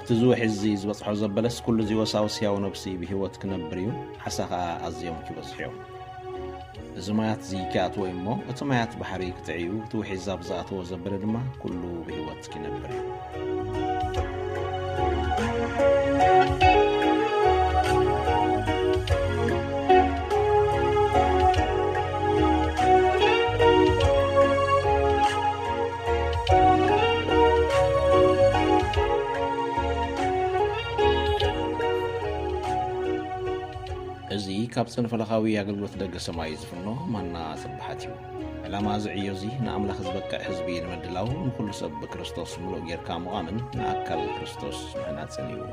እቲ ዝውሒ እዚ ዝበጽሖ ዘበለስ ኩሉ እዚ ወሳውስ ሕያው ነብሲ ብህይወት ክነብር እዩ፣ ዓሳ ኸኣ ኣዝዮም ክበዝሑ እዮም። እዚ ማያት እዚ ክኣትዎ እዩ እሞ፣ እቲ ማያት ባሕሪ ክጥዕዩ፣ እቲ ውሒ ዛብ ዝኣተዎ ዘበለ ድማ ኩሉ ብህይወት ክነብር እዩ። እዚ ካብ ጽንፈለኻዊ ኣገልግሎት ደገ ሰማይ ዝፍኖ ማና ስብሓት እዩ። ዕላማ እዚ ዕዮ እዚ ንኣምላኽ ዝበቅዕ ህዝቢ ንምድላው፣ ንኹሉ ሰብ ብክርስቶስ ምሉእ ጌርካ ምቓምን ንኣካል ክርስቶስ ምህናጽን እዩ።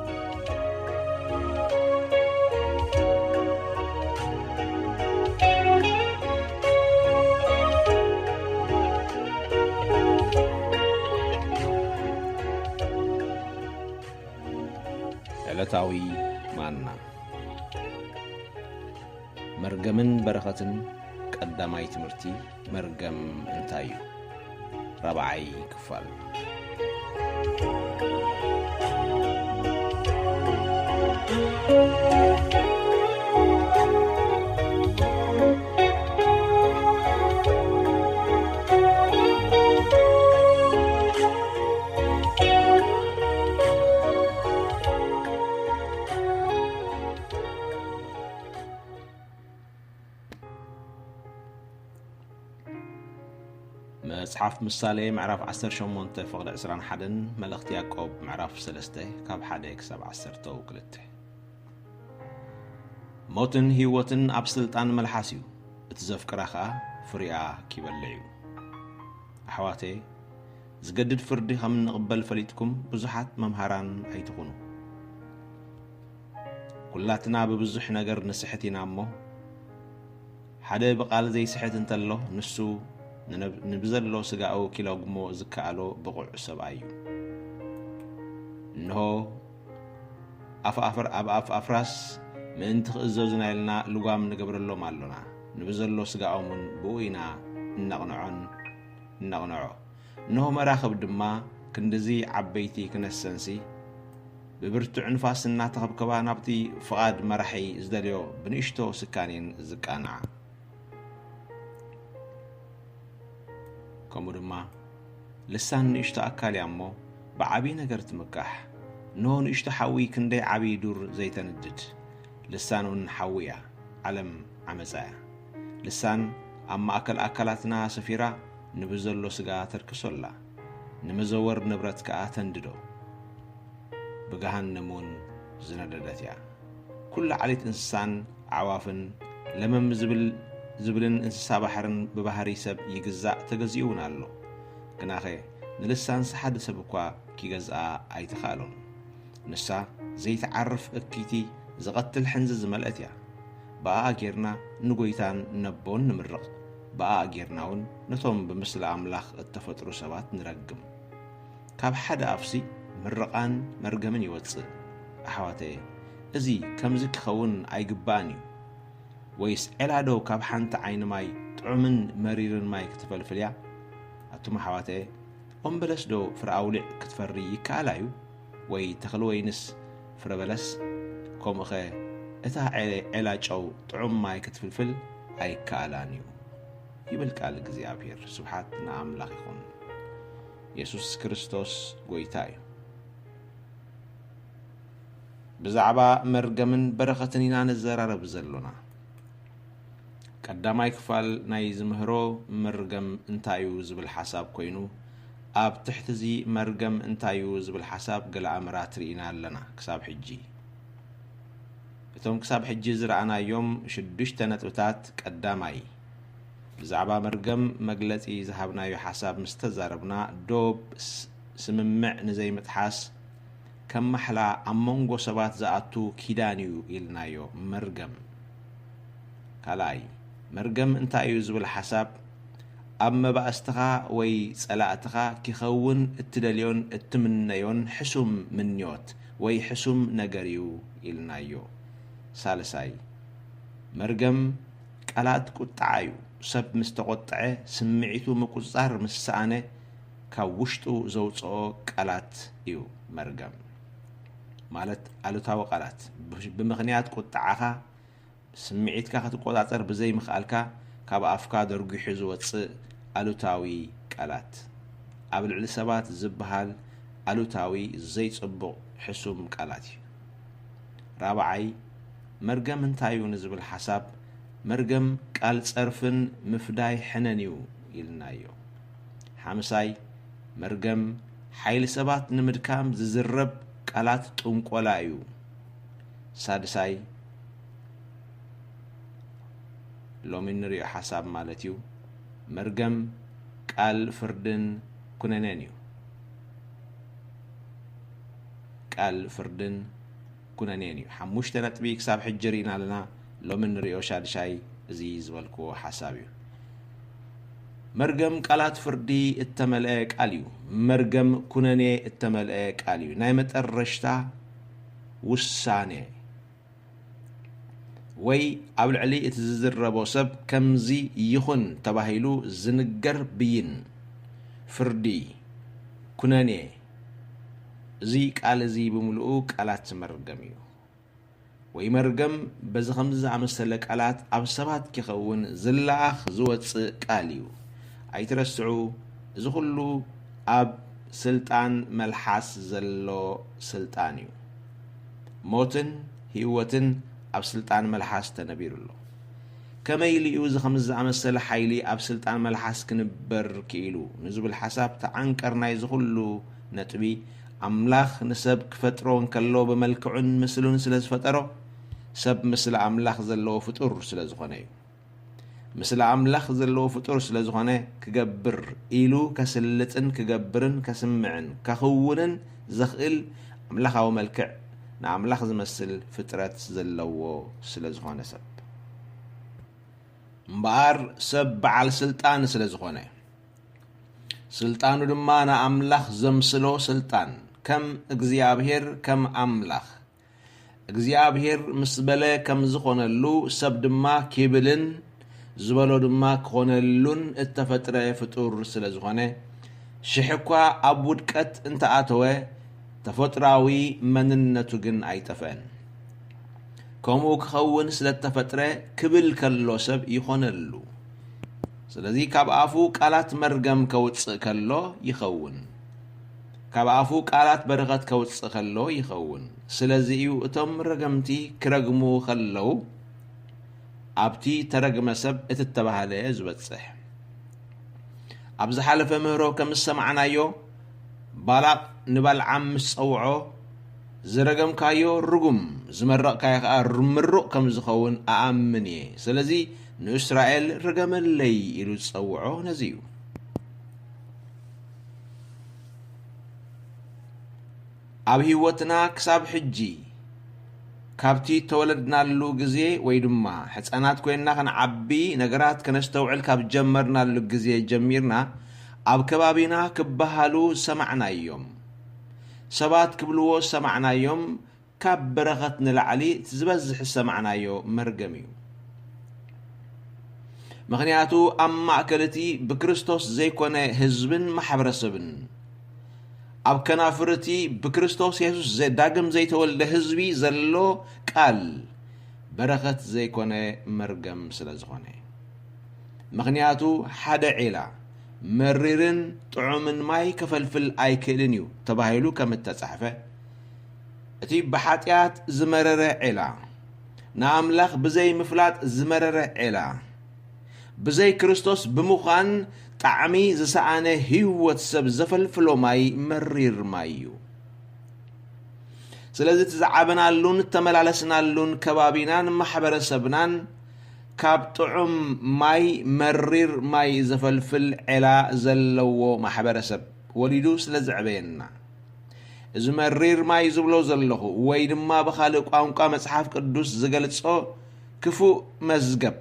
ዕለታዊ ማና። መርገምን በረኸትን ቀዳማይ ትምህርቲ። መርገም እንታይ እዩ? ራብዓይ ክፋል። መጽሓፍ ምሳሌ ምዕራፍ ዓሰርተ ሸሞንተ ፍቕዲ ዕስራን ሓደን፣ መልእኽቲ ያዕቆብ ምዕራፍ ሰለስተ ካብ ሓደ ክሳብ ዓሰርተ ክልተ። ሞትን ህይወትን ኣብ ስልጣን መልሓስ እዩ፣ እቲ ዘፍቅራ ኸኣ ፍሪኣ ኪበልዕ እዩ። ኣሕዋተየ፣ ዝገድድ ፍርዲ ኸም እንቕበል ፈሊጥኩም ብዙሓት መምሃራን ኣይትኹኑ። ኩላትና ብብዙሕ ነገር ንስሕት ኢና እሞ፣ ሓደ ብቓል ዘይስሕት እንተሎ፣ ንሱ ንነብ-፣ ንብዘሎ ስጋኡ ኪለጉሞ ዝከኣሎ ብቑዕ ሰብኣይ እዩ። እንሆ፣ ኣፍ ኣፍር-፣ ኣብ ኣፍ ኣፍራስ ምእንቲ ክእዘዙና ኢልና ልጓም ንገብረሎም ኣሎና። ንብዘሎ ስጋኦም እውን ብኡ ኢና እነቕንዖን እነቕንዖ። እንሆ መራኽብ ድማ ክንድዚ ዓበይቲ ክነሰንሲ፣ ብብርቱዕ ንፋስ እናተኸብከባ ናብቲ ፍቓድ መራሒ ዝደልዮ ብንእሽቶ ስካን እየን ዝቃንዓ። ከምኡ ድማ ልሳን ንእሽቶ ኣካል እያ እሞ ብዓብዪ ነገር ትምካሕ። እንሆ ንእሽቶ ሓዊ ክንደይ ዓብዪ ዱር ዘይተንድድ። ልሳን እውን ሓዊ እያ፣ ዓለም ዓመፃ እያ። ልሳን ኣብ ማእከል ኣካላትና ሰፊራ ንብዘሎ ስጋ ተርክሶ ኣላ፣ ንመዘወር ንብረት ከኣ ተንድዶ። ብገሃነም እውን ዝነደደት እያ። ኩሉ ዓሌት እንስሳን ኣዕዋፍን ለመም ዝብል፣ ዝብልን እንስሳ ባሕርን ብባህሪ ሰብ ይግዛእ ተገዚኡ እውን ኣሎ። ግናኸ ንልሳንስ ሓደ ሰብ እኳ ኪገዝኣ ኣይተኻእሎን። ንሳ ዘይትዓርፍ እክይቲ ዝቐትል ሕንዚ ዝመልአት እያ። ብኣኣ ጌርና ንጎይታን ነቦን ንምርቕ። ብኣኣ ጌርና እውን ነቶም ብምስሊ ኣምላኽ እተፈጥሩ ሰባት ንረግም። ካብ ሓደ ኣፍሲ ምርቓን መርገምን ይወጽእ። ኣሕዋተየ፣ እዚ ከምዚ ክኸውን ኣይግባእን እዩ። ወይስ ዔላዶ ካብ ሓንቲ ዓይኒ ማይ ጥዑምን መሪርን ማይ ክትፈልፍል እያ? ኣቱም ኣሕዋተየ፣ ኦም በለስ ዶ ፍረ ኣውሊዕ ክትፈሪ ይከኣላ እዩ? ወይ ተኽሊ ወይንስ ፍረ በለስ? ከምኡኸ እታ ዔ-፣ ዔላ ጨው ጥዑም ማይ ክትፍልፍል ኣይከኣላን እዩ፣ ይብል ቃል እግዚኣብሔር። ስብሓት ንኣምላኽ ይኹን። የሱስ ክርስቶስ ጐይታ እዩ። ብዛዕባ መርገምን በረኸትን ኢና ንዘራረብ ዘሎና። ቀዳማይ ክፋል ናይ ዝምህሮ መርገም እንታይ እዩ ዝብል ሓሳብ ኮይኑ፣ ኣብ ትሕቲ እዚ መርገም እንታይ እዩ ዝብል ሓሳብ ገለ ኣምራት ርኢና ኣለና ክሳብ ሕጂ። እቶም ክሳብ ሕጂ ዝረኣናዮም ሽዱሽተ ነጥብታት፣ ቀዳማይ፣ ብዛዕባ መርገም መግለጺ ዝሃብናዮ ሓሳብ ምስ ተዛረብና፣ ዶብ ስ-፣ ስምምዕ ንዘይምጥሓስ ከም ማሕላ ኣብ መንጎ ሰባት ዝኣቱ ኪዳን እዩ ኢልናዮ። መርገም። ካልኣይ፣ መርገም እንታይ እዩ ዝብል ሓሳብ፣ ኣብ መባእስትኻ ወይ ጸላእትኻ ኪኸውን እትደልዮን እትምነዮን ሕሱም ምንዮት ወይ ሕሱም ነገር እዩ ኢልናዮ። ሳልሳይ፣ መርገም ቃላት ቁጥዓ እዩ። ሰብ ምስ ተቖጥዐ፣ ስምዒቱ ምቁጽጻር ምስ ሰኣነ፣ ካብ ውሽጡ ዘውጽኦ ቃላት እዩ መርገም። ማለት ኣሉታዊ ቃላት፣ ብ-፣ ብምኽንያት ቁጥዓኻ ስምዒትካ ክትቆጻጸር ብዘይምኽኣልካ ካብ ኣፍካ ደርጒሑ ዝወጽእ ኣሉታዊ ቃላት። ኣብ ልዕሊ ሰባት ዝበሃል ኣሉታዊ ዘይጽቡቕ ሕሱም ቃላት እዩ። ራብዓይ፣ መርገም እንታይ እዩ ንዝብል ሓሳብ፣ መርገም ቃል ጸርፍን ምፍዳይ ሕነን እዩ ኢልናዮ። ሓምሳይ፣ መርገም ሓይሊ ሰባት ንምድካም ዝዝረብ ቃላት ጥንቆላ እዩ። ሳድሳይ፣ ሎሚ እንሪኦ ሓሳብ ማለት እዩ፣ መርገም ቃል ፍርድን ኩነኔን እዩ። ቃል ፍርድን ኩነኔን እዩ። ሓሙሽተ ነጥቢ ክሳብ ሕጂ ርኢና ኣለና። ሎሚ እንሪኦ ሻድሻይ እዚ ዝበልክዎ ሓሳብ እዩ። መርገም ቃላት ፍርዲ እተመልአ ቃል እዩ። መርገም ኩነኔ እተመልአ ቃል እዩ። ናይ መጠረሽታ ውሳኔ ወይ ኣብ ልዕሊ እቲ ዝዝረቦ ሰብ ከምዚ ይኹን ተባሂሉ ዝንገር ብይን፣ ፍርዲ፣ ኩነኔ፣ እዚ ቃል እዚ ብምሉኡ ቃላት መርገም እዩ። ወይ መርገም በዚ ከምዚ ዝኣመሰለ ቃላት ኣብ ሰባት ኪኸውን ዝለኣኽ ዝወጽእ ቃል እዩ። ኣይትረስዑ፣ እዚ ኹሉ ኣብ ስልጣን መልሓስ ዘሎ ስልጣን እዩ። ሞትን ህይወትን ኣብ ስልጣን መልሓስ ተነቢሩ ኣሎ። ከመይ ኢሉ እዩ እዚ ከምዚ ዝኣመሰለ ሓይሊ ኣብ ስልጣን መልሓስ ክንበር ክኢሉ ንዝብል ሓሳብ ተዓንቀር ናይዚ ኹሉ ነጥቢ፣ ኣምላኽ ንሰብ ክፈጥሮ እንከሎ ብመልክዑን ምስሉን ስለ ዝፈጠሮ፣ ሰብ ምስሊ ኣምላኽ ዘለዎ ፍጡር ስለ ዝኾነ እዩ። ምስላ ኣምላኽ ዘለዎ ፍጡር ስለ ዝኾነ፣ ክገብር ኢሉ ከስልጥን ክገብርን ከስምዕን ከኽውንን ዘኽእል ኣምላኻዊ መልክዕ ንኣምላኽ ዝመስል ፍጥረት ዘለዎ ስለ ዝኾነ ሰብ። እምበኣር ሰብ በዓል ስልጣን ስለ ዝኾነ፣ ስልጣኑ ድማ ንኣምላኽ ዘምስሎ ስልጣን፣ ከም እግዚኣብሔር፣ ከም ኣምላኽ እግዚኣብሔር ምስ በለ ከም ዝኾነሉ፣ ሰብ ድማ ኪብልን ዝበሎ ድማ ክኾነሉን እተፈጥረ ፍጡር ስለ ዝኾነ፣ ሽሕ እኳ ኣብ ውድቀት እንተኣተወ፣ ተፈጥሮኣዊ መንነቱ ግን ኣይጠፍአን። ከምኡ ክኸውን ስለ እተፈጥረ፣ ክብል ከሎ ሰብ ይኾነሉ። ስለዚ ካብ ኣፉ ቃላት መርገም ከውጽእ ከሎ ይኸውን። ካብ ኣፉ ቃላት በረኸት ከውጽእ ከሎ ይኸውን። ስለዚ እዩ እቶም ረገምቲ ክረግሙ ከለዉ ኣብቲ ተረግመ ሰብ እቲ እተባህለ ዝበጽሕ። ኣብ ዝሓለፈ ምህሮ ከም ዝሰማዕናዮ፣ ባላቕ ንባልዓም ምስ ጸውዖ፣ "ዝረገምካዮ ርጉም፣ ዝመረቕካዮ ከኣ ምሩቕ ከም ዝኸውን እኣምን እየ። ስለዚ ንእስራኤል ርገመለይ" ኢሉ ዝጸውዖ ነዚ እዩ። ኣብ ህይወትና ክሳብ ሕጂ፣ ካብቲ እተወለድናሉ ግዜ ወይ ድማ ሕጻናት ኮይንና ክንዓቢ፣ ነገራት ከነስተውዕል ካብ ጀመርናሉ ግዜ ጀሚርና፣ ኣብ ከባቢና ክበሃሉ ዝሰማዕናዮም፣ ሰባት ክብልዎ ዝሰማዕናዮም፣ ካብ በረኸት ንላዕሊ እቲ ዝበዝሕ ዝሰማዕናዮ መርገም እዩ። ምኽንያቱ ኣብ ማእከል እቲ ብክርስቶስ ዘይኮነ ህዝብን ማሕበረሰብን፣ ኣብ ከናፍር እቲ ብክርስቶስ የሱስ ዘ-፣ ዳግም ዘይተወልደ ህዝቢ ዘሎ ቃል በረኸት ዘይኮነ መርገም ስለ ዝኾነ። ምኽንያቱ ሓደ ዒላ መሪርን ጥዑምን ማይ ከፈልፍል ኣይክእልን እዩ ተባሂሉ ከም እተጻሕፈ፣ እቲ ብሓጢኣት ዝመረረ ዒላ፣ ንኣምላኽ ብዘይ ምፍላጥ ዝመረረ ዒላ፣ ብዘይ ክርስቶስ ብምዃን ጣዕሚ ዝሰኣነ ህይወት ሰብ ዘፈልፍሎ ማይ መሪር ማይ እዩ። ስለዚ እቲ ዝዓበናሉን እተመላለስናሉን ከባቢናን ማሕበረሰብናን ካብ ጥዑም ማይ መሪር ማይ ዘፈልፍል ዔላ ዘለዎ ማሕበረሰብ ወሊዱ ስለ ዘዕበየና፣ እዚ መሪር ማይ ዝብሎ ዘለኹ ወይ ድማ ብኻልእ ቋንቋ መጽሓፍ ቅዱስ ዝገልጾ ክፉእ መዝገብ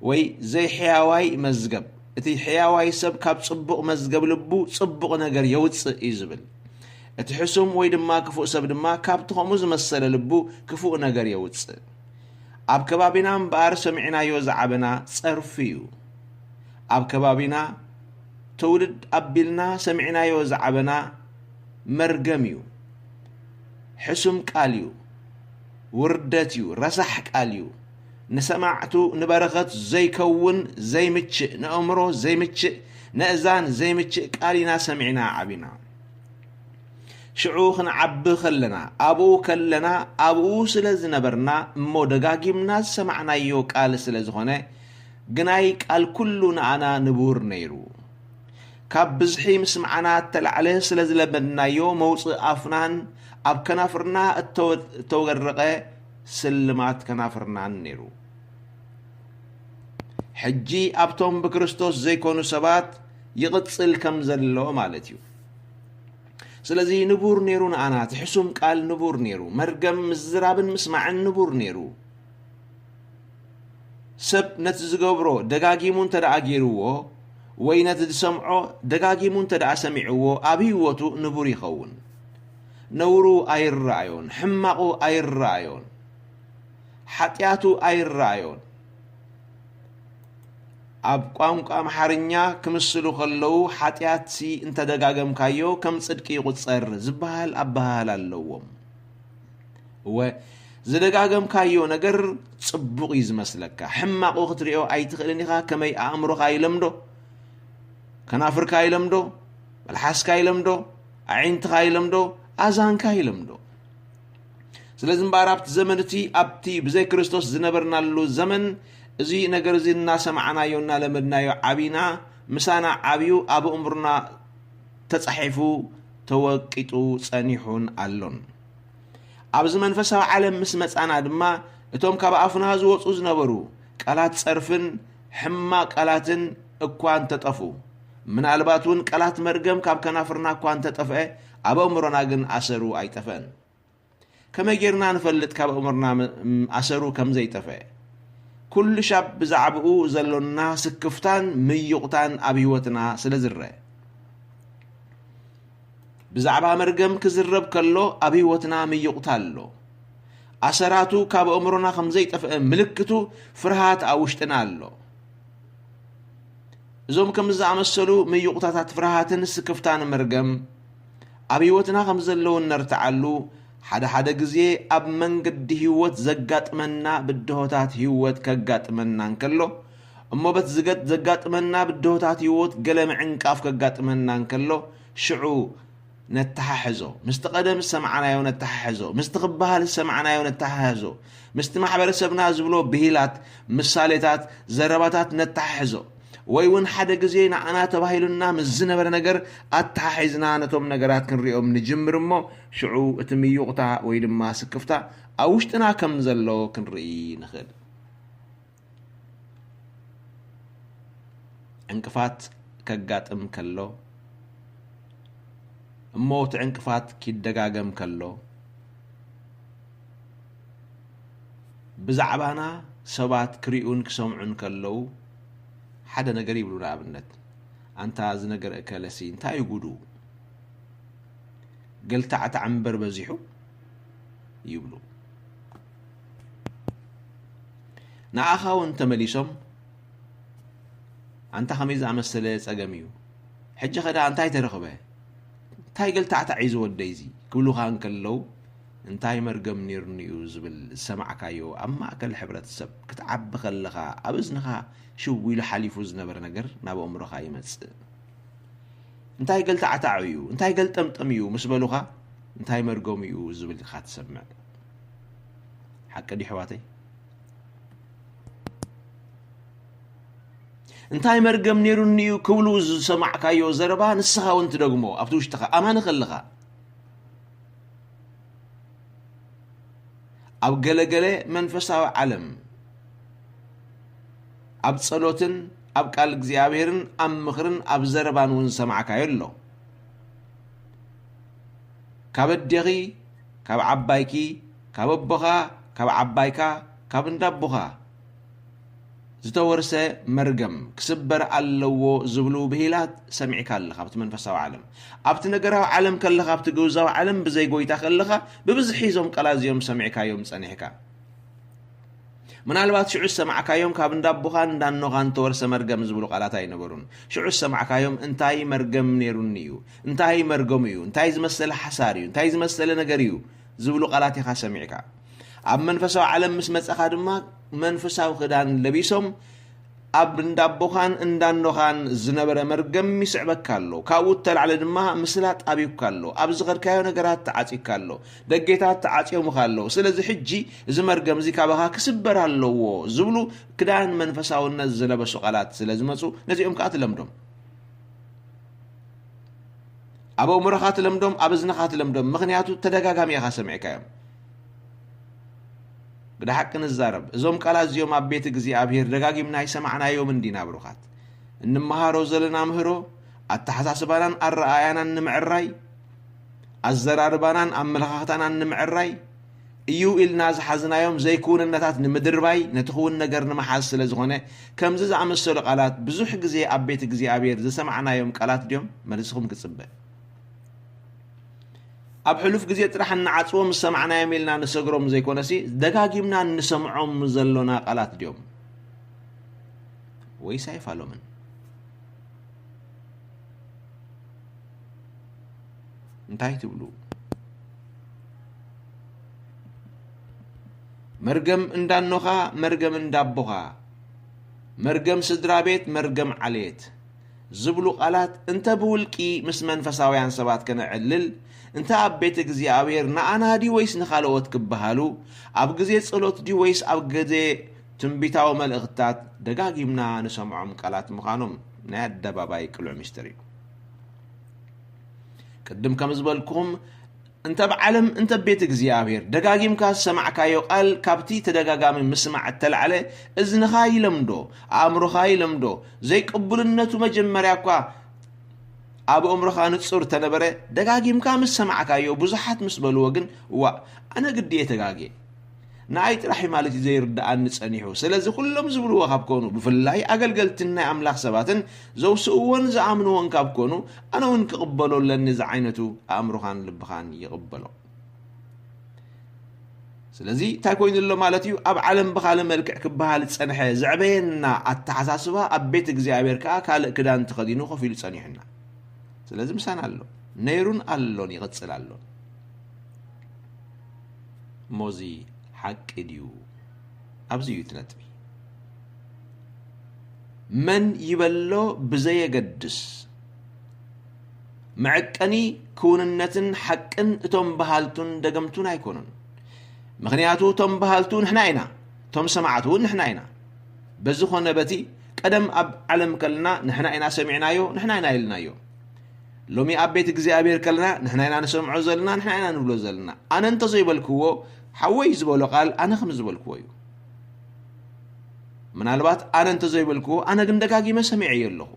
ወይ ዘይሕያዋይ መዝገብ፣ እቲ ሕያዋይ ሰብ ካብ ጽቡቕ መዝገብ ልቡ ጽቡቕ ነገር የውጽእ እዩ ዝብል። እቲ ሕሱም ወይ ድማ ክፉእ ሰብ ድማ ካብቲ ከምኡ ዝመሰለ ልቡ ክፉእ ነገር የውጽእ። ኣብ ከባቢና እምበኣር ሰሚዕናዮ ዝዓበና ጸርፊ እዩ። ኣብ ከባቢና ትውልድ ኣቢልና ሰሚዕናዮ ዝዓበና መርገም እዩ። ሕሱም ቃል እዩ። ውርደት እዩ። ረሳሕ ቃል እዩ። ንሰማዕቱ ንበረኸት ዘይከውን፣ ዘይምችእ፣ ንእምሮ ዘይምችእ፣ ነእዛን ዘይምችእ ቃል ኢና ሰሚዕና ዓቢና። ሽዑ ክንዓቢ ከለና፣ ኣብኡ ከለና፣ ኣብኡ ስለ ዝነበርና እሞ ደጋጊምና ዝሰማዕናዮ ቃል ስለ ዝኾነ፣ ግናይ ቃል ኩሉ ንኣና ንቡር ነይሩ። ካብ ብዝሒ ምስማዕና እተላዕለ ስለ ዝለመድናዮ፣ መውጽእ ኣፍናን ኣብ ከናፍርና እተወ-፣ እተወረቐ ስልማት ከናፍርናን ነይሩ። ሕጂ ኣብቶም ብክርስቶስ ዘይኮኑ ሰባት ይቕጽል ከም ዘሎ ማለት እዩ። ስለዚ ንቡር ነይሩ ንኣና፣ እቲ ሕሱም ቃል ንቡር ነይሩ፣ መርገም ምዝራብን ምስማዕን ንቡር ነይሩ። ሰብ ነቲ ዝገብሮ ደጋጊሙ እንተ ደኣ ገይርዎ፣ ወይ ነቲ ዝሰምዖ ደጋጊሙ እንተ ደኣ ሰሚዕዎ፣ ኣብ ህይወቱ ንቡር ይኸውን። ነውሩ ኣይረኣዮን፣ ሕማቑ ኣይረኣዮን፣ ሓጢኣቱ ኣይረኣዮን። ኣብ ቋንቋ ኣምሓርኛ ክምስሉ ከለዉ፣ ሓጢኣትሲ እንተ ደጋገምካዮ ከም ጽድቂ ይቑጸር ዝበሃል ኣበሃህላ ኣለዎም። እወ፣ ዝደጋገምካዮ ነገር ጽቡቕ እዩ ዝመስለካ። ሕማቑ ክትሪኦ ኣይትኽእልን ኢኻ። ከመይ? ኣእምሮኻ ይለምዶ፣ ከናፍርካ ይለምዶ፣ መልሓስካ ይለምዶ፣ ኣዒንትኻ ይለምዶ፣ ኣዛንካ ይለምዶ። ስለዚ እምበኣር ኣብቲ ዘመን እቲ፣ ኣብቲ ብዘይ ክርስቶስ ዝነበርናሉ ዘመን፣ እዚ ነገር እዚ እናሰማዕናዮ እናለመድናዮ ዓቢና፣ ምሳና ዓብዩ ኣብ እምሩና ተጻሒፉ ተወቂጡ ጸኒሑን ኣሎን። ኣብዚ መንፈሳዊ ዓለም ምስ መጻና ድማ፣ እቶም ካብ ኣፍና ዝወጹ ዝነበሩ ቃላት ጸርፍን ሕማቕ ቃላትን እኳ እንተጠፍኡ፣ ምናልባት እውን ቃላት መርገም ካብ ከናፍርና እኳ እንተጠፍአ፣ ኣብ ኣእምሮና ግን ኣሰሩ ኣይጠፍአን። ከመይ ጌርና ንፈልጥ ካብ ኣእምሮና ም-፣ ም-፣ ኣሰሩ ከም ዘይጠፍአ? ኩሉ ሻብ ብዛዕባኡ ዘሎና ስክፍታን ምዩቕታን ኣብ ህይወትና ስለ ዝረአ። ብዛዕባ መርገም ክዝረብ ከሎ ኣብ ህይወትና ምዩቕታ ኣሎ። ኣሰራቱ ካብ ኣእምሮና ከም ዘይጠፍአ ምልክቱ ፍርሃት ኣብ ውሽጥና ኣሎ። እዞም ከምዚ ዝኣመሰሉ ምዩቕታታት ፍርሃትን ስክፍታን መርገም ኣብ ህይወትና ከም ዘለዉ እነርትዓሉ፣ ሓደ ሓደ ግዜ ኣብ መንገዲ ህይወት ዘጋጥመና ብድሆታት ህይወት ከጋጥመና እንከሎ፣ እሞ በቲ ዝገጥ-፣ ዘጋጥመና ብድሆታት ህይወት ገለ ምዕንቃፍ ከጋጥመና እንከሎ፣ ሽዑ ነተሓሕዞ። ምስቲ ቀደም ዝሰማዕናዮ ነተሓሕዞ። ምስቲ ክበሃል ዝሰማዕናዮ ነተሓሕዞ። ምስቲ ማሕበረሰብና ዝብሎ ብሂላት፣ ምሳሌታት፣ ዘረባታት ነተሓሕዞ። ወይ እውን ሓደ ግዜ ንዓና ተባሂሉና ምስ ዝነበረ ነገር ኣተሓሒዝና ነቶም ነገራት ክንሪኦም ንጅምር እሞ፣ ሽዑ እቲ ምዩቕታ ወይ ድማ ስክፍታ ኣብ ውሽጥና ከም ዘሎ ክንርኢ ንኽእል። ዕንቅፋት ከጋጥም ከሎ፣ እሞ እቲ ዕንቅፋት ኪደጋገም ከሎ፣ ብዛዕባና ሰባት ክሪኡን ክሰምዑን ከለዉ፣ ሓደ ነገር ይብሉ። ንኣብነት፣ "ኣንታ እዚ ነገር እከለሲ እንታይ እዩ ጉዱ? ገልታዕታዕ እምበር በዚሑ?" ይብሉ። ንኣኻ እውን ተመሊሶም፣ "ኣንታ ከመይ ዝኣመሰለ ጸገም እዩ? ሕጂ ኸ ደኣ እንታይ ተረኽበ? እንታይ ገልታዕታዕ እዩ ዝወደይ እዚ?" ክብሉኻ እንከለዉ፣ "እንታይ መርገም ነይሩኒ እዩ?" ዝብል ዝሰማዕካዮ ኣብ ማእከል ሕብረተሰብ ክትዓቢ ከለኻ ኣብ እዝንኻ ሽው ኢሉ ሓሊፉ ዝነበረ ነገር ናብ ኣእምሮኻ ይመጽእ። "እንታይ ገልታዕታዕ እዩ? እንታይ ገልጠምጠም እዩ?" ምስ በሉኻ፣ "እንታይ መርገም እዩ?" ዝብል ኢኻ ትሰምዕ። ሓቂ ድዩ ኣሕዋተይ? "እንታይ መርገም ነይሩኒ እዩ?" ክብሉ ዝሰማዕካዮ ዘረባ ንስኻ እውን ትደግሞ ኣብቲ ውሽጥኻ ኣማኒ ከለኻ። ኣብ ገለገለ መንፈሳዊ ዓለም ኣብ ጸሎትን ኣብ ቃል እግዚኣብሔርን ኣብ ምኽርን ኣብ ዘረባን እውን ዝሰማዕካዮ ኣሎ። ካብ ኣዴኺ፣ ካብ ዓባይኪ፣ ካብ ኣቦኻ፣ ካብ ዓባይካ፣ ካብ እንዳቦኻ ዝተወርሰ መርገም ክስበር ኣለዎ ዝብሉ ብሂላት ሰሚዕካ ኣለኻ። ኣብቲ መንፈሳዊ ዓለም፣ ኣብቲ ነገራዊ ዓለም ከለኻ፣ ኣብቲ ግውዛዊ ዓለም ብዘይ ጎይታ ከለኻ፣ ብብዝሒ እዞም ቃላት እዚኦም ሰሚዕካዮም ጸኒሕካ። ምናልባት ሽዑ ዝሰማዕካዮም ካብ እንዳቦኻን እንዳኖኻን ተወርሰ መርገም ዝብሉ ቃላት ኣይነበሩን። ሽዑ ዝሰማዕካዮም እንታይ መርገም ነይሩኒ እዩ፣ እንታይ መርገም እዩ፣ እንታይ ዝመሰለ ሓሳር እዩ፣ እንታይ ዝመሰለ ነገር እዩ ዝብሉ ቃላት ኢኻ ሰሚዕካ። ኣብ መንፈሳዊ ዓለም ምስ መጻኻ ድማ መንፈሳዊ ክዳን ለቢሶም ኣብ እንዳቦኻን እንዳኖኻን ዝነበረ መርገም ይስዕበካ ኣሎ። ካብኡ እተላዕለ ድማ ምስላ ጣቢብካ ኣሎ። ኣብ ዝኸድካዮ ነገራት ተዓጺካ ኣሎ። ደጌታት ተዓጽዮምኻ ኣለዉ። ስለዚ ሕጂ እዚ መርገም እዚ ካባኻ ክስበር ኣለዎ ዝብሉ ክዳን መንፈሳውነት ዝለበሱ ቃላት ስለ ዝመጹ ነዚኦም ከኣ ትለምዶም። ኣብ ኣእምሮኻ ትለምዶም፣ ኣብ እዝንኻ ትለምዶም። ምኽንያቱ ተደጋጋሚ ኢኻ ሰሚዕካዮም። ግዳ ሓቂ ንዛረብ፣ እዞም ቃላት እዚኦም ኣብ ቤት እግዚኣብሔር ደጋጊምና ኣይሰማዕናዮምን ዲና ብሩኻት? እንመሃሮ ዘለና ምህሮ፣ ኣተሓሳስባናን ኣረኣእያናን ንምዕራይ፣ ኣዘራርባናን ኣመለኻኽታናን ንምዕራይ፣ እዩ ኢልና ዝሓዝናዮም ዘይክውንነታት ንምድርባይ፣ ነቲ ክውን ነገር ንምሓዝ ስለ ዝኾነ፣ ከምዚ ዝኣመሰሉ ቃላት ብዙሕ ግዜ ኣብ ቤት እግዚኣብሔር ዝሰማዕናዮም ቃላት ድዮም? መልስኹም ክጽበ። ኣብ ሕሉፍ ግዜ ጥራሕ እንዓጽዎም ዝሰማዕናዮም ኢልና ንሰግሮም ዘይኮነሲ፣ ደጋጊምና እንሰምዖም ዘሎና ቃላት ድዮም? ወይስ ኣይፋሎምን? እንታይ ትብሉ? መርገም እንዳኖኻ፣ መርገም እንዳቦኻ፣ መርገም ስድራ ቤት፣ መርገም ዓሌት ዝብሉ ቃላት እንተ ብውልቂ ምስ መንፈሳውያን ሰባት ከነዕልል፣ እንተ ኣብ ቤት እግዚኣብሔር ንኣና ድዩ ወይስ ንኻልኦት ክበሃሉ፣ ኣብ ግዜ ጸሎት ድዩ ወይስ ኣብ ግዜ ትንቢታዊ መልእኽትታት ደጋጊምና ንሰምዖም ቃላት ምዃኖም ናይ ኣደባባይ ቅሉዕ ሚስጥር እዩ። ቅድም ከም ዝበልኩኹም፣ እንተ ኣብ ዓለም እንተ ቤት እግዚኣብሔር ደጋጊምካ ዝሰማዕካዮ ቃል ካብቲ ተደጋጋሚ ምስማዕ እተላዕለ እዝንኻ ይለምዶ፣ ኣእምሮኻ ይለምዶ። ዘይቅቡልነቱ መጀመርያ እኳ ኣብ ኣእምሮኻ ንጹር ተነበረ፣ ደጋጊምካ ምስ ሰማዕካዮ ብዙሓት ምስ በልዎ ግን፣ "እዋእ፣ ኣነ ግዲ እየ ተጋግየ። ንኣይ ጥራሕ እዩ ማለት እዩ ዘይርድኣኒ ጸኒሑ። ስለዚ ኩሎም ዝብልዎ ካብ ኮኑ፣ ብፍላይ ኣገልገልትን ናይ ኣምላኽ ሰባትን ዘውስእዎን ዝኣምንዎን ካብ ኮኑ፣ ኣነ እውን ክቕበሎ ኣለኒ" ዝዓይነቱ ኣእምሮኻን ልብኻን ይቕበሎ። ስለዚ እንታይ ኮይኑ ኣሎ ማለት እዩ? ኣብ ዓለም ብኻልእ መልክዕ ክበሃል ዝጸንሐ ዘዕበየና ኣተሓሳስባ ኣብ ቤት እግዚኣብሔር ከኣ ካልእ ክዳን ተኸዲኑ ኮፍ ኢሉ ጸኒሑና። ስለዚ ምሳና ኣሎ፣ ነይሩን ኣሎን ይቕጽል ኣሎን። እሞ እዚ ሓቂ ድዩ? ኣብዚ እዩ እቲ ነጥቢ። መን ይበሎ ብዘየገድስ፣ መዐቀኒ ክውንነትን ሓቅን እቶም በሃልቱን ደገምቱን ኣይኮኑን። ምኽንያቱ እቶም በሃልቱ ንሕና ኢና፣ እቶም ሰማዕቱ እውን ንሕና ኢና። በዚ ኾነ በቲ፣ ቀደም ኣብ ዓለም ከለና ንሕና ኢና ሰሚዕናዮ፣ ንሕና ኢና ኢልናዮ። ሎሚ ኣብ ቤት እግዚኣብሔር ከለና ንሕና ኢና ንሰምዖ ዘለና፣ ንሕና ኢና ንብሎ ዘለና። ኣነ እንተዘይበልክዎ፣ ሓወይ ዝበሎ ቃል ኣነ ከም ዝበልክዎ እዩ። ምናልባት ኣነ እንተዘይበልክዎ፣ ኣነ ግን ደጋጊመ ሰሚዐዮ ኣለኹ።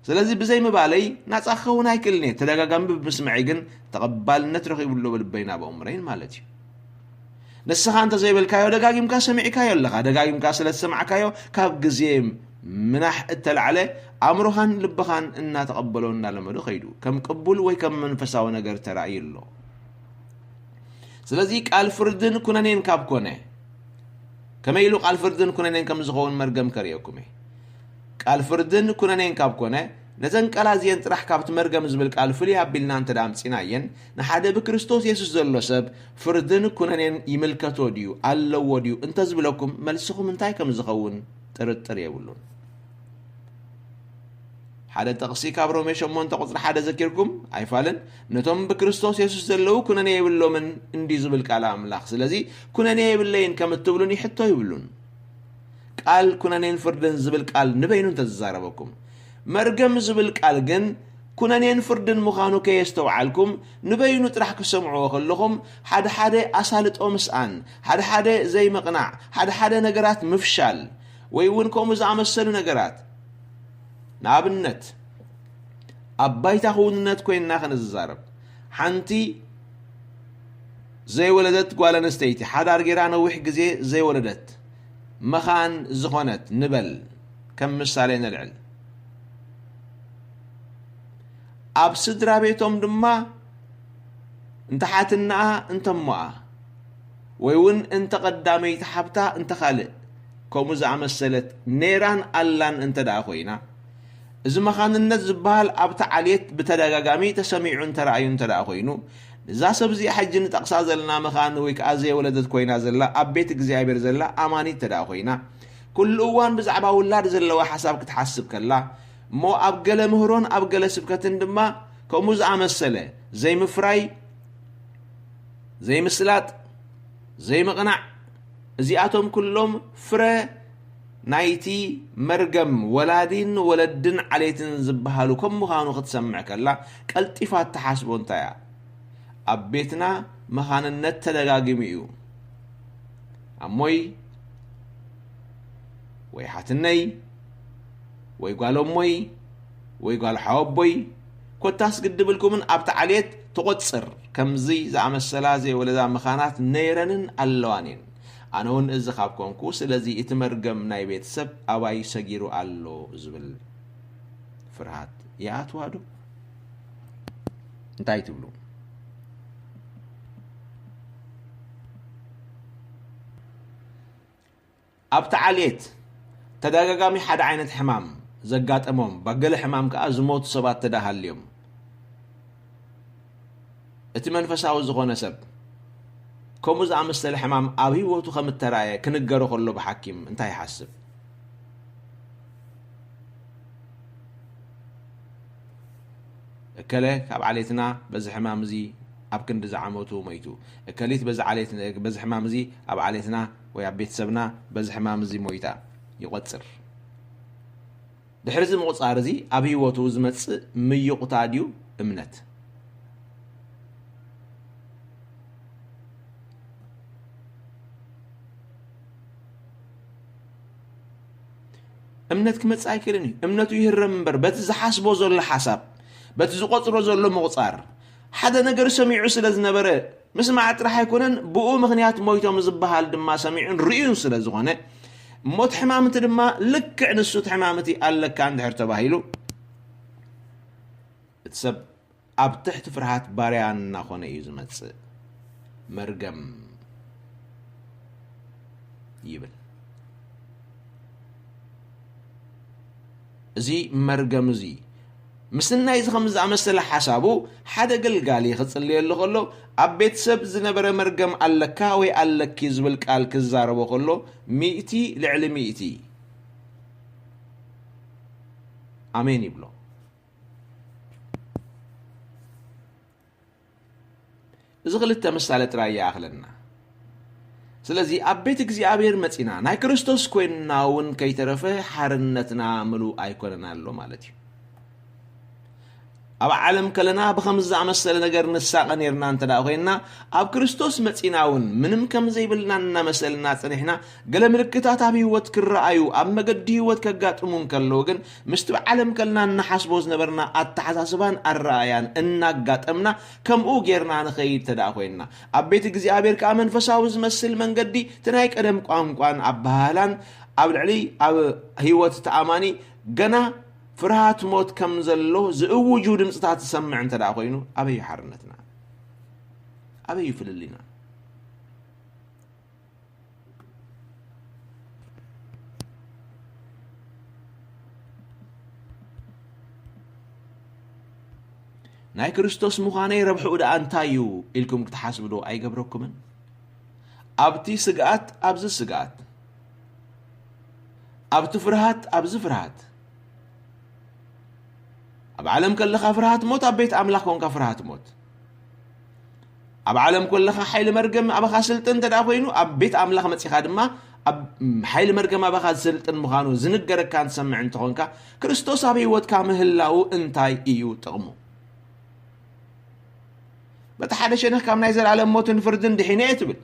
ስለዚ ብዘይ ምባለይ ናጻ ክኸውን ኣይክእልን እየ። ተደጋጋሚ ብምስምዐይ ግን ተቐባልነት ረኺቡ ኣሎ ብልበይን ኣብ ኣእምሮይን ማለት እዩ። ንስኻ እንተዘይበልካዮ ደጋጊምካ ሰሚዕካዮ ኣለኻ። ደጋጊምካ ስለ ዝሰማዕካዮ ካብ ግዜ ምናሕ እተላዕለ ኣእምሮኻን ልብኻን እናተቐበሎ እናለመዶ ከይዱ ከም ቅቡል ወይ ከም መንፈሳዊ ነገር ተራእዩ ኣሎ። ስለዚ ቃል ፍርድን ኩነኔን ካብ ኮነ፣ ከመይ ኢሉ ቃል ፍርድን ኩነኔን ከም ዝኸውን መርገም ከርእየኩም እየ። ቃል ፍርድን ኩነኔን ካብ ኮነ፣ ነዘን ቃላት እዚአን ጥራሕ ካብቲ መርገም ዝብል ቃል ፍልይ ኣቢልና እንተ ደኣ ኣምጺእናየን፣ ንሓደ ብክርስቶስ የሱስ ዘሎ ሰብ ፍርድን ኩነኔን ይምልከቶ ድዩ፣ ኣለዎ ድዩ እንተ ዝብለኩም፣ መልስኹም እንታይ ከም ዝኸውን ጥርጥር የብሉን። ሓደ ጥቕሲ ካብ ሮሜ ሸሞንተ ቁጽሪ ሓደ ዘኪርኩም ኣይፋልን፣ ነቶም ብክርስቶስ የሱስ ዘለዉ ኩነኔ የብሎምን እንድዩ ዝብል ቃል ኣምላኽ። ስለዚ ኩነኔ የብለይን ከም እትብሉን ይሕቶ ይብሉን። ቃል ኩነኔን ፍርድን ዝብል ቃል ንበይኑ እንተዝዛረበኩም፣ መርገም ዝብል ቃል ግን ኩነኔን ፍርድን ምዃኑ ከየስተውዓልኩም ንበይኑ ጥራሕ ክሰምዕዎ ከለኹም፣ ሓደ ሓደ ኣሳልጦ ምስኣን፣ ሓደ ሓደ ዘይምቕናዕ፣ ሓደ ሓደ ነገራት ምፍሻል፣ ወይ እውን ከምኡ ዝኣመሰሉ ነገራት። ንኣብነት፣ ኣብ ባይታ ክውንነት ኮይንና ክንዛረብ፣ ሓንቲ ዘይወለደት ጓል ኣንስተይቲ፣ ሓዳር ጌራ ነዊሕ ግዜ ዘይወለደት መኻን ዝኾነት ንበል፣ ከም ምሳሌ ነልዕል። ኣብ ስድራ ቤቶም ድማ እንተ ሓትናኣ እንተ እሞኣ፣ ወይ እውን እንተ ቀዳመይቲ ሓብታ እንተ ካልእ፣ ከምኡ ዝኣመሰለት ኔራን ኣላን እንተ ደኣ ኮይና፣ እዚ መኻንነት ዝበሃል ኣብታ ዓሌት ብተደጋጋሚ ተሰሚዑን ተራእዩን እንተ ደኣ ኮይኑ፣ እዛ ሰብ እዚኣ ሕጂ ንጠቕሳ ዘለና መኻን ወይ ከኣ ዘይወለደት ኮይና ዘላ፣ ኣብ ቤት እግዚኣብሔር ዘላ ኣማኒት እንተ ደኣ ኮይና፣ ኩሉ እዋን ብዛዕባ ውላድ ዘለዋ ሓሳብ ክትሓስብ ከላ፣ እሞ ኣብ ገለ ምህሮን ኣብ ገለ ስብከትን ድማ ከምኡ ዝኣመሰለ ዘይምፍራይ፣ ዘይምስላጥ፣ ዘይምቕናዕ፣ እዚኣቶም ኩሎም ፍረ ናይቲ መርገም ወላዲን ወለድን ዓሌትን ዝበሃሉ ከም ምዃኑ ክትሰምዕ ከላ፣ ቀልጢፋ እትሓስቦ እንታይ እያ? ኣብ ቤትና መኻንነት ተደጋጊሙ እዩ። ኣሞይ ወይ ሓትነይ ወይ ጓል ኣሞይ ወይ ጓል ሓወቦይ፣ ኮታስ ግድብ ኢልኩምን ኣብቲ ዓሌት ትቖጽር። ከምዚ ዝኣመሰላ ዘይወለዳ መኻናት ነይረንን ኣለዋን እየን። ኣነ እውን እዚ ካብ ኮንኩ፣ ስለዚ እቲ መርገም ናይ ቤተሰብ ኣባይ ሰጊሩ ኣሎ ዝብል ፍርሃት ይኣትዋ ዶ? እንታይ ትብሉ? ኣብቲ ዓሌት ተደጋጋሚ ሓደ ዓይነት ሕማም ዘጋጠሞም፣ ባገለ ሕማም ከኣ ዝሞቱ ሰባት ተዳሃልዮም፣ እቲ መንፈሳዊ ዝኾነ ሰብ ከምኡ ዝኣመሰለ ሕማም ኣብ ህይወቱ ከም እተራእየ ክንገሮ ከሎ ብሓኪም እንታይ ይሓስብ? እከለ ካብ ዓሌትና በዚ ሕማም እዚ ኣብ ክንዲ ዝዓመቱ ሞይቱ። እከሊት በዚ ዓሌት-፣ በዚ ሕማም እዚ ኣብ ዓሌትና ወይ ኣብ ቤተሰብና በዚ ሕማም እዚ ሞይታ። ይቖጽር። ድሕሪ እዚ ምቑጻር እዚ ኣብ ህይወቱ ዝመጽእ ምይቑታ ድዩ እምነት? እምነት ክመጽእ ኣይክእልን እዩ። እምነቱ ይህረም እምበር፣ በቲ ዝሓስቦ ዘሎ ሓሳብ፣ በቲ ዝቖጽሮ ዘሎ ምቑጻር፣ ሓደ ነገር ሰሚዑ ስለ ዝነበረ፣ ምስማዕ ጥራሕ ኣይኮነን፣ ብኡ ምኽንያት ሞይቶም ዝበሃል ድማ ሰሚዑን ርእዩን ስለ ዝኾነ፣ እሞ እቲ ሕማም እቲ ድማ ልክዕ ንሱ እቲ ሕማም እቲ ኣለካ እንድሕር ተባሂሉ፣ እቲ ሰብ ኣብ ትሕቲ ፍርሃት ባርያ እናኾነ እዩ ዝመጽእ። መርገም ይብል። እዚ መርገም እዚ፣ ምስናይ እዚ ከም ዝኣመሰለ ሓሳቡ፣ ሓደ ገልጋሊ ክጽልየሉ ከሎ፣ ኣብ ቤተሰብ ዝነበረ መርገም ኣለካ ወይ ኣለኪ ዝብል ቃል ክዛረቦ ከሎ፣ ሚእቲ ልዕሊ ሚእቲ ኣሜን ይብሎ። እዚ ክልተ ምሳሌ ጥራይ ይኣኽለና። ስለዚ ኣብ ቤት እግዚኣብሔር መጺና፣ ናይ ክርስቶስ ኮይንና እውን ከይተረፈ ሓርነትና ምሉእ ኣይኮነን ኣሎ ማለት እዩ። ኣብ ዓለም ከለና ብኸምዚ ዝኣመሰለ ነገር ንሳቐ ነይርና እንተ ደኣ ኮይንና፣ ኣብ ክርስቶስ መጺና እውን ምንም ከም ዘይብልና እናመሰልና ጸኒሕና፣ ገለ ምልክታት ኣብ ህይወት ክረኣዩ፣ ኣብ መገዲ ህይወት ከጋጥሙ እንከለዉ ግን፣ ምስቲ ብዓለም ከልና እንሓስቦ ዝነበርና ኣተሓሳስባን ኣረኣእያን እናጋጠምና፣ ከምኡ ጌርና ንኸይድ እንተ ደኣ ኮይንና፣ ኣብ ቤት እግዚኣብሔር ከኣ መንፈሳዊ ዝመስል መንገዲ፣ እቲ ናይ ቀደም ቋንቋን ኣበሃህላን ኣብ ልዕሊ ኣብ ህይወት እቲ ኣማኒ ገና ፍርሃት ሞት ከም ዘሎ ዝእውጁ ድምፅታት ዝሰምዕ እንተ ደኣ ኮይኑ፣ ኣበይ እዩ ሓርነትና? ኣበይ እዩ ፍልልይና? ናይ ክርስቶስ ምዃነይ ረብሕኡ ደኣ እንታይ እዩ ኢልኩም ክትሓስቡ ዶ ኣይገብረኩምን? ኣብቲ ስግኣት፣ ኣብዚ ስግኣት፣ ኣብቲ ፍርሃት፣ ኣብዚ ፍርሃት። ኣብ ዓለም ከለኻ ፍርሃት ሞት፣ ኣብ ቤት ኣምላኽ ኮንካ ፍርሃት ሞት። ኣብ ዓለም ከለኻ ሓይሊ መርገም ኣባኻ ስልጥን እንተ ደኣ ኮይኑ፣ ኣብ ቤት ኣምላኽ መጺኻ ድማ ኣብ ሓይሊ መርገም ኣባኻ ዝስልጥን ምዃኑ ዝንገረካን ትሰምዕ እንተኾንካ፣ ክርስቶስ ኣብ ህይወትካ ምህላዉ እንታይ እዩ ጥቕሙ? በቲ ሓደ ሸነኽ ካብ ናይ ዘለኣለም ሞትን ፍርድን ድሒነ እየ ትብል።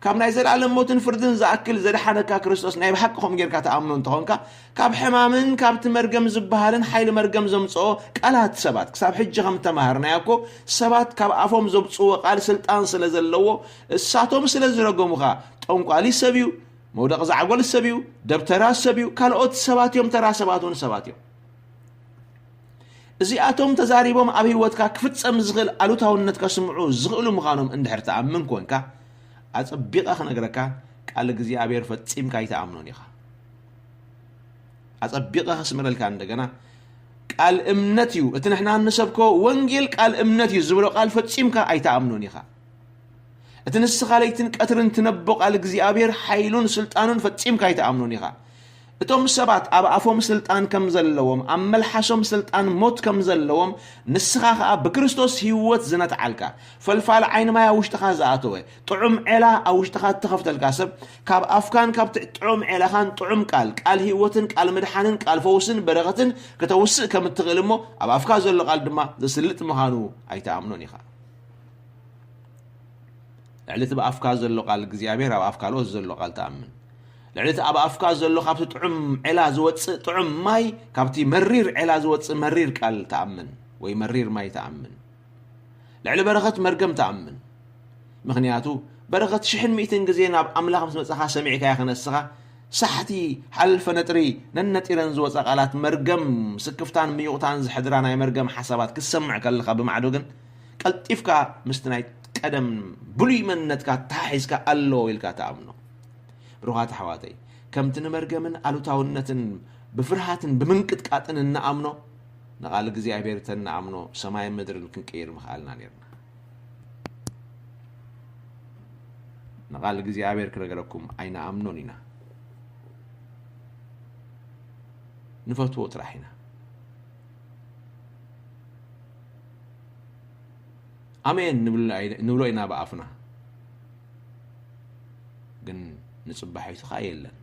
ካብ ናይ ዘለኣለም ሞትን ፍርድን ዝኣክል ዘድሓነካ ክርስቶስ ናይ ብሓቂ ከምኡ ጌርካ ትኣምኖ እንተኾንካ፣ ካብ ሕማምን ካብቲ መርገም ዝበሃልን ሓይሊ መርገም ዘምጽኦ ቃላት ሰባት፣ ክሳብ ሕጂ ከም እተማሃርናዮ እኮ፣ ሰባት ካብ ኣፎም ዘውጽእዎ ቃል ስልጣን ስለ ዘለዎ፣ እሳቶም ስለ ዝረገሙኻ፣ ጠንቋሊ ሰብ እዩ፣ መውደቕ ዛዕጎል ሰብ እዩ፣ ደብተራ ሰብ እዩ፣ ካልኦት ሰባት እዮም፣ ተራ ሰባት እውን ሰባት እዮም። እዚኣቶም ተዛሪቦም ኣብ ህይወትካ ክፍጸም ዝኽእል ኣሉታውነት ከስምዑ ዝኽእሉ ምዃኖም እንድሕር ትኣምን ኮንካ፣ ኣጸቢቐ ክነግረካ፣ ቃል እግዚኣብሔር ፈጺምካ ኣይትኣምኖን ኢኻ። ኣጸቢቐ ከስምረልካ እንደገና፣ ቃል እምነት እዩ። እቲ ንሕና እንሰብኮ ወንጌል ቃል እምነት እዩ ዝብሎ ቃል ፈጺምካ ኣይትኣምኖን ኢኻ። እቲ ንስኻ ለይትን ቀትርን ትነቦ ቃል እግዚኣብሔር ሓይሉን ስልጣኑን ፈጺምካ ኣይትኣምኖን ኢኻ። እቶም ሰባት ኣብ ኣፎም ስልጣን ከም ዘለዎም፣ ኣብ መልሓሶም ስልጣን ሞት ከም ዘለዎም፣ ንስኻ ኸኣ ብክርስቶስ ህይወት ዝነትዓልካ፣ ፈልፋል ዓይኒ ማይ ኣብ ውሽጥኻ ዝኣተወ፣ ጥዑም ዔላ ኣብ ውሽጥኻ እተኸፍተልካ ሰብ፣ ካብ ኣፍካን ካብ ትዕ-፣ ጥዑም ዔላኻን ጥዑም ቃል፣ ቃል ህይወትን ቃል ምድሓንን ቃል ፈውስን በረኸትን ከተውስእ ከም እትኽእል እሞ፣ ኣብ ኣፍካ ዘሎ ቃል ድማ ዘስልጥ ምዃኑ ኣይትኣምኖን ኢኻ። ልዕሊ እቲ ብኣፍካ ዘሎ ቃል እግዚኣብሔር ኣብ ኣፍ ካልኦት ዘሎ ቃል ትኣምን። ልዕሊ እቲ ኣብ ኣፍካ ዘሎ ካብቲ ጥዑም ዔላ ዝወጽእ ጥዑም ማይ፣ ካብቲ መሪር ዔላ ዝወጽእ መሪር ቃል ትኣምን ወይ መሪር ማይ ትኣምን። ልዕሊ በረኸት መርገም ትኣምን። ምኽንያቱ በረኸት ሽሕን ሚእትን ግዜ ናብ ኣምላኽ ምስ መጻኻ ሰሚዕካያ ከነስኻ ሳሕቲ ሓልፈ ነጥሪ ነነጢረን ዝወጻ ቃላት መርገም፣ ስክፍታን ምዩቕታን ዝሕድራ ናይ መርገም ሓሳባት ክትሰምዕ ከለኻ ብማዕዶ ግን ቀልጢፍካ ምስቲ ናይ ቀደም ብሉይ መንነትካ ተሓሒዝካ ኣለዎ ኢልካ ትኣምኖ። ብሩኻት ኣሕዋተይ፣ ከምቲ ንመርገምን ኣሉታውነትን ብፍርሃትን ብምንቅጥቃጥን እንኣምኖ፣ ንቓል እግዚኣብሔር ተንኣምኖ ሰማይን ምድርን ክንቅይር ምኽኣልና ነይርና። ንቓል እግዚኣብሔር ክነገረኩም ኣይንኣምኖን ኢና። ንፈትዎ ጥራሕ ኢና። ኣሜን ንብል-፣ ንብሎ ኢና ብኣፍና፣ ግን ንጽባሒቱ ኸኣ የለን።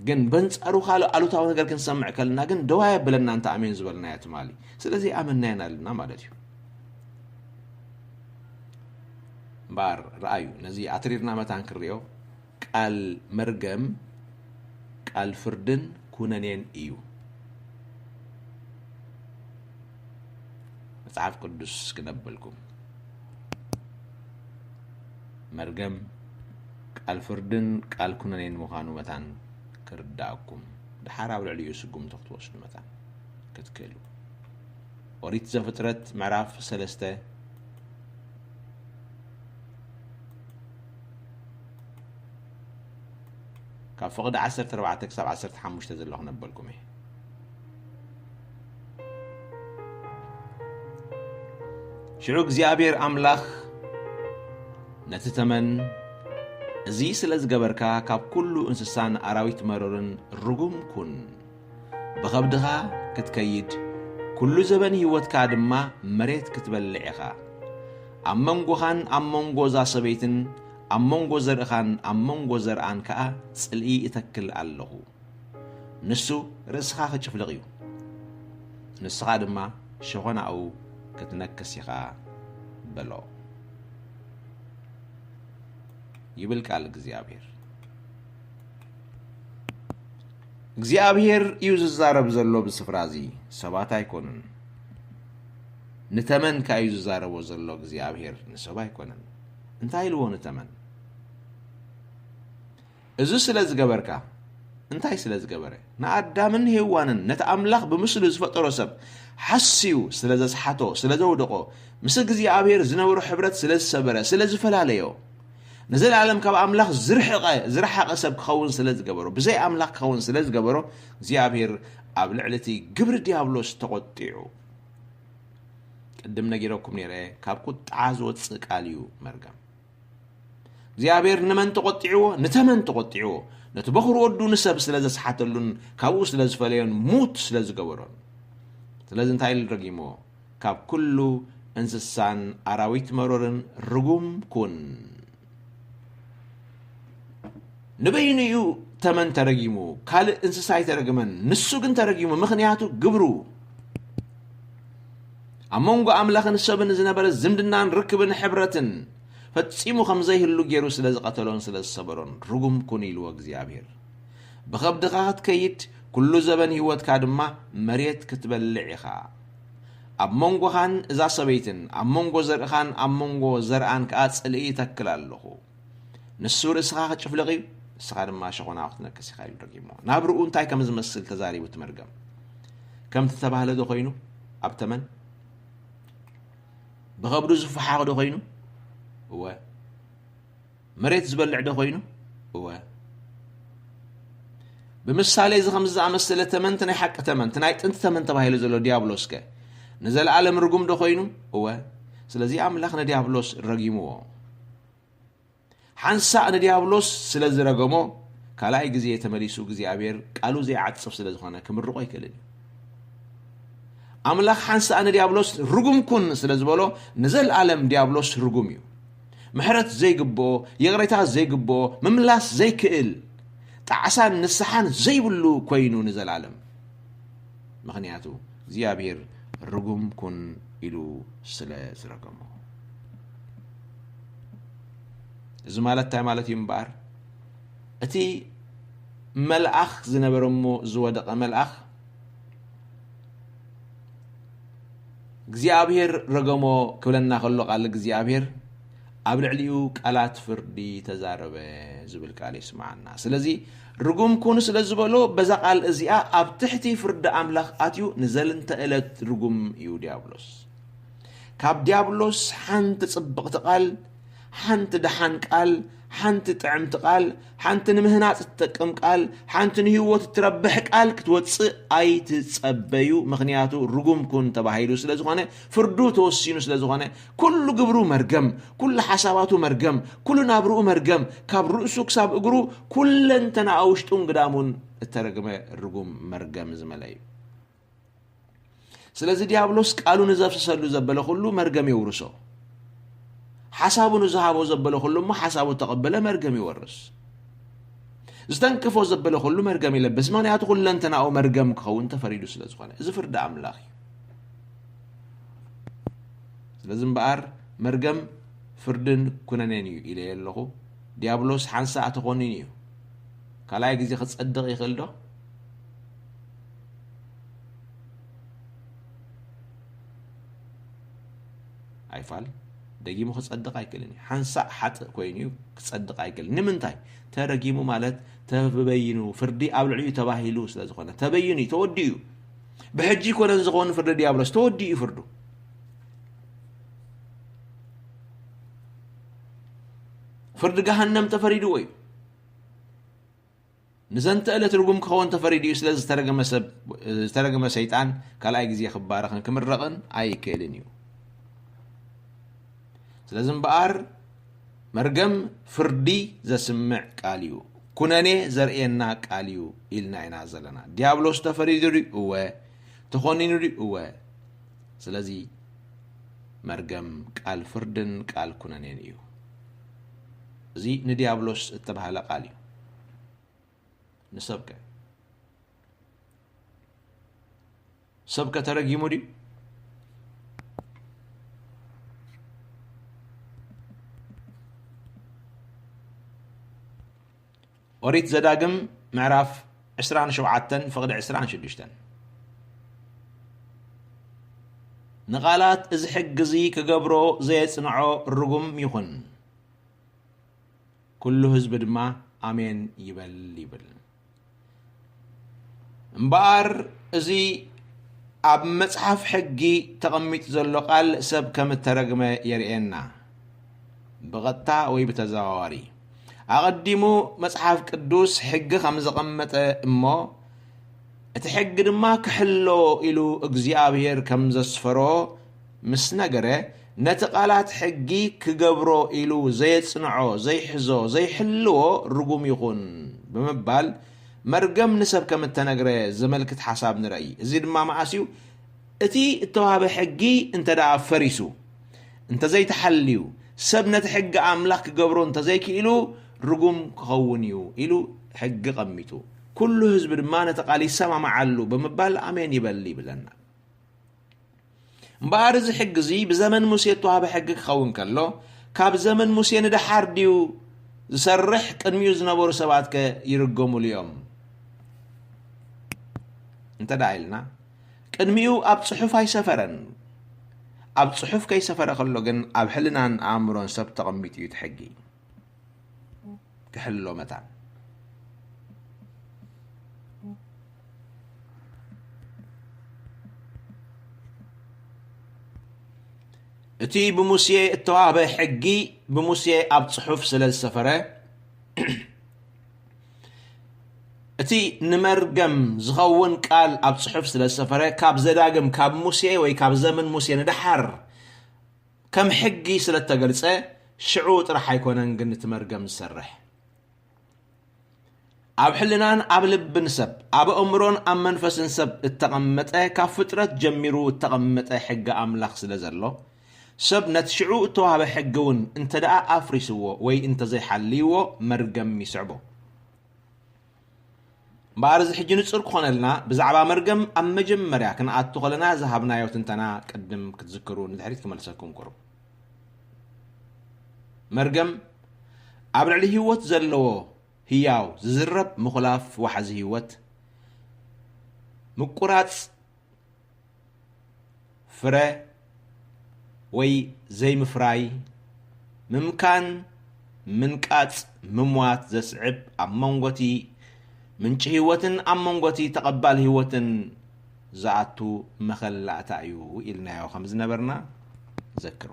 ግን በንጻሩ ካልእ ኣሉታዊ ነገር ክንሰምዕ ከለና ግን ደዋ የብለና፣ እንተ ኣሜን ዝበልናዮ ትማሊ። ስለዚ ኣመናዮ ኣለና ማለት እዩ። እምበኣር ረኣዩ፣ ነዚ ኣትሪርና መታን ክንሪኦ፣ ቃል መርገም ቃል ፍርድን ኩነኔን እዩ። መጽሓፍ ቅዱስ ክነብልኩም፣ መርገም ቃል ፍርድን ቃል ኩነኔን ምዃኑ መታን ክርዳእኩም፣ ደሓር ኣብ ልዕሊኡ ስጉምቲ ክትወስዱ መታን ክትክእሉ። ኦሪት ዘፍጥረት ምዕራፍ ሰለስተ ካብ ፍቕዲ ዓሰርተ ኣርባዕተ ክሳብ ዓሰርተ ሓሙሽተ ዘሎ ክነበልኩም እየ። ሽዑ እግዚኣብሔር ኣምላኽ ነቲ ተመን፣ "እዚ ስለ ዝገበርካ ካብ ኩሉ እንስሳን ኣራዊት መሮርን ርጉም ኩን። ብኸብድኻ ክትከይድ፣ ኩሉ ዘበን ህይወትካ ድማ መሬት ክትበልዕ ኢኻ። ኣብ መንጎኻን ኣብ መንጎ እዛ ሰበይትን ኣብ መንጎ ዘርእኻን ኣብ መንጎ ዘርኣን ከኣ ጽልኢ እተክል ኣለኹ። ንሱ ርእስኻ ክጭፍልቕ እዩ፣ ንስኻ ድማ ሸኾናኡ ክትነክስ ኢኻ" በሎ። ይብል ቃል እግዚኣብሔር። እግዚኣብሔር እዩ ዝዛረብ ዘሎ ብስፍራ እዚ፣ ሰባት ኣይኮኑን። ንተመን ከኣ እዩ ዝዛረቦ ዘሎ እግዚኣብሔር፣ ንሰብ ኣይኮነን። እንታይ ኢልዎ ንተመን? እዚ ስለ ዝገበርካ፣ እንታይ ስለ ዝገበረ? ንኣዳምን ሄዋንን፣ ነቲ ኣምላኽ ብምስሉ ዝፈጠሮ ሰብ ሓስዩ ስለ ዘስሓቶ፣ ስለ ዘውደቖ፣ ምስ እግዚኣብሔር ዝነበሮ ሕብረት ስለ ዝሰበረ፣ ስለ ዝፈላለዮ፣ ንዘለኣለም ካብ ኣምላኽ ዝርሕቐ፣ ዝረሓቐ ሰብ ክኸውን ስለ ዝገበሮ፣ ብዘይ ኣምላኽ ክኸውን ስለ ዝገበሮ፣ እግዚኣብሔር ኣብ ልዕሊ እቲ ግብሪ ዲያብሎስ ተቖጢዑ። ቅድም ነጊረኩም ነይረ፣ ካብ ቁጥዓ ዝወጽእ ቃል እዩ መርገም። እግዚኣብሔር ንመን ተቖጢዕዎ? ንተመን ተቖጢዕዎ። ነቲ በኹር ወዱ ንሰብ ስለ ዘስሓተሉን ካብኡ ስለ ዝፈለዮን ሙት ስለ ዝገበሮን። ስለዚ እንታይ ኢሉ ረጊምዎ? "ካብ ኩሉ እንስሳን ኣራዊት መሮርን ርጉም ኩን።" ንበይኑ እዩ ተመን ተረጊሙ፣ ካልእ እንስሳ ኣይተረግመን። ንሱ ግን ተረጊሙ፣ ምኽንያቱ ግብሩ። ኣብ መንጎ ኣምላኽን ሰብን ዝነበረ ዝምድናን ርክብን ሕብረትን ፈጺሙ ከም ዘይህሉ ገይሩ ስለ ዝቐተሎን ስለ ዝሰበሮን፣ "ርጉም ኩን" ኢልዎ እግዚኣብሔር። "ብኸብድኻ ክትከይድ፣ ኩሉ ዘበን ህይወትካ ድማ መሬት ክትበልዕ ኢኻ። ኣብ መንጎኻን እዛ ሰበይትን፣ ኣብ መንጎ ዘርእኻን ኣብ መንጎ ዘርኣን ከኣ ጽልኢ እተክል ኣለኹ። ንሱ ርእስኻ ክጭፍልቕ እዩ፣ ንስኻ ድማ ሸኾና ክትነክስ ኢኻ" ኢሉ ረጊሞ። ናብርኡ እንታይ ከም ዝመስል ተዛሪቡ እቲ መርገም። ከምቲ ተባህለ ዶ ኮይኑ ኣብ ተመን? ብኸብዱ ዝፈሓቕ ዶ ኮይኑ? እወ። መሬት ዝበልዕ ዶ ኮይኑ? እወ። ብምሳሌ እዚ ከምዚ ዝኣመሰለ ተመን፣ እቲ ናይ ሓቂ ተመን፣ እቲ ናይ ጥንቲ ተመን ተባሂሉ ዘሎ ዲያብሎስከ ንዘለኣለም ርጉም ዶ ኮይኑ? እወ። ስለዚ ኣምላኽ ንዲያብሎስ ረጊምዎ። ሓንሳእ ንዲያብሎስ ስለ ዝረገሞ፣ ካልኣይ ግዜ ተመሊሱ እግዚኣብሔር ቃሉ ዘይዓጽፍ ስለ ዝኾነ ክምርቆ ኣይክእልን እዩ። ኣምላኽ ሓንሳእ ንዲያብሎስ ርጉም ኩን ስለ ዝበሎ፣ ንዘለኣለም ዲያብሎስ ርጉም እዩ። ምሕረት ዘይግብኦ፣ ይቕሬታ ዘይግብኦ፣ ምምላስ ዘይክእል፣ ጣዕሳን ንስሓን ዘይብሉ ኮይኑ ንዘለኣለም። ምኽንያቱ እግዚኣብሔር ርጉም ኩን ኢሉ ስለ ዝረገሞ። እዚ ማለት እንታይ ማለት እዩ እምበኣር? እቲ መልኣኽ ዝነበረ እሞ ዝወደቐ መልኣኽ፣ እግዚኣብሔር ረገሞ ክብለና ከሎ ቃል እግዚኣብሔር፣ ኣብ ልዕሊኡ ቃላት ፍርዲ ተዛረበ ዝብል ቃል የስምዓና። ስለዚ ርጉም ኩኑ ስለ ዝበሎ፣ በዛ ቃል እዚኣ ኣብ ትሕቲ ፍርዲ ኣምላኽ ኣትዩ ንዘልንተ ዕለት ርጉም እዩ ዲያብሎስ። ካብ ዲያብሎስ ሓንቲ ጽብቕቲ ቃል፣ ሓንቲ ደሓን ቃል፣ ሓንቲ ጥዕምቲ ቃል፣ ሓንቲ ንምህናጽ እትጠቅም ቃል፣ ሓንቲ ንህይወት እትረብሕ ቃል ክትወጽእ ኣይትጸበዩ። ምኽንያቱ ርጉም ኩን ተባሂሉ ስለ ዝኾነ፣ ፍርዱ ተወሲኑ ስለ ዝኾነ፣ ኩሉ ግብሩ መርገም፣ ኩሉ ሓሳባቱ መርገም፣ ኩሉ ናብርኡ መርገም፣ ካብ ርእሱ ክሳብ እግሩ ኩለንተናኣ ውሽጡን ግዳሙን እተረግመ ርጉም መርገም ዝመለ እዩ። ስለዚ ዲያብሎስ ቃሉ ንዘፍስሰሉ ዘበለ ኩሉ መርገም የውርሶ። ሓሳቡ ንዝሃቦ ዘበለ ኩሉ እሞ ሓሳቡ ተቐበለ መርገም ይወርስ። ዝተንከፎ ዘበለ ኩሉ መርገም ይለብስ። ምኽንያቱ ኩለንተናኡ መርገም ክኸውን ተፈሪዱ ስለ ዝኾነ። እዚ ፍርዲ ኣምላኽ እዩ። ስለዚ እምበኣር መርገም ፍርድን ኩነኔን እዩ ኢለ ኣለኹ። ዲያብሎስ ሓንሳእ ተኾኒኑ እዩ። ካልኣይ ግዜ ክጸድቕ ይኽእል ዶ? ኣይፋል። ደጊሙ ክጸድቕ ኣይክእልን እዩ። ሓንሳእ ሓጥእ ኮይኑ እዩ ክጸድቕ ኣይክእልን። ንምንታይ? ተረጊሙ ማለት ተበይኑ፣ ፍርዲ ኣብ ልዕሊኡ ተባሂሉ ስለ ዝኾነ። ተበይኑ እዩ፣ ተወዲኡ እዩ። ብሕጂ ይኮነን ዝኾን ፍርዲ ዲያብሎስ፣ ተወዲኡ እዩ ፍርዱ። ፍርዲ ገሃነም ተፈሪድዎ እዩ። ንዘንተ ዕለት ርጉም ክኸውን ተፈሪዱ እዩ። ስለ ዝተረገመ ሰብ፣ ዝተረገመ ሰይጣን ካልኣይ ግዜ ክባረኽን ክምረቕን ኣይክእልን እዩ። ስለዚ እምበኣር መርገም ፍርዲ ዘስምዕ ቃል እዩ፣ ኩነኔ ዘርእየና ቃል እዩ ኢልና ኢና ዘለና። ዲያብሎስ ተፈሪዱ ድዩ? እወ። ተኾኒኑ ድዩ? እወ። ስለዚ መርገም ቃል ፍርድን ቃል ኩነኔን እዩ። እዚ ንዲያብሎስ እተባህለ ቃል እዩ። ንሰብከ? ሰብከ ተረጊሙ ድዩ? ኦሪት ዘዳግም ምዕራፍ ዕስራን ሸውዓተን ፍቕዲ ዕስራን ሽዱሽተን። ንቓላት እዚ ሕጊ እዚ ክገብሮ ዘየጽንዖ ርጉም ይኹን። ኩሉ ህዝቢ ድማ ኣሜን ይበል ይብል። እምበኣር እዚ ኣብ መጽሓፍ ሕጊ ተቐሚጡ ዘሎ ቃል ሰብ ከም እተረግመ የርእየና። ብቐጥታ ወይ ብተዘዋዋሪ። ኣቐዲሙ መጽሓፍ ቅዱስ ሕጊ ከም ዘቐመጠ እሞ፣ እቲ ሕጊ ድማ ክሕሎ ኢሉ እግዚኣብሔር ከም ዘስፈሮ ምስ ነገረ፣ ነቲ ቃላት ሕጊ ክገብሮ ኢሉ ዘየጽንዖ፣ ዘይሕዞ፣ ዘይሕልዎ ርጉም ይኹን ብምባል መርገም ንሰብ ከም እተነግረ ዘመልክት ሓሳብ ንረኢ። እዚ ድማ መዓስ እዩ? እቲ እተዋህበ ሕጊ እንተ ደኣ ፈሪሱ፣ እንተ ዘይተሓልዩ፣ ሰብ ነቲ ሕጊ ኣምላኽ ክገብሮ እንተ ዘይክኢሉ ርጉም ክኸውን እዩ ኢሉ ሕጊ ቀሚጡ። ኩሉ ህዝቢ ድማ ነቲ ቃል ይሰማማዓሉ ብምባል ኣሜን ይበል ይብለና። እምበኣር እዚ ሕጊ እዚ ብዘመን ሙሴ እተዋህበ ሕጊ ክኸውን ከሎ፣ ካብ ዘመን ሙሴ ንደሓር ድዩ ዝሰርሕ? ቅድሚኡ ዝነበሩ ሰባትከ ይርገሙሉ እዮም? እንተ ደኣ ኢልና፣ ቅድሚኡ ኣብ ጽሑፍ ኣይሰፈረን። ኣብ ጽሑፍ ከይሰፈረ ከሎ ግን ኣብ ሕልናን ኣእምሮን ሰብ ተቐሚጡ እዩ እቲ ሕጊ። ክሕሎ መታን። እቲ ብሙሴ እተዋህበ ሕጊ ብሙሴ ኣብ ጽሑፍ ስለ ዝሰፈረ፣ እቲ ንመርገም ዝኸውን ቃል ኣብ ጽሑፍ ስለ ዝሰፈረ፣ ካብ ዘዳግም፣ ካብ ሙሴ ወይ ካብ ዘመን ሙሴ ንደሓር ከም ሕጊ ስለ እተገልጸ፣ ሽዑ ጥራሕ ኣይኮነን ግን እቲ መርገም ዝሰርሕ። ኣብ ሕልናን ኣብ ልብን ሰብ፣ ኣብ ኣእምሮን ኣብ መንፈስን ሰብ እተቐመጠ፣ ካብ ፍጥረት ጀሚሩ እተቐመጠ ሕጊ ኣምላኽ ስለ ዘሎ፣ ሰብ ነቲ ሽዑ እተዋህበ ሕጊ እውን እንተ ደኣ ኣፍሪስዎ ወይ እንተ ዘይሓልይዎ፣ መርገም ይስዕቦ። እምበኣር፣ እዚ ሕጂ ንጹር ክኾነልና፣ ብዛዕባ መርገም ኣብ መጀመርያ ክንኣቱ ከለና ዝሃብናዮ ትንተና ቅድም ክትዝክሩ፣ ንድሕሪት ክመልሰኩም ቁሩብ። መርገም ኣብ ልዕሊ ህይወት ዘለዎ ህያው ዝዝረብ ምኹላፍ ዋሕዚ ህይወት፣ ምቁራጽ ፍረ ወይ ዘይምፍራይ፣ ምምካን፣ ምንቃጽ፣ ምሟት ዘስዕብ፣ ኣብ መንጎቲ ምንጪ ህይወትን ኣብ መንጎቲ ተቐባል ህይወትን ዝኣቱ መኸላእታ እዩ ኢልናዮ ከም ዝነበርና ዘክሩ።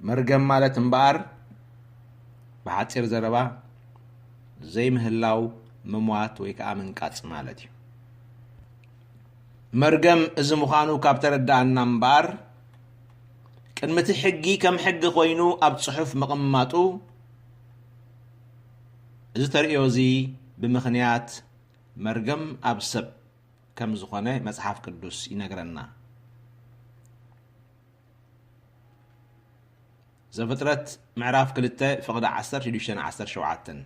መርገም ማለት እምበኣር፣ ብሓጺር ዘረባ፣ ዘይምህላው፣ ምሟት ወይ ከኣ ምንቃጽ ማለት እዩ። መርገም እዚ ምዃኑ ካብ ተረዳእና እምበኣር፣ ቅድሚ እቲ ሕጊ ከም ሕጊ ኮይኑ ኣብ ጽሑፍ ምቕማጡ፣ እዚ ተርእዮ እዚ ብምኽንያት መርገም ኣብ ሰብ ከም ዝኾነ መጽሓፍ ቅዱስ ይነግረና። ዘፍጥረት ምዕራፍ ክልተ ፍቕዲ ዓሰርተ ሽዱሽተን ዓሰርተ ሸውዓተን።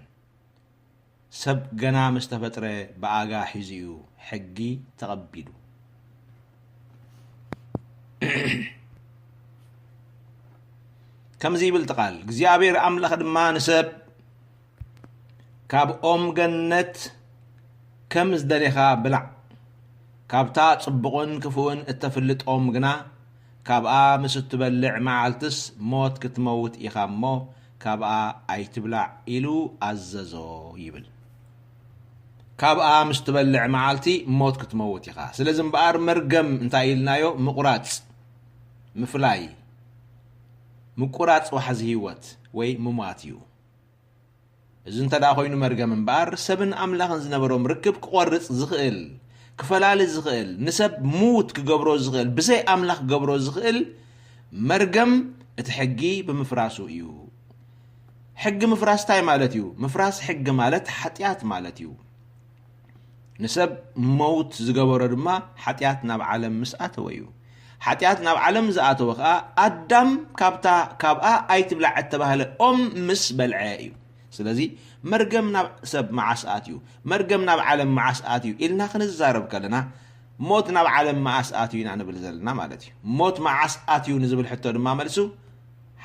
ሰብ ገና ምስ ተፈጥረ ብኣጋ ሒዙ እዩ ሕጊ ተቐቢሉ። ከምዚ ይብል እቲ ቃል፣ እግዚኣብሔር ኣምላኽ ድማ ንሰብ፣ ካብ ኦም ገነት ከም ዝደሌኻ ብላዕ፣ ካብታ ጽቡቕን ክፉእን እተፍልጥ ኦም ግና፣ ካብኣ ምስ እትበልዕ መዓልትስ ሞት ክትመውት ኢኻ እሞ፣ ካብኣ ኣይትብላዕ ኢሉ ኣዘዞ ይብል። ካብኣ ምስ ትበልዕ መዓልቲ ሞት ክትመውት ኢኻ። ስለዚ እምበኣር መርገም እንታይ ኢልናዮ? ምቑራጽ፣ ምፍላይ፣ ምቁራጽ ዋሕዚ ህይወት ወይ ምሟት እዩ። እዚ እንተ ደኣ ኮይኑ መርገም እምበኣር፣ ሰብን ኣምላኽን ዝነበሮም ርክብ ክቖርጽ ዝኽእል፣ ክፈላሊ ዝኽእል፣ ንሰብ ምዉት ክገብሮ ዝኽእል፣ ብዘይ ኣምላኽ ክገብሮ ዝኽእል መርገም እቲ ሕጊ ብምፍራሱ እዩ። ሕጊ ምፍራስ እንታይ ማለት እዩ? ምፍራስ ሕጊ ማለት ሓጢኣት ማለት እዩ። ንሰብ መውት ዝገበሮ ድማ ሓጢኣት ናብ ዓለም ምስ ኣተወ እዩ። ሓጢኣት ናብ ዓለም ዝኣተወ ኸኣ ኣዳም ካብታ፣ ካብኣ ኣይትብላዕ እተባህለ ኦም ምስ በልዐ እዩ። ስለዚ መርገም ናብ ሰብ መዓስ ኣትዩ፣ መርገም ናብ ዓለም መዓስ ኣትዩ ኢልና ክንዛረብ ከለና፣ ሞት ናብ ዓለም መዓስ ኣትዩ ኢና ንብል ዘለና ማለት እዩ። ሞት መዓስ ኣትዩ ንዝብል ሕቶ ድማ መልሱ፣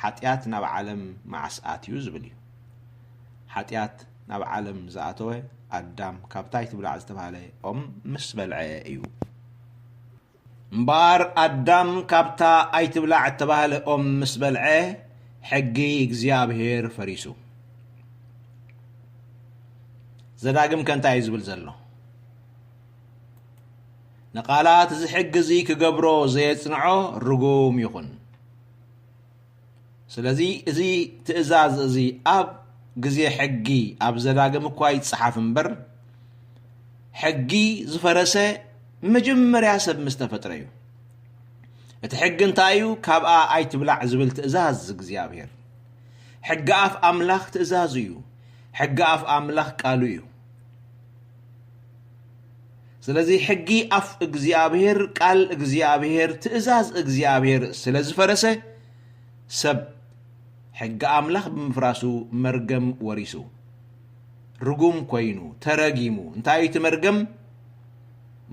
ሓጢኣት ናብ ዓለም መዓስ ኣትዩ ዝብል እዩ። ሓጢኣት ናብ ዓለም ዝኣተወ ኣዳም ካብታ ኣይትብላዕ ዝተባህለ ኦም ምስ በልዐ እዩ። እምበኣር ኣዳም ካብታ ኣይትብላዕ እተባህለ ኦም ምስ በልዐ፣ ሕጊ እግዚኣብሔር ፈሪሱ። ዘዳግም ከ እንታይ እዩ ዝብል ዘሎ? ንቓላት እዚ ሕጊ እዚ ክገብሮ ዘየጽንዖ ርጉም ይኹን። ስለዚ እዚ ትእዛዝ እዚ ኣብ ግዜ ሕጊ ኣብ ዘዳግም እኳ ይጸሓፍ እምበር፣ ሕጊ ዝፈረሰ መጀመርያ ሰብ ምስ ተፈጥረ እዩ። እቲ ሕጊ እንታይ እዩ? ካብኣ ኣይትብላዕ ዝብል ትእዛዝ እግዚኣብሔር። ሕጊ ኣፍ ኣምላኽ ትእዛዙ እዩ። ሕጊ ኣፍ ኣምላኽ ቃሉ እዩ። ስለዚ ሕጊ ኣፍ እግዚኣብሔር፣ ቃል እግዚኣብሔር፣ ትእዛዝ እግዚኣብሔር ስለ ዝፈረሰ፣ ሰብ ሕጊ ኣምላኽ ብምፍራሱ መርገም ወሪሱ፣ ርጉም ኮይኑ፣ ተረጊሙ። እንታይ እዩ እቲ መርገም?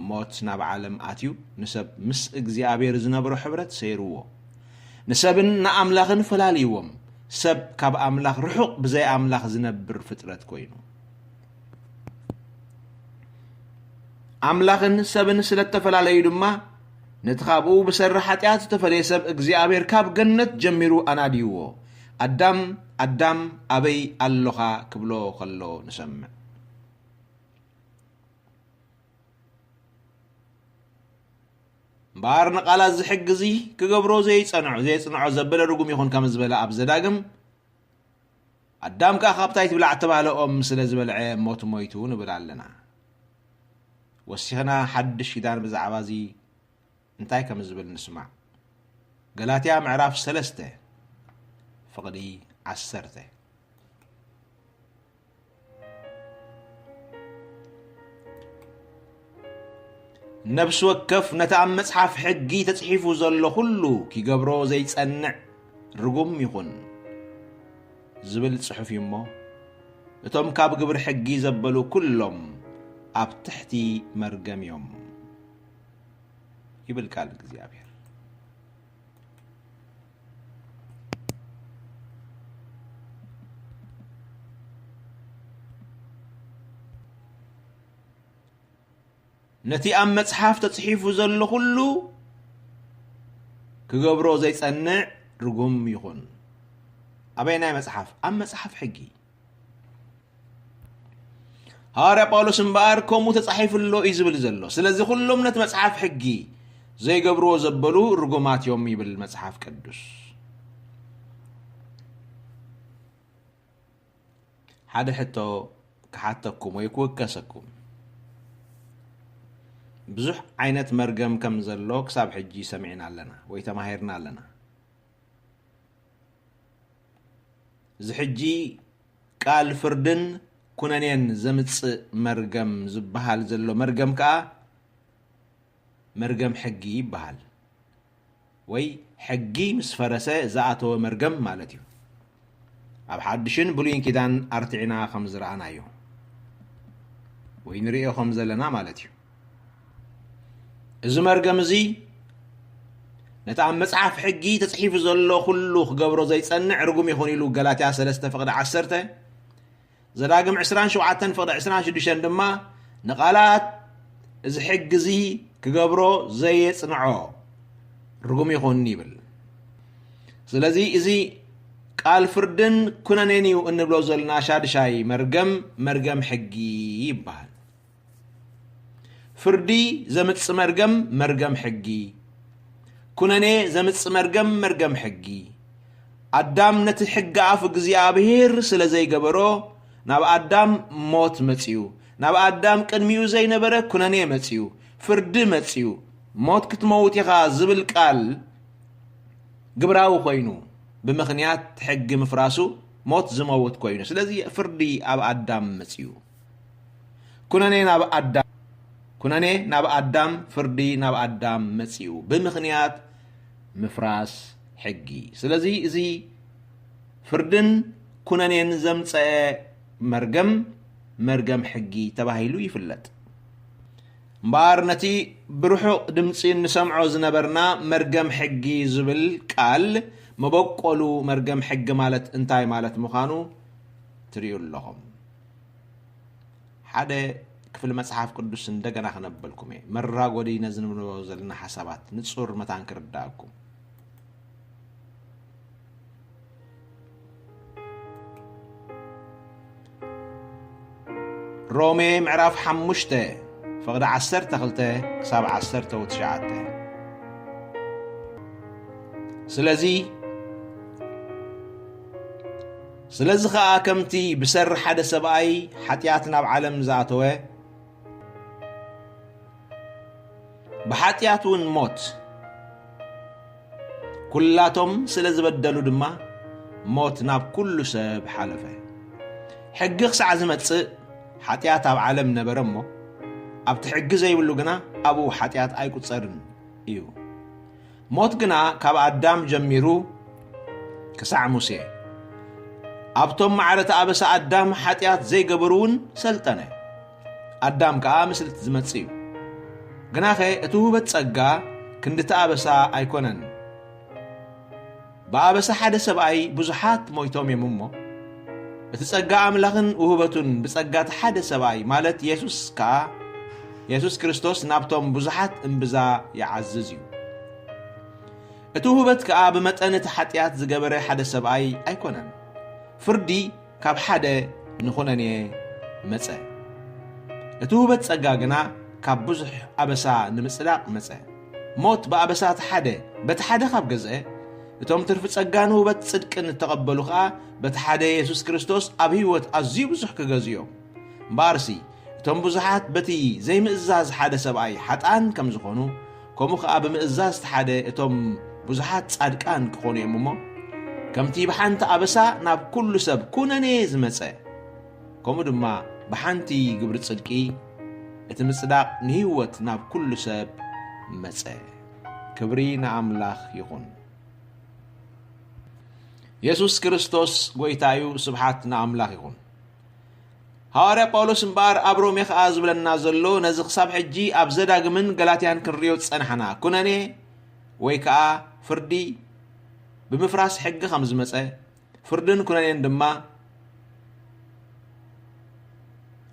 ሞት ናብ ዓለም ኣትዩ፣ ንሰብ ምስ እግዚኣብሔር ዝነብሮ ሕብረት ሰይርዎ። ንሰብን ንኣምላኽን ፈላልይዎም። ሰብ ካብ ኣምላኽ ርሑቕ፣ ብዘይ ኣምላኽ ዝነብር ፍጥረት ኮይኑ። ኣምላኽን ሰብን ስለ እተፈላለዩ ድማ፣ ነቲ ካብኡ ብሰሪ ሓጢኣት ዝተፈልየ ሰብ እግዚኣብሔር ካብ ገነት ጀሚሩ ኣናድይዎ። ኣዳም፣ ኣዳም፣ ኣበይ ኣሎኻ? ክብሎ ከሎ ንሰምዕ። እምበኣር ንቓላት እዚ ሕጊ እዚ ክገብሮ ዘይጸንዖ፣ ዘየጽንዖ ዘበለ ርጉም ይኹን ከም ዝበለ ኣብ ዘዳግም ኣዳም ከኣ ካብታ ኣይትብላዕ እተባህለ ኦም ስለ ዝበልዐ ሞት ሞይቱ ንብል ኣለና። ወሲኽና ሓድሽ ኪዳን ብዛዕባ እዚ እንታይ ከም ዝብል ንስማዕ። ገላትያ ምዕራፍ ሰለስተ ፍቕዲ ዓሰርተ። ነፍሲ ወከፍ ነቲ ኣብ መጽሓፍ ሕጊ ተጽሒፉ ዘሎ ኩሉ ኪገብሮ ዘይጸንዕ ርጉም ይኹን ዝብል ጽሑፍ እዩ እሞ፣ እቶም ካብ ግብሪ ሕጊ ዘበሉ ኩሎም ኣብ ትሕቲ መርገም እዮም ይብል ቃል እግዚኣብሔር። ነቲ ኣብ መጽሓፍ ተጽሒፉ ዘሎ ኩሉ ክገብሮ ዘይጸንዕ ርጉም ይኹን። ኣበየናይ መጽሓፍ? ኣብ መጽሓፍ ሕጊ። ሃዋርያ ጳውሎስ እምበኣር ከምኡ ተጻሒፉ ኣሎ እዩ ዝብል ዘሎ። ስለዚ ኩሎም ነቲ መጽሓፍ ሕጊ ዘይገብርዎ ዘበሉ ርጉማት እዮም ይብል መጽሓፍ ቅዱስ። ሓደ ሕቶ ክሓተኩም ወይ ክውከሰኩም። ብዙሕ ዓይነት መርገም ከም ዘሎ ክሳብ ሕጂ ሰሚዕና ኣለና ወይ ተማሂርና ኣለና። እዚ ሕጂ ቃል ፍርድን ኩነኔን ዘምጽእ መርገም ዝበሃል ዘሎ መርገም ከኣ መርገም ሕጊ ይበሃል። ወይ ሕጊ ምስ ፈረሰ ዝኣተወ መርገም ማለት እዩ። ኣብ ሓድሽን ብሉይን ኪዳን ኣርቲዕና ከም ዝረኣናዮ ወይ ንርእዮ ከም ዘለና ማለት እዩ። እዚ መርገም እዚ ነቲ ኣብ መጽሓፍ ሕጊ ተጽሒፉ ዘሎ ኩሉ ክገብሮ ዘይጸንዕ ርጉም ይኹን ኢሉ ገላትያ ሰለስተ ፍቕዲ ዓሰርተ፣ ዘዳግም ዕስራን ሸውዓተን ፍቕዲ ዕስራን ሽዱሽተን ድማ ንቓላት እዚ ሕጊ እዚ ክገብሮ ዘየጽንዖ ርጉም ይኹን ይብል። ስለዚ እዚ ቃል ፍርድን ኩነኔን እዩ እንብሎ ዘለና ሻድሻይ መርገም፣ መርገም ሕጊ ይበሃል። ፍርዲ ዘምጽእ መርገም፣ መርገም ሕጊ። ኩነኔ ዘምጽእ መርገም፣ መርገም ሕጊ። ኣዳም ነቲ ሕጊ ኣፍ እግዚኣብሔር ስለ ዘይገበሮ፣ ናብ ኣዳም ሞት መጽዩ። ናብ ኣዳም ቅድሚኡ ዘይነበረ ኩነኔ መጽዩ፣ ፍርዲ መጽዩ። ሞት ክትመውት ኢኻ ዝብል ቃል ግብራዊ ኮይኑ፣ ብምኽንያት ሕጊ ምፍራሱ ሞት ዝመውት ኮይኑ። ስለዚ ፍርዲ ኣብ ኣዳም መጽዩ። ኩነኔ ናብ ኣዳም፣ ኩነኔ ናብ ኣዳም፣ ፍርዲ ናብ ኣዳም መጽዩ ብምኽንያት ምፍራስ ሕጊ። ስለዚ እዚ ፍርድን ኩነኔን ዘምጸአ መርገም፣ መርገም ሕጊ ተባሂሉ ይፍለጥ። እምበኣር ነቲ ብርሑቕ ድምጺ እንሰምዖ ዝነበርና መርገም ሕጊ ዝብል ቃል መበቆሉ መርገም ሕጊ ማለት እንታይ ማለት ምዃኑ ትርእዩ ኣለኹም። ሓደ ክፍሊ መጽሓፍ ቅዱስ እንደገና ክነበልኩም እየ። መራጎዲ ነዚ ንብሎ ዘለና ሓሳባት ንጹር መታን ክርዳእኩም። ሮሜ ምዕራፍ ሓሙሽተ ፍቕዲ ዓሰርተ ክልተ ክሳብ ዓሰርተ ትሽዓተ። ስለዚ፣ ስለዚ ኸኣ ከምቲ ብሰሪ ሓደ ሰብኣይ ሓጢኣት ናብ ዓለም ዝኣተወ፣ ብሓጢኣት እውን ሞት፣ ኩላቶም ስለ ዝበደሉ ድማ ሞት ናብ ኩሉ ሰብ ሓለፈ። ሕጊ ክሳዕ ዝመጽእ ሓጢኣት ኣብ ዓለም ነበረ እሞ፣ ኣብቲ ሕጊ ዘይብሉ ግና ኣብኡ ሓጢኣት ኣይቁጸርን እዩ። ሞት ግና ካብ ኣዳም ጀሚሩ ክሳዕ ሙሴ፣ ኣብቶም ማዕረቲ ኣበሳ ኣዳም ሓጢኣት ዘይገበሩ እውን ሰልጠነ። ኣዳም ከኣ ምስልቲ ዝመጽእ እዩ። ግናኸ እቲ ውህበት ጸጋ ክንድቲ ኣበሳ ኣይኮነን። ብኣበሳ ሓደ ሰብኣይ ብዙሓት ሞይቶም እዮም እሞ፣ እቲ ጸጋ ኣምላኽን ውህበቱን ብጸጋ እቲ ሓደ ሰብኣይ ማለት የሱስ ከኣ፣ የሱስ ክርስቶስ ናብቶም ብዙሓት እምብዛ ይዓዝዝ እዩ። እቲ ውህበት ከኣ ብመጠን እቲ ሓጢኣት ዝገበረ ሓደ ሰብኣይ ኣይኮነን። ፍርዲ ካብ ሓደ ንኹነኔ መጸ። እቲ ውህበት ጸጋ ግና ካብ ብዙሕ ኣበሳ ንምጽዳቕ መጸ። ሞት ብኣበሳ እቲ ሓደ፣ በቲ ሓደ ካብ ገዝአ፣ እቶም ትርፊ ጸጋን ውበት ጽድቅን እተቐበሉ ኸኣ በቲ ሓደ የሱስ ክርስቶስ ኣብ ህይወት ኣዝዩ ብዙሕ ክገዝኡ እዮም። እምበኣርሲ እቶም ብዙሓት በቲ ዘይምእዛዝ ሓደ ሰብኣይ ሓጥኣን ከም ዝኾኑ፣ ከምኡ ኸኣ ብምእዛዝ እቲ ሓደ እቶም ብዙሓት ጻድቃን ክኾኑ እዮም እሞ፣ ከምቲ ብሓንቲ ኣበሳ ናብ ኩሉ ሰብ ኩነኔ ዝመጸ፣ ከምኡ ድማ ብሓንቲ ግብሪ ጽድቂ እቲ ምጽዳቕ ንህይወት ናብ ኩሉ ሰብ መጸ። ክብሪ ንኣምላኽ ይኹን። የሱስ ክርስቶስ ጐይታ እዩ። ስብሓት ንኣምላኽ ይኹን። ሃዋርያ ጳውሎስ እምበኣር ኣብ ሮሜ ኸኣ ዝብለና ዘሎ፣ ነዚ ክሳብ ሕጂ ኣብ ዘዳግምን ገላትያን ክንርእዮ ዝጸናሕና ኩነኔ ወይ ከኣ ፍርዲ ብምፍራስ ሕጊ ከም ዝመጸ፣ ፍርድን ኩነኔን ድማ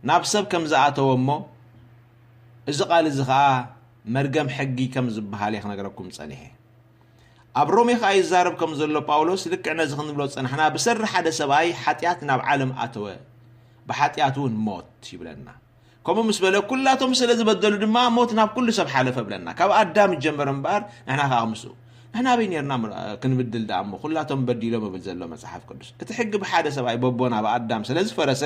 ናብ ሰብ ከም ዝኣተወ እሞ፣ እዚ ቃል እዚ ኸኣ መርገም ሕጊ ከም ዝበሃል እየ ክነግረኩም ጸኒሐ። ኣብ ሮሜ ኸኣ ይዛረብ ከም ዘሎ ጳውሎስ፣ ልክዕ ነዚ ክንብሎ ዝጸናሕና፣ ብሰሪ ሓደ ሰብኣይ ሓጢኣት ናብ ዓለም ኣተወ፣ ብሓጢኣት እውን ሞት ይብለና። ከምኡ ምስ በለ፣ ኩላቶም ስለ ዝበደሉ ድማ ሞት ናብ ኩሉ ሰብ ሓለፈ ብለና። ካብ ኣዳም ይጀመር እምበኣር፣ ንሕና ኸኣ ምስኡ። ንሕና ኣበይ ኔርና እሞ ክንብድል ደኣ እሞ? ኩላቶም በዲሎም ይብል ዘሎ መጽሓፍ ቅዱስ። እቲ ሕጊ ብሓደ ሰብኣይ በቦና ብኣዳም ስለ ዝፈረሰ፣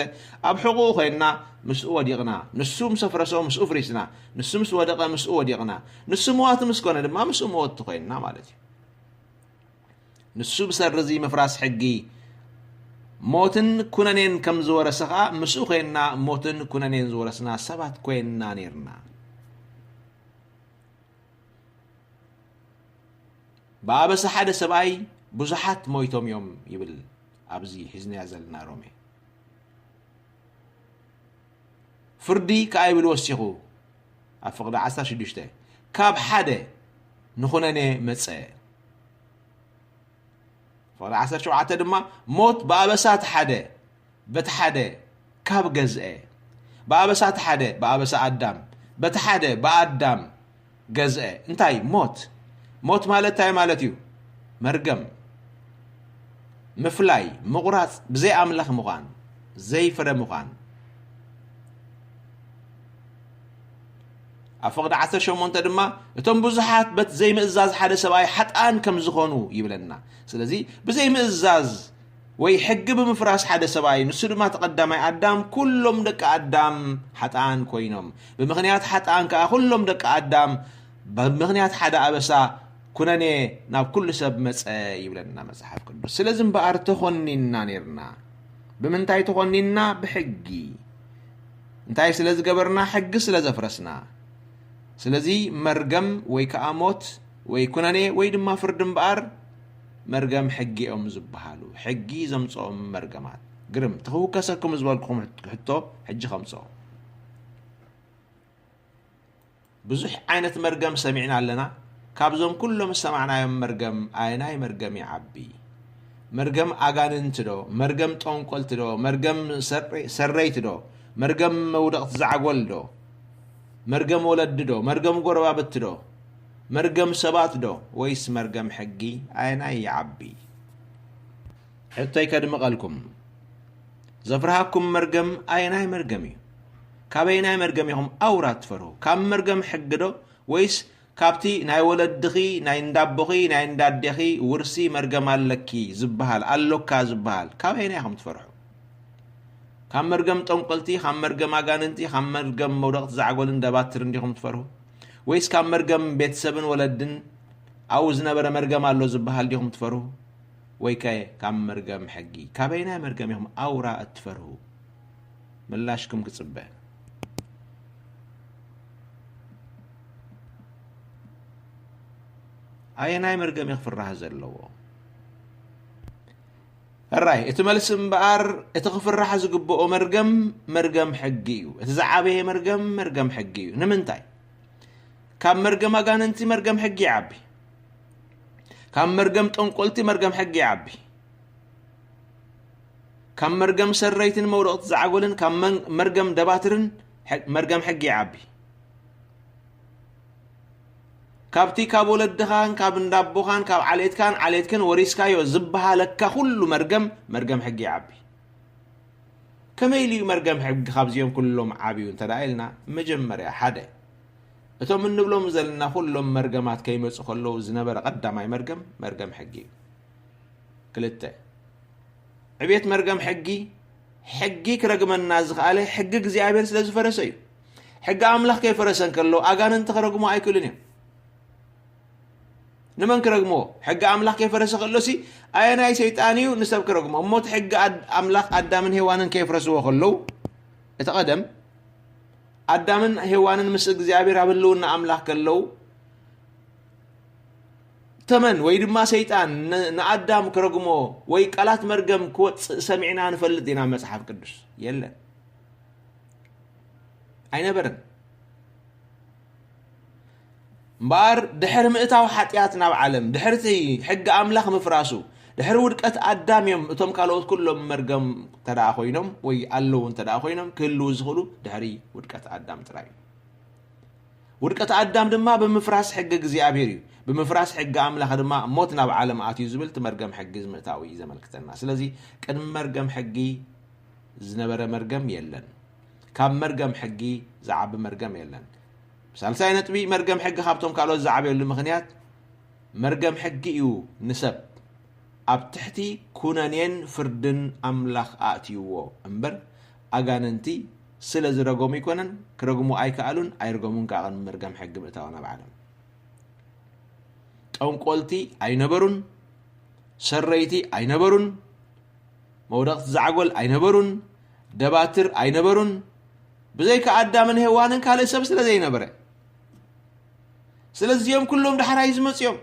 ኣብ ሕቑኡ ኮይንና ምስኡ ወዲቕና። ንሱ ምስ ኣፍረሶ ምስኡ ፍሪስና። ንሱ ምስ ወደቐ ምስኡ ወዲቕና። ንሱ መዋቲ ምስ ኮነ ድማ ምስኡ መወቲ ኮይንና ማለት እዩ። ንሱ ብሰሪ እዚ ምፍራስ ሕጊ ሞትን ኩነኔን ከም ዝወረሰ ኸኣ፣ ምስኡ ኮይንና ሞትን ኩነኔን ዝወረስና ሰባት ኮይንና ኔርና። ብኣበሳ ሓደ ሰብኣይ ብዙሓት ሞይቶም እዮም ይብል ኣብዚ ሒዝናዮ ዘለና ሮሜ። ፍርዲ ከኣ ይብል ወሲኹ ኣብ ፍቕዲ ዓሰርተ ሽዱሽተ፣ ካብ ሓደ ንኹነኔ መጸ። ፍቕዲ ዓሰርተ ሸውዓተ ድማ፣ ሞት ብኣበሳ እቲ ሓደ፣ በቲ ሓደ ካብ ገዝአ። ብኣበሳ እቲ ሓደ፣ ብኣበሳ ኣዳም፣ በቲ ሓደ፣ ብኣዳም ገዝአ። እንታይ? ሞት። ሞት ማለት እንታይ ማለት እዩ? መርገም፣ ምፍላይ፣ ምቑራጽ፣ ብዘይ ኣምላኽ ምዃን፣ ዘይፍረ ምዃን። ኣብ ፍቕዲ ዓሰርተ ሸሞንተ ድማ፣ እቶም ብዙሓት በቲ ዘይምእዛዝ ሓደ ሰብኣይ ሓጥኣን ከም ዝኾኑ ይብለና። ስለዚ ብዘይምእዛዝ ወይ ሕጊ ብምፍራስ ሓደ ሰብኣይ፣ ንሱ ድማ እቲ ቀዳማይ ኣዳም፣ ኩሎም ደቂ ኣዳም ሓጥኣን ኮይኖም። ብምኽንያት ሓጥኣን ከኣ ኩሎም ደቂ ኣዳም ብምኽንያት ሓደ ኣበሳ ኩነኔ ናብ ኩሉ ሰብ መጸ ይብለና መጽሓፍ ቅዱስ። ስለዚ እምበኣር ተኾኒንና ኔርና። ብምንታይ ተኾኒንና? ብሕጊ። እንታይ ስለ ዝገበርና? ሕጊ ስለ ዘፍረስና። ስለዚ መርገም ወይ ከኣ ሞት ወይ ኩነኔ ወይ ድማ ፍርዲ እምበኣር መርገም ሕጊ እዮም ዝበሃሉ። ሕጊ ዘምጽኦም መርገማት። ግርም፣ እቲ ክውከሰኩም ዝበልኩኹም ሕቶ ሕጂ ከምጽኦ። ብዙሕ ዓይነት መርገም ሰሚዕና ኣለና። ካብዞም ኩሎም ዝሰማዕናዮም መርገም ኣየናይ መርገም ይዓቢ? መርገም ኣጋንንቲ ዶ? መርገም ጠንቆልቲ ዶ? መርገም ሰረ-፣ ሰረይቲ ዶ? መርገም መውደቕቲ ዛዕጎል ዶ? መርገም ወለዲ ዶ? መርገም ጎረባብቲ ዶ? መርገም ሰባት ዶ? ወይስ መርገም ሕጊ? ኣየናይ ይዓቢ? ሕቶይ ከድምቐልኩም። ዘፍርሃኩም መርገም ኣየናይ መርገም እዩ? ካበየናይ መርገም ኢኹም ኣውራ ትፈርሁ? ካብ መርገም ሕጊ ዶ? ወይስ ካብቲ ናይ ወለድኺ፣ ናይ እንዳቦኺ፣ ናይ እንዳዴኺ ውርሲ መርገም ኣለኪ ዝበሃል፣ ኣሎካ ዝበሃል፣ ካበየናይ ኢኹም ትፈርሑ? ካብ መርገም ጠንቆልቲ፣ ካብ መርገም ኣጋንንቲ፣ ካብ መርገም መውደቕቲ ዛዕጎልን ደባትርን ዲኹም ትፈርሁ? ወይስ ካብ መርገም ቤተሰብን ወለድን ኣብኡ ዝነበረ መርገም ኣሎ ዝበሃል ዲኹም ትፈርሁ? ወይከ ካብ መርገም ሕጊ? ካበየናይ መርገም ኢኹም ኣውራ እትፈርሁ? ምላሽኩም ክጽበ። ኣየናይ መርገም እዩ ክፍራህ ዘለዎ? ሕራይ፣ እቲ መልሲ እምበኣር፣ እቲ ክፍራሕ ዝግብኦ መርገም፣ መርገም ሕጊ እዩ። እቲ ዝዓበየ መርገም፣ መርገም ሕጊ እዩ። ንምንታይ? ካብ መርገም ኣጋንንቲ መርገም ሕጊ ይዓቢ። ካብ መርገም ጠንቆልቲ መርገም ሕጊ ይዓቢ። ካብ መርገም ሰረይትን መውደቕቲ ዛዕጎልን፣ ካብ መን-፣ መርገም ደባትርን ሕግ-፣ መርገም ሕጊ ይዓቢ። ካብቲ ካብ ወለድኻን ካብ እንዳቦኻን ካብ ዓሌትካን ዓሌትክን ወሪስካዮ ዝበሃለካ ኩሉ መርገም፣ መርገም ሕጊ ይዓቢ። ከመይ ኢሉ እዩ መርገም ሕጊ ካብዚኦም ኩሎም ዓብዩ እንተ ደኣ ኢልና፣ መጀመርያ ሓደ፣ እቶም እንብሎም ዘለና ኩሎም መርገማት ከይመጹ ከለዉ ዝነበረ ቀዳማይ መርገም፣ መርገም ሕጊ እዩ። ክልተ፣ ዕቤት መርገም ሕጊ፣ ሕጊ ክረግመና ዝኸኣለ ሕጊ እግዚኣብሔር ስለ ዝፈረሰ እዩ። ሕጊ ኣምላኽ ከይፈረሰ እንከሎ ኣጋንንቲ ክረግሙ ኣይክእሉን እዮም። ንመን ክረግምዎ? ሕጊ ኣምላኽ ከይፈረሰ ከሎሲ ኣየናይ ሰይጣን እዩ ንሰብ ክረግሞ? እሞ እቲ ሕጊ ኣድ-፣ ኣምላኽ ኣዳምን ሄዋንን ከየፍረስዎ ከለዉ፣ እቲ ቀደም ኣዳምን ሄዋንን ምስ እግዚኣብሔር ኣብ ህልውና ኣምላኽ ከለዉ፣ ተመን ወይ ድማ ሰይጣን ን-፣ ንኣዳም ክረግሞ ወይ ቃላት መርገም ክወጽእ ሰሚዕና ንፈልጥ ኢና ኣብ መጽሓፍ ቅዱስ? የለን። ኣይነበረን። እምበኣር ድሕሪ ምእታው ሓጢኣት ናብ ዓለም፣ ድሕርቲ ሕጊ ኣምላኽ ምፍራሱ፣ ድሕሪ ውድቀት ኣዳም እዮም እቶም ካልኦት ኩሎም መርገም እንተ ደኣ ኮይኖም ወይ ኣለዉ እንተ ደኣ ኮይኖም ክህልዉ ዝኽእሉ ድሕሪ ውድቀት ኣዳም ጥራይ እዩ። ውድቀት ኣዳም ድማ ብምፍራስ ሕጊ እግዚኣብሔር እዩ። ብምፍራስ ሕጊ ኣምላኽ ድማ ሞት ናብ ዓለም ኣትዩ ዝብል እቲ መርገም ሕጊ ምእታው እዩ ዘመልክተና። ስለዚ ቅድሚ መርገም ሕጊ ዝነበረ መርገም የለን። ካብ መርገም ሕጊ ዝዓቢ መርገም የለን። ሳልሳይ ነጥቢ፣ መርገም ሕጊ ካብቶም ካልኦት ዝዓበየሉ ምኽንያት መርገም ሕጊ እዩ ንሰብ ኣብ ትሕቲ ኩነኔን ፍርድን ኣምላኽ ኣእትይዎ እምበር ኣጋንንቲ ስለ ዝረገሙ ኣይኮነን። ክረግሙ ኣይከኣሉን፣ ኣይርገሙን ከኣ ቅድሚ መርገም ሕጊ ምእታው ናብ ዓለም። ጠንቆልቲ ኣይነበሩን፣ ሰረይቲ ኣይነበሩን፣ መውደቕቲ ዛዕጎል ኣይነበሩን፣ ደባትር ኣይነበሩን፣ ብዘይካ ኣዳምን ሄዋንን ካልእ ሰብ ስለ ዘይነበረ። ስለዚ እዚኦም ኩሎም ዳሕራይ ዝመጹ እዮም።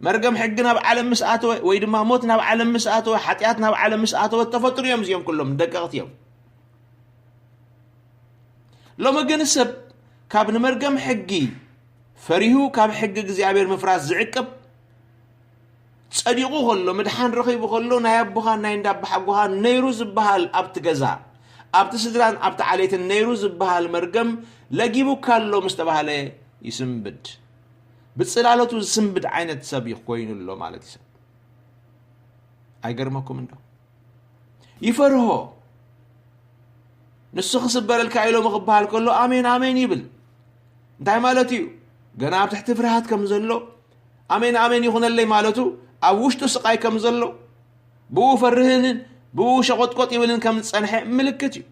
መርገም ሕጊ ናብ ዓለም ምስ ኣተወ ወይ ድማ ሞት ናብ ዓለም ምስ ኣተወ፣ ሓጢኣት ናብ ዓለም ምስ ኣተወ እተፈጥሩ እዮም። እዚኦም ኩሎም ደቀቕቲ እዮም። ሎሚ ግን ሰብ ካብ ንመርገም ሕጊ ፈሪሁ ካብ ሕጊ እግዚኣብሔር ምፍራስ ዝዕቅብ፣ ጸዲቑ ከሎ፣ ምድሓን ረኺቡ ከሎ፣ ናይ ኣቦኻን ናይ እንዳ ኣባሓጎኻን ነይሩ ዝበሃል ኣብቲ ገዛ፣ ኣብቲ ስድራን ኣብቲ ዓሌትን ነይሩ ዝበሃል መርገም ለጊቡካ ኣሎ ምስ ተባህለ ይስንብድ። ብጽላሎቱ ዝስንብድ ዓይነት ሰብ ኮይኑ ኣሎ ማለት እዩ ሰብ። ኣይገርመኩም እንዶ? ይፈርሆ። ንሱ ክስበረልካ ኢሎም ክበሃል ከሎ ኣሜን ኣሜን ይብል። እንታይ ማለት እዩ? ገና ኣብ ትሕቲ ፍርሃት ከም ዘሎ፣ ኣሜን ኣሜን ይኹነለይ ማለቱ ኣብ ውሽጡ ስቓይ ከም ዘሎ፣ ብኡ ፈርህን ብኡ ሸቆጥቆጥ ይብልን ከም ዝጸንሐ ምልክት እዩ።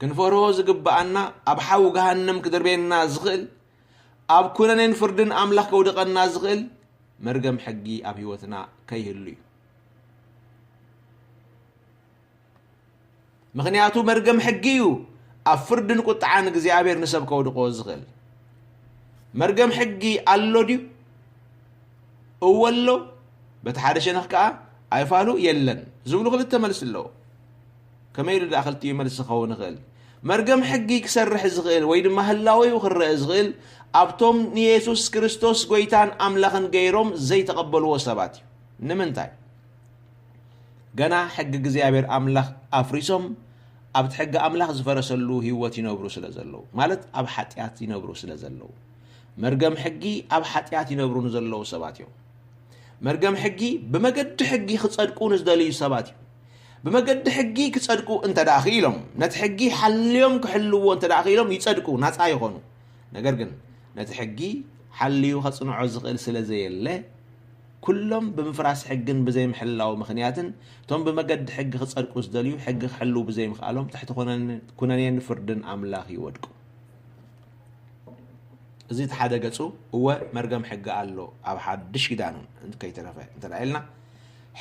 ክንፈርሆ ዝግብኣና ኣብ ሓዊ ገሃነም ክድርበየና ዝኽእል፣ ኣብ ኩነኔን ፍርድን ኣምላኽ ከውድቐና ዝኽእል መርገም ሕጊ ኣብ ህይወትና ከይህሉ እዩ። ምኽንያቱ መርገም ሕጊ እዩ ኣብ ፍርድን ቁጥዓን እግዚኣብሔር ንሰብ ከውድቖ ዝኽእል። መርገም ሕጊ ኣሎ ድዩ? እወ ኣሎ። በቲ ሓደ ሸነኽ ከኣ ኣይፋሉ የለን ዝብሉ ክልተ መልሲ ኣለዎ። ከመይ ኢሉ ደኣ ክልቲኡ መልሲ ክኸውን ይኽእል? መርገም ሕጊ ክሰርሕ ዝኽእል ወይ ድማ ህላዌኡ ክረአ ዝኽእል ኣብቶም ንየሱስ ክርስቶስ ጎይታን ኣምላኽን ገይሮም ዘይተቐበልዎ ሰባት እዩ። ንምንታይ? ገና ሕጊ እግዚኣብሔር ኣምላኽ ኣፍሪሶም ኣብቲ ሕጊ ኣምላኽ ዝፈረሰሉ ህይወት ይነብሩ ስለ ዘለዉ፣ ማለት ኣብ ሓጢኣት ይነብሩ ስለ ዘለዉ። መርገም ሕጊ ኣብ ሓጢኣት ይነብሩ ንዘለዉ ሰባት እዮም። መርገም ሕጊ ብመገዲ ሕጊ ክጸድቁ ንዝደልዩ ሰባት እዩ። ብመገዲ ሕጊ ክጸድቁ እንተ ደኣ ክኢሎም፣ ነቲ ሕጊ ሓልዮም ክሕልዎ እንተ ደኣ ክኢሎም ይጸድቁ፣ ናጻ ይኾኑ። ነገር ግን ነቲ ሕጊ ሓልዩ ከጽንዖ ዝኽእል ስለ ዘየለ፣ ኩሎም ብምፍራስ ሕግን ብዘይምሕላው ምኽንያትን እቶም ብመገዲ ሕጊ ክጸድቁ ዝደልዩ ሕጊ ክሕልዉ ብዘይምኽኣሎም ትሕቲ ኩነን-፣ ኩነኔን ፍርድን ኣምላኽ ይወድቁ። እዚ እቲ ሓደ ገጹ። እወ መርገም ሕጊ ኣሎ ኣብ ሓድሽ ኪዳን እውን እንተ ከይተረፈ እንተ ደኣ ኢልና፣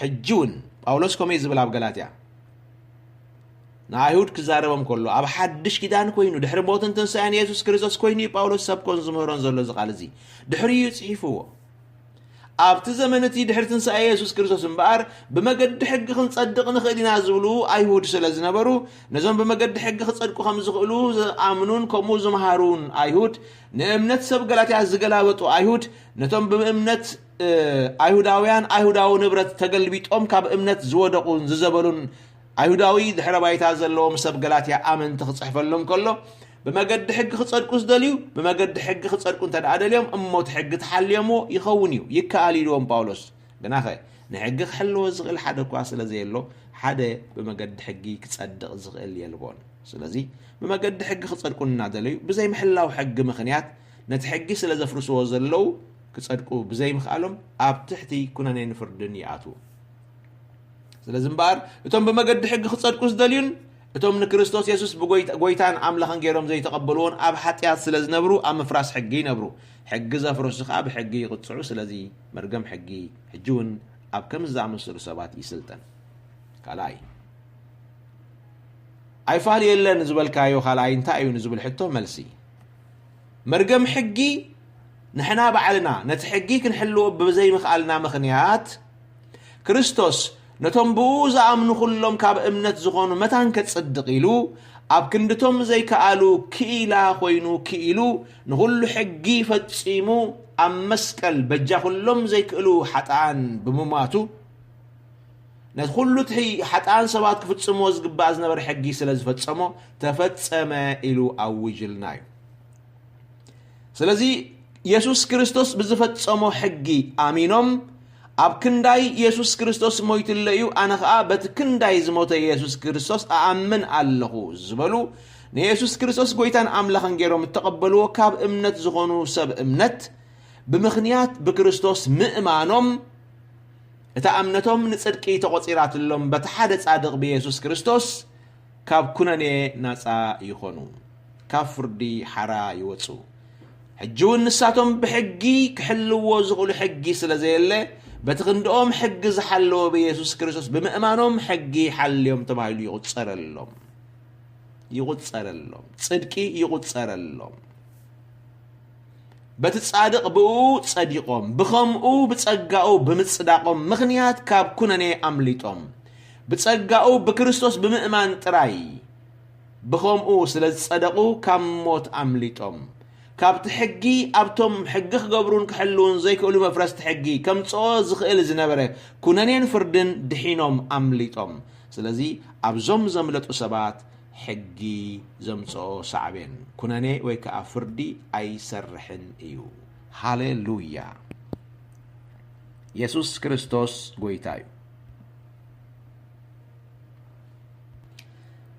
ሕጂ እውን ጳውሎስ ከምኡ እዩ ዝብል ኣብ ገላትያ። ንኣይሁድ ክዛረቦም ከሎ ኣብ ሓድሽ ኪዳን ኮይኑ ድሕሪ ሞትን ትንሳኤን የሱስ ክርስቶስ ኮይኑ እዩ ጳውሎስ ሰብኮን ዝምህሮን ዘሎ እዚ ቃል እዚ። ድሕሪኡ እዩ ጽሒፍዎ። ኣብቲ ዘመን እቲ ድሕሪ ትንሳኤ የሱስ ክርስቶስ እምበኣር ብመገዲ ሕጊ ክንጸድቕ ንኽእል ኢና ዝብሉ ኣይሁድ ስለ ዝነበሩ፣ ነዞም ብመገዲ ሕጊ ክጸድቁ ከም ዝኽእሉ ዝኣምኑን ከምኡ ዝምሃሩን ኣይሁድ፣ ንእምነት ሰብ ገላትያ ዝገላበጡ ኣይሁድ፣ ነቶም ብእምነት፣ እ፣ ኣይሁዳውያን፣ ኣይሁዳዊ ንብረት ተገልቢጦም ካብ እምነት ዝወደቑን ዝዘበሉን ኣይሁዳዊ ድሕረ ባይታ ዘለዎም ሰብ ገላትያ ኣመንቲ ክጽሕፈሎም ከሎ፣ ብመገዲ ሕጊ ክጸድቁ ዝደልዩ፣ ብመገዲ ሕጊ ክጸድቁ እንተ ደኣ ደልዮም፣ እሞ እቲ ሕጊ ተሓልዮምዎ ይኸውን እዩ፣ ይከኣል እዩ ኢልዎም ጳውሎስ። ግናኸ፣ ንሕጊ ክሕልዎ ዝኽእል ሓደ እኳ ስለ ዘየሎ፣ ሓደ ብመገዲ ሕጊ ክጸድቕ ዝኽእል የልቦን። ስለዚ ብመገዲ ሕጊ ክጸድቁ እናደለዩ ብዘይምሕላው ሕጊ ምኽንያት ነቲ ሕጊ ስለ ዘፍርስዎ ዘለዉ ክጸድቁ ብዘይምኽኣሎም ኣብ ትሕቲ ኩነኔን ፍርድን ይኣትዉ። ስለዚ እምበኣር እቶም ብመገዲ ሕጊ ክጸድቁ ዝደልዩን እቶም ንክርስቶስ የሱስ ብጎይታን ኣምላኽን ገይሮም ዘይተቐበልዎን ኣብ ሓጢኣት ስለ ዝነብሩ ኣብ ምፍራስ ሕጊ ይነብሩ። ሕጊ ዘፍረሱ ከኣ ብሕጊ ይቕጽዑ። ስለዚ መርገም ሕጊ ሕጂ እውን ኣብ ከምዚ ዝኣመሰሉ ሰባት ይስልጠን። ካልኣይ፣ ኣይፋል የለን ዝበልካዮ ካልኣይ እንታይ እዩ ንዝብል ሕቶ መልሲ፣ መርገም ሕጊ ንሕና ባዕልና ነቲ ሕጊ ክንሕልዎ ብዘይምኽኣልና ምኽንያት ክርስቶስ ነቶም ብኡ ዝኣምኑ ኩሎም ካብ እምነት ዝኾኑ መታን ከጽድቕ ኢሉ ኣብ ክንድቶም ዘይከኣሉ ክኢላ ኮይኑ ክኢሉ ንኹሉ ሕጊ ፈጺሙ ኣብ መስቀል በጃ ኩሎም ዘይክእሉ ሓጥኣን ብምማቱ ነቲ ኩሉ እቲ ሓጥኣን ሰባት ክፍጽምዎ ዝግባእ ዝነበረ ሕጊ ስለ ዝፈጸሞ ተፈጸመ ኢሉ ኣውጅልና እዩ። ስለዚ የሱስ ክርስቶስ ብዝፈጸሞ ሕጊ ኣሚኖም ኣብ ክንዳይ የሱስ ክርስቶስ ሞይትለ እዩ፣ ኣነ ኸኣ በቲ ክንዳይ ዝሞተ የሱስ ክርስቶስ ኣኣምን ኣለኹ ዝበሉ ንየሱስ ክርስቶስ ጎይታን ኣምላኽን ገይሮም እተቐበልዎ ካብ እምነት ዝኾኑ ሰብ እምነት ብምኽንያት ብክርስቶስ ምእማኖም እታ እምነቶም ንጽድቂ ተቖጺራትሎም በቲ ሓደ ጻድቕ ብየሱስ ክርስቶስ ካብ ኩነኔ ናጻ ይኾኑ፣ ካብ ፍርዲ ሓራ ይወጹ። ሕጂ እውን ንሳቶም ብሕጊ ክሕልዎ ዝኽእሉ ሕጊ ስለ ዘየለ በቲ ክንድኦም ሕጊ ዝሓለወ ብየሱስ ክርስቶስ ብምእማኖም ሕጊ ሓልዮም ተባሂሉ ይቑጸረሎም። ይቑጸረሎም፣ ጽድቂ ይቑጸረሎም። በቲ ጻድቕ ብእኡ ጸዲቖም፣ ብኸምኡ ብጸጋኡ ብምጽዳቖም ምኽንያት ካብ ኩነኔ ኣምሊጦም። ብጸጋኡ ብክርስቶስ ብምእማን ጥራይ ብኸምኡ ስለ ዝጸደቑ ካብ ሞት ኣምሊጦም። ካብቲ ሕጊ ኣብቶም ሕጊ ክገብሩን ክሕልውን ዘይክእሉ መፍረስቲ ሕጊ ከምጽኦ ዝኽእል ዝነበረ ኩነኔን ፍርድን ድሒኖም ኣምሊጦም። ስለዚ ኣብዞም ዘምለጡ ሰባት ሕጊ ዘምጽኦ ሳዕቤን ኩነኔ ወይ ከኣ ፍርዲ ኣይሰርሕን እዩ። ሃሌሉያ! የሱስ ክርስቶስ ጎይታ እዩ።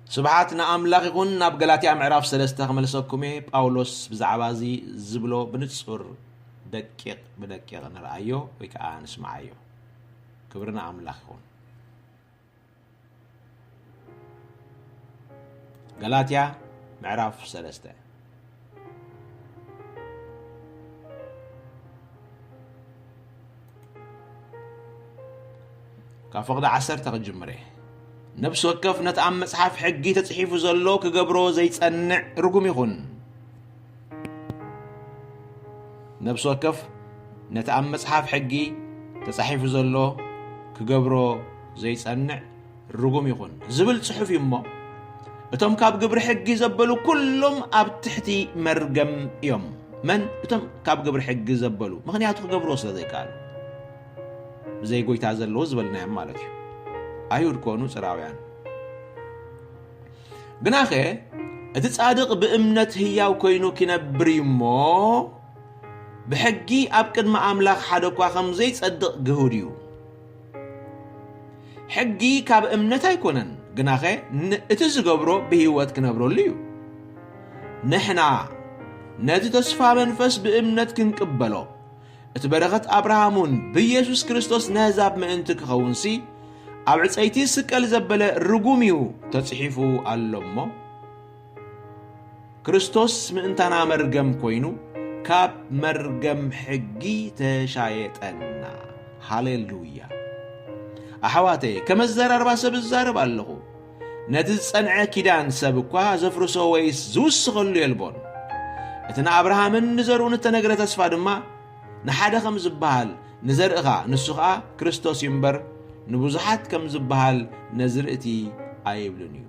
ስብሓት ንኣምላኽ ይኹን። ናብ ገላትያ ምዕራፍ ሰለስተ ክመልሰኩም እየ። ጳውሎስ ብዛዕባ እዚ ዝብሎ ብንጹር ደቂቕ ብደቂቕ ንርኣዮ ወይ ከኣ ንስምዓዮ። ክብሪ ንኣምላኽ ይኹን። ገላትያ ምዕራፍ ሰለስተ ካብ ፍቕዲ ዓሰርተ ክጅምር እየ። ነፍሲ ወከፍ ነቲ ኣብ መጽሓፍ ሕጊ ተጽሒፉ ዘሎ ክገብሮ ዘይጸንዕ ርጉም ይኹን። ነፍሲ ወከፍ ነቲ ኣብ መጽሓፍ ሕጊ ተጻሒፉ ዘሎ ክገብሮ ዘይጸንዕ ርጉም ይኹን ዝብል ጽሑፍ እዩ እሞ፣ እቶም ካብ ግብሪ ሕጊ ዘበሉ ኩሎም ኣብ ትሕቲ መርገም እዮም። መን? እቶም ካብ ግብሪ ሕጊ ዘበሉ፣ ምኽንያቱ ክገብርዎ ስለ ዘይከኣሉ። ብዘይ ጎይታ ዘለዉ ዝበልናዮም ማለት እዩ። ኣይሁድ ኮኑ ጽራውያን። ግናኸ እቲ ጻድቕ ብእምነት ህያው ኮይኑ ኪነብር እዩ እሞ፣ ብሕጊ ኣብ ቅድሚ ኣምላኽ ሓደ እኳ ከም ዘይጸድቕ ግሁድ እዩ። ሕጊ ካብ እምነት ኣይኮነን፣ ግናኸ ን-፣ እቲ ዝገብሮ ብህይወት ክነብረሉ እዩ። ንሕና ነቲ ተስፋ መንፈስ ብእምነት ክንቅበሎ፣ እቲ በረኸት ኣብርሃም እውን ብኢየሱስ ክርስቶስ ነህዛብ ምእንቲ ክኸውንሲ፣ ኣብ ዕጸይቲ ስቀል ዘበለ ርጉም እዩ ተጽሒፉ ኣሎ እሞ፣ ክርስቶስ ምእንታና መርገም ኮይኑ፣ ካብ መርገም ሕጊ ተሻየጠና። ሃሌሉያ! ኣሕዋተይ፣ ከም ኣዘራርባ ሰብ እዛረብ ኣለኹ። ነቲ ዝጸንዐ ኪዳን ሰብ እኳ ዘፍርሶ ወይስ ዝውስኸሉ የልቦን። እቲ ንኣብርሃምን ንዘርኡን እተነግረ ተስፋ ድማ ንሓደ ከም ዝበሃል፣ ንዘርእኻ፣ ንሱ ኸኣ ክርስቶስ እዩ እምበር፣ ንብዙሓት ከም ዝበሃል ነዝርእቲ ኣይብልን እዩ።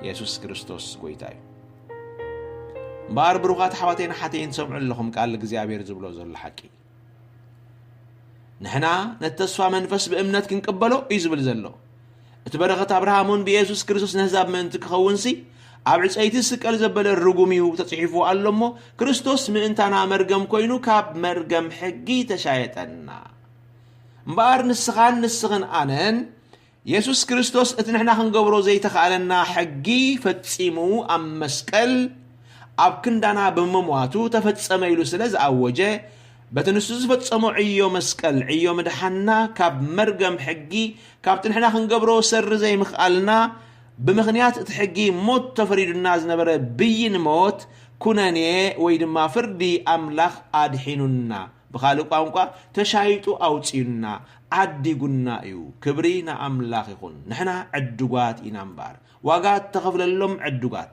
የሱስ ክርስቶስ ጐይታ እዩ። እምበኣር ብሩኻት ኣሕዋተይን ኣሓተይን ትሰምዑ ኣለኹም ቃል እግዚኣብሔር ዝብሎ ዘሎ ሓቂ። ንሕና ነቲ ተስፋ መንፈስ ብእምነት ክንቅበሎ እዩ ዝብል ዘሎ። እቲ በረኸት ኣብርሃም እውን ብየሱስ ክርስቶስ ነህዛብ ምእንቲ ክኸውንሲ፣ ኣብ ዕጸይቲ ዝስቀል ዘበለ ርጉም እዩ ተጽሒፉ ኣሎ እሞ፣ ክርስቶስ ምእንታና መርገም ኮይኑ ካብ መርገም ሕጊ ተሻየጠና። እምበኣር ንስኻን ንስኽን ኣነን የሱስ ክርስቶስ እቲ ንሕና ክንገብሮ ዘይተኻእለና ሕጊ ፈጺሙ ኣብ መስቀል ኣብ ክንዳና ብምሟቱ ተፈጸመ ኢሉ ስለ ዝኣወጀ፣ በቲ ንሱ ዝፈጸሞ ዕዮ መስቀል፣ ዕዮ ምድሓንና ካብ መርገም ሕጊ፣ ካብቲ ንሕና ክንገብሮ ሰሪ ዘይምኽኣልና፣ ብምኽንያት እቲ ሕጊ ሞት ተፈሪዱና ዝነበረ ብይን ሞት፣ ኩነኔ ወይ ድማ ፍርዲ ኣምላኽ ኣድሒኑና። ብኻልእ ቋንቋ፣ ተሻይጡ ኣውጺኡና፣ ዓዲጉና እዩ። ክብሪ ንኣምላኽ ይኹን። ንሕና ዕዱጋት ኢና እምበኣር። ዋጋ እተኸፍለሎም ዕዱጋት።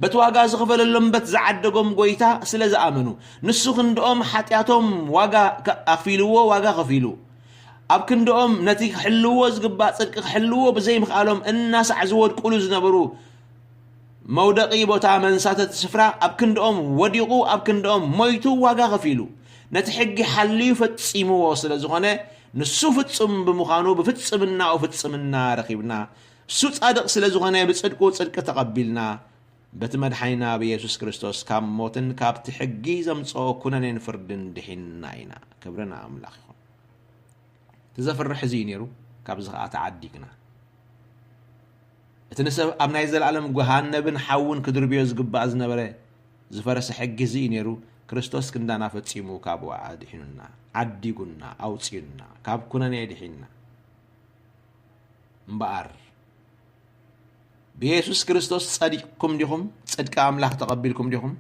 በቲ ዋጋ ዝኸፈለሎም በት ዝዓደጎም ጐይታ ስለ ዝኣመኑ፣ ንሱ ክንድኦም ሓጢኣቶም ዋጋ ከ-፣ ኣኽፊልዎ፣ ዋጋ ከፊሉ። ኣብ ክንድኦም ነቲ ክሕልዎ ዝግባእ ጽድቂ ክሕልዎ ብዘይምኽኣሎም እናሳዕ ዝወድቁሉ ዝነበሩ መውደቒ ቦታ መንሳተቲ ስፍራ ኣብ ክንድኦም ወዲቑ፣ ኣብ ክንድኦም ሞይቱ ዋጋ ከፊሉ። ነቲ ሕጊ ሓልዩ ፈጺምዎ ስለ ዝኾነ፣ ንሱ ፍጹም ብምዃኑ ብፍጽምናኡ ፍጽምና ረኺብና። እሱ ጻድቕ ስለ ዝኾነ ብጽድቁ ጽድቂ ተቐቢልና። በቲ መድሓኒና ብየሱስ ክርስቶስ ካብ ሞትን ካብቲ ሕጊ ዘምጽኦ ኩነኔን ፍርድን ድሒንና ኢና። ክብሪ ንኣምላኽ ይኹን። እቲ ዘፍርሕ እዚ እዩ ነይሩ፣ ካብዚ ኸኣ ተዓዲግና። እቲ ንሰብ ኣብ ናይ ዘለኣለም ገሃነብን ሓውን ክድርብዮ ዝግባእ ዝነበረ ዝፈረሰ ሕጊ እዚ እዩ ነይሩ፣ ክርስቶስ ክንዳና ፈጺሙ ካብኡ ኣድሒኑና፣ ዓዲጉና፣ ኣውጺኡና፣ ካብ ኩነኔ ድሒንና። እምበኣር፣ ብየሱስ ክርስቶስ ጸዲቕኩም ዲኹም? ጽድቂ ኣምላኽ ተቐቢልኩም ዲኹም?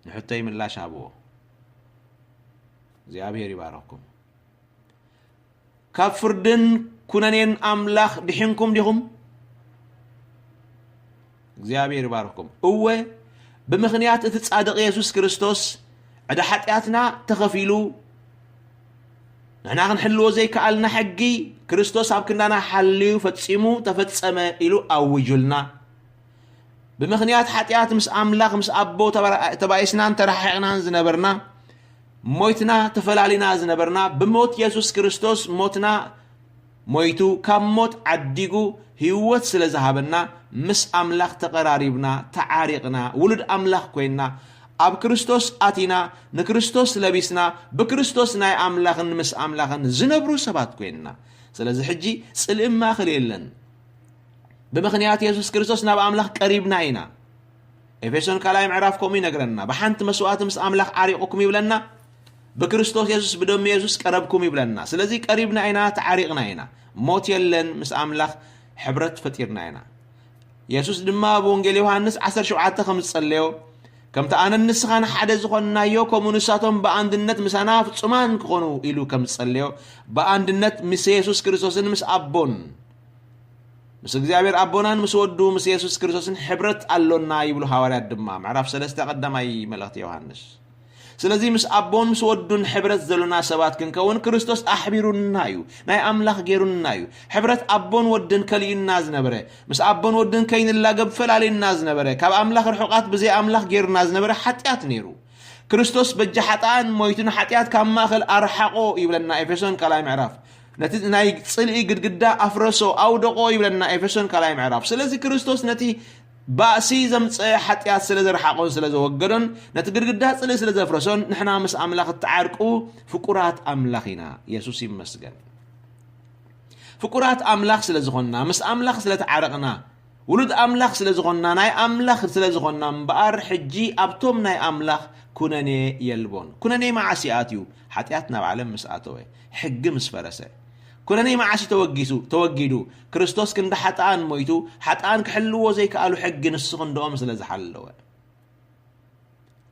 ንሕቶይ ምላሽ ሃብዎ። እግዚኣብሔር ይባርኽኩም። ካብ ፍርድን ኩነኔን ኣምላኽ ድሒንኩም ዲኹም? እግዚኣብሔር ይባርኽኩም። እወ፣ ብምኽንያት እቲ ጻድቕ የሱስ ክርስቶስ ዕዳ ሓጢኣትና ተኸፊሉ፣ ንሕና ክንሕልዎ ዘይከኣልና ሕጊ ክርስቶስ ኣብ ክንዳና ሓልዩ ፈጺሙ ተፈጸመ ኢሉ ኣዊጁልና። ብምኽንያት ሓጢኣት ምስ ኣምላኽ፣ ምስ ኣቦ ተባራ-፣ ተባኢስናን ተረሓሒቕናን ዝነበርና፣ ሞይትና ተፈላሊና ዝነበርና፣ ብሞት የሱስ ክርስቶስ ሞትና ሞይቱ፣ ካብ ሞት ዓዲጉ ህይወት ስለ ዝሃበና፣ ምስ ኣምላኽ ተቐራሪብና፣ ተዓሪቕና፣ ውሉድ ኣምላኽ ኮይንና፣ ኣብ ክርስቶስ ኣቲና፣ ንክርስቶስ ለቢስና፣ ብክርስቶስ ናይ ኣምላኽን ምስ ኣምላኽን ዝነብሩ ሰባት ኮይንና። ስለዚ ሕጂ ጽልኢ ማእከል የለን። ብምኽንያት የሱስ ክርስቶስ ናብ ኣምላኽ ቀሪብና ኢና። ኤፌሶን ካልኣይ ምዕራፍ ከምኡ ይነግረና። ብሓንቲ መስዋእቲ ምስ ኣምላኽ ዓሪቑኩም ይብለና። ብክርስቶስ የሱስ፣ ብደም የሱስ ቀረብኩም ይብለና። ስለዚ ቀሪብና ኢና፣ ተዓሪቕና ኢና። ሞት የለን፣ ምስ ኣምላኽ ሕብረት ፈጢርና ኢና። የሱስ ድማ ኣብ ወንጌል ዮሃንስ ዓሰርተ ሸውዓተ ከም ዝጸለዮ፣ "ከምቲ ኣነን ንስኻን ሓደ ዝኾንናዮ፣ ከምኡ ንሳቶም ብኣንድነት ምሳና ፍጹማን ክኾኑ" ኢሉ ከም ዝጸለዮ፣ ብኣንድነት ምስ የሱስ ክርስቶስን ምስ ኣቦን፣ ምስ እግዚኣብሔር ኣቦናን ምስ ወዱ ምስ የሱስ ክርስቶስን ሕብረት ኣሎና ይብሉ ሃዋርያት ድማ፣ ምዕራፍ ሰለስተ ቀዳማይ መልእኽቲ ዮሃንስ። ስለዚ ምስ ኣቦን ምስ ወዱን ሕብረት ዘሎና ሰባት ክንከውን ክርስቶስ ኣሕቢሩና እዩ፣ ናይ ኣምላኽ ገይሩና እዩ። ሕብረት ኣቦን ወድን ከሊኡና ዝነበረ፣ ምስ ኣቦን ወድን ከይንላገብ ፈላልዩና ዝነበረ፣ ካብ ኣምላኽ ርሑቓት ብዘይ ኣምላኽ ገይሩና ዝነበረ ሓጢኣት ነይሩ። ክርስቶስ በጃ ሓጥኣን ሞይቱ ንሓጢኣት ካብ ማእከል ኣርሓቖ ይብለና ኤፌሶን ካልኣይ ምዕራፍ። ነቲ ናይ ጽልኢ ግድግዳ ኣፍረሶ፣ ኣውደቖ ይብለና ኤፌሶን ካልኣይ ምዕራፍ። ስለዚ ክርስቶስ ነቲ ባእሲ ዘምጽአ ሓጢኣት ስለ ዘርሓቖን ስለ ዘወገዶን፣ ነቲ ግድግዳ ጽልኢ ስለ ዘፍረሶን፣ ንሕና ምስ ኣምላኽ እተዓርቁ ፍቁራት ኣምላኽ ኢና። የሱስ ይመስገን። ፍቁራት ኣምላኽ ስለ ዝኾንና፣ ምስ ኣምላኽ ስለ ተዓረቕና፣ ውሉድ ኣምላኽ ስለ ዝኾንና፣ ናይ ኣምላኽ ስለ ዝኾንና እምበኣር፣ ሕጂ ኣብቶም ናይ ኣምላኽ ኩነኔ የልቦን። ኩነኔ መዓስ ይኣትዩ? ሓጢኣት ናብ ዓለም ምስ ኣተወ፣ ሕጊ ምስ ፈረሰ። ኩነኔ መዓስ እዩ ተወጊሱ-፣ ተወጊዱ? ክርስቶስ ክንዲ ሓጥኣን ሞይቱ፣ ሓጥኣን ክሕልዎ ዘይከኣሉ ሕጊ ንሱ ክንድኦም ስለ ዝሓለወ።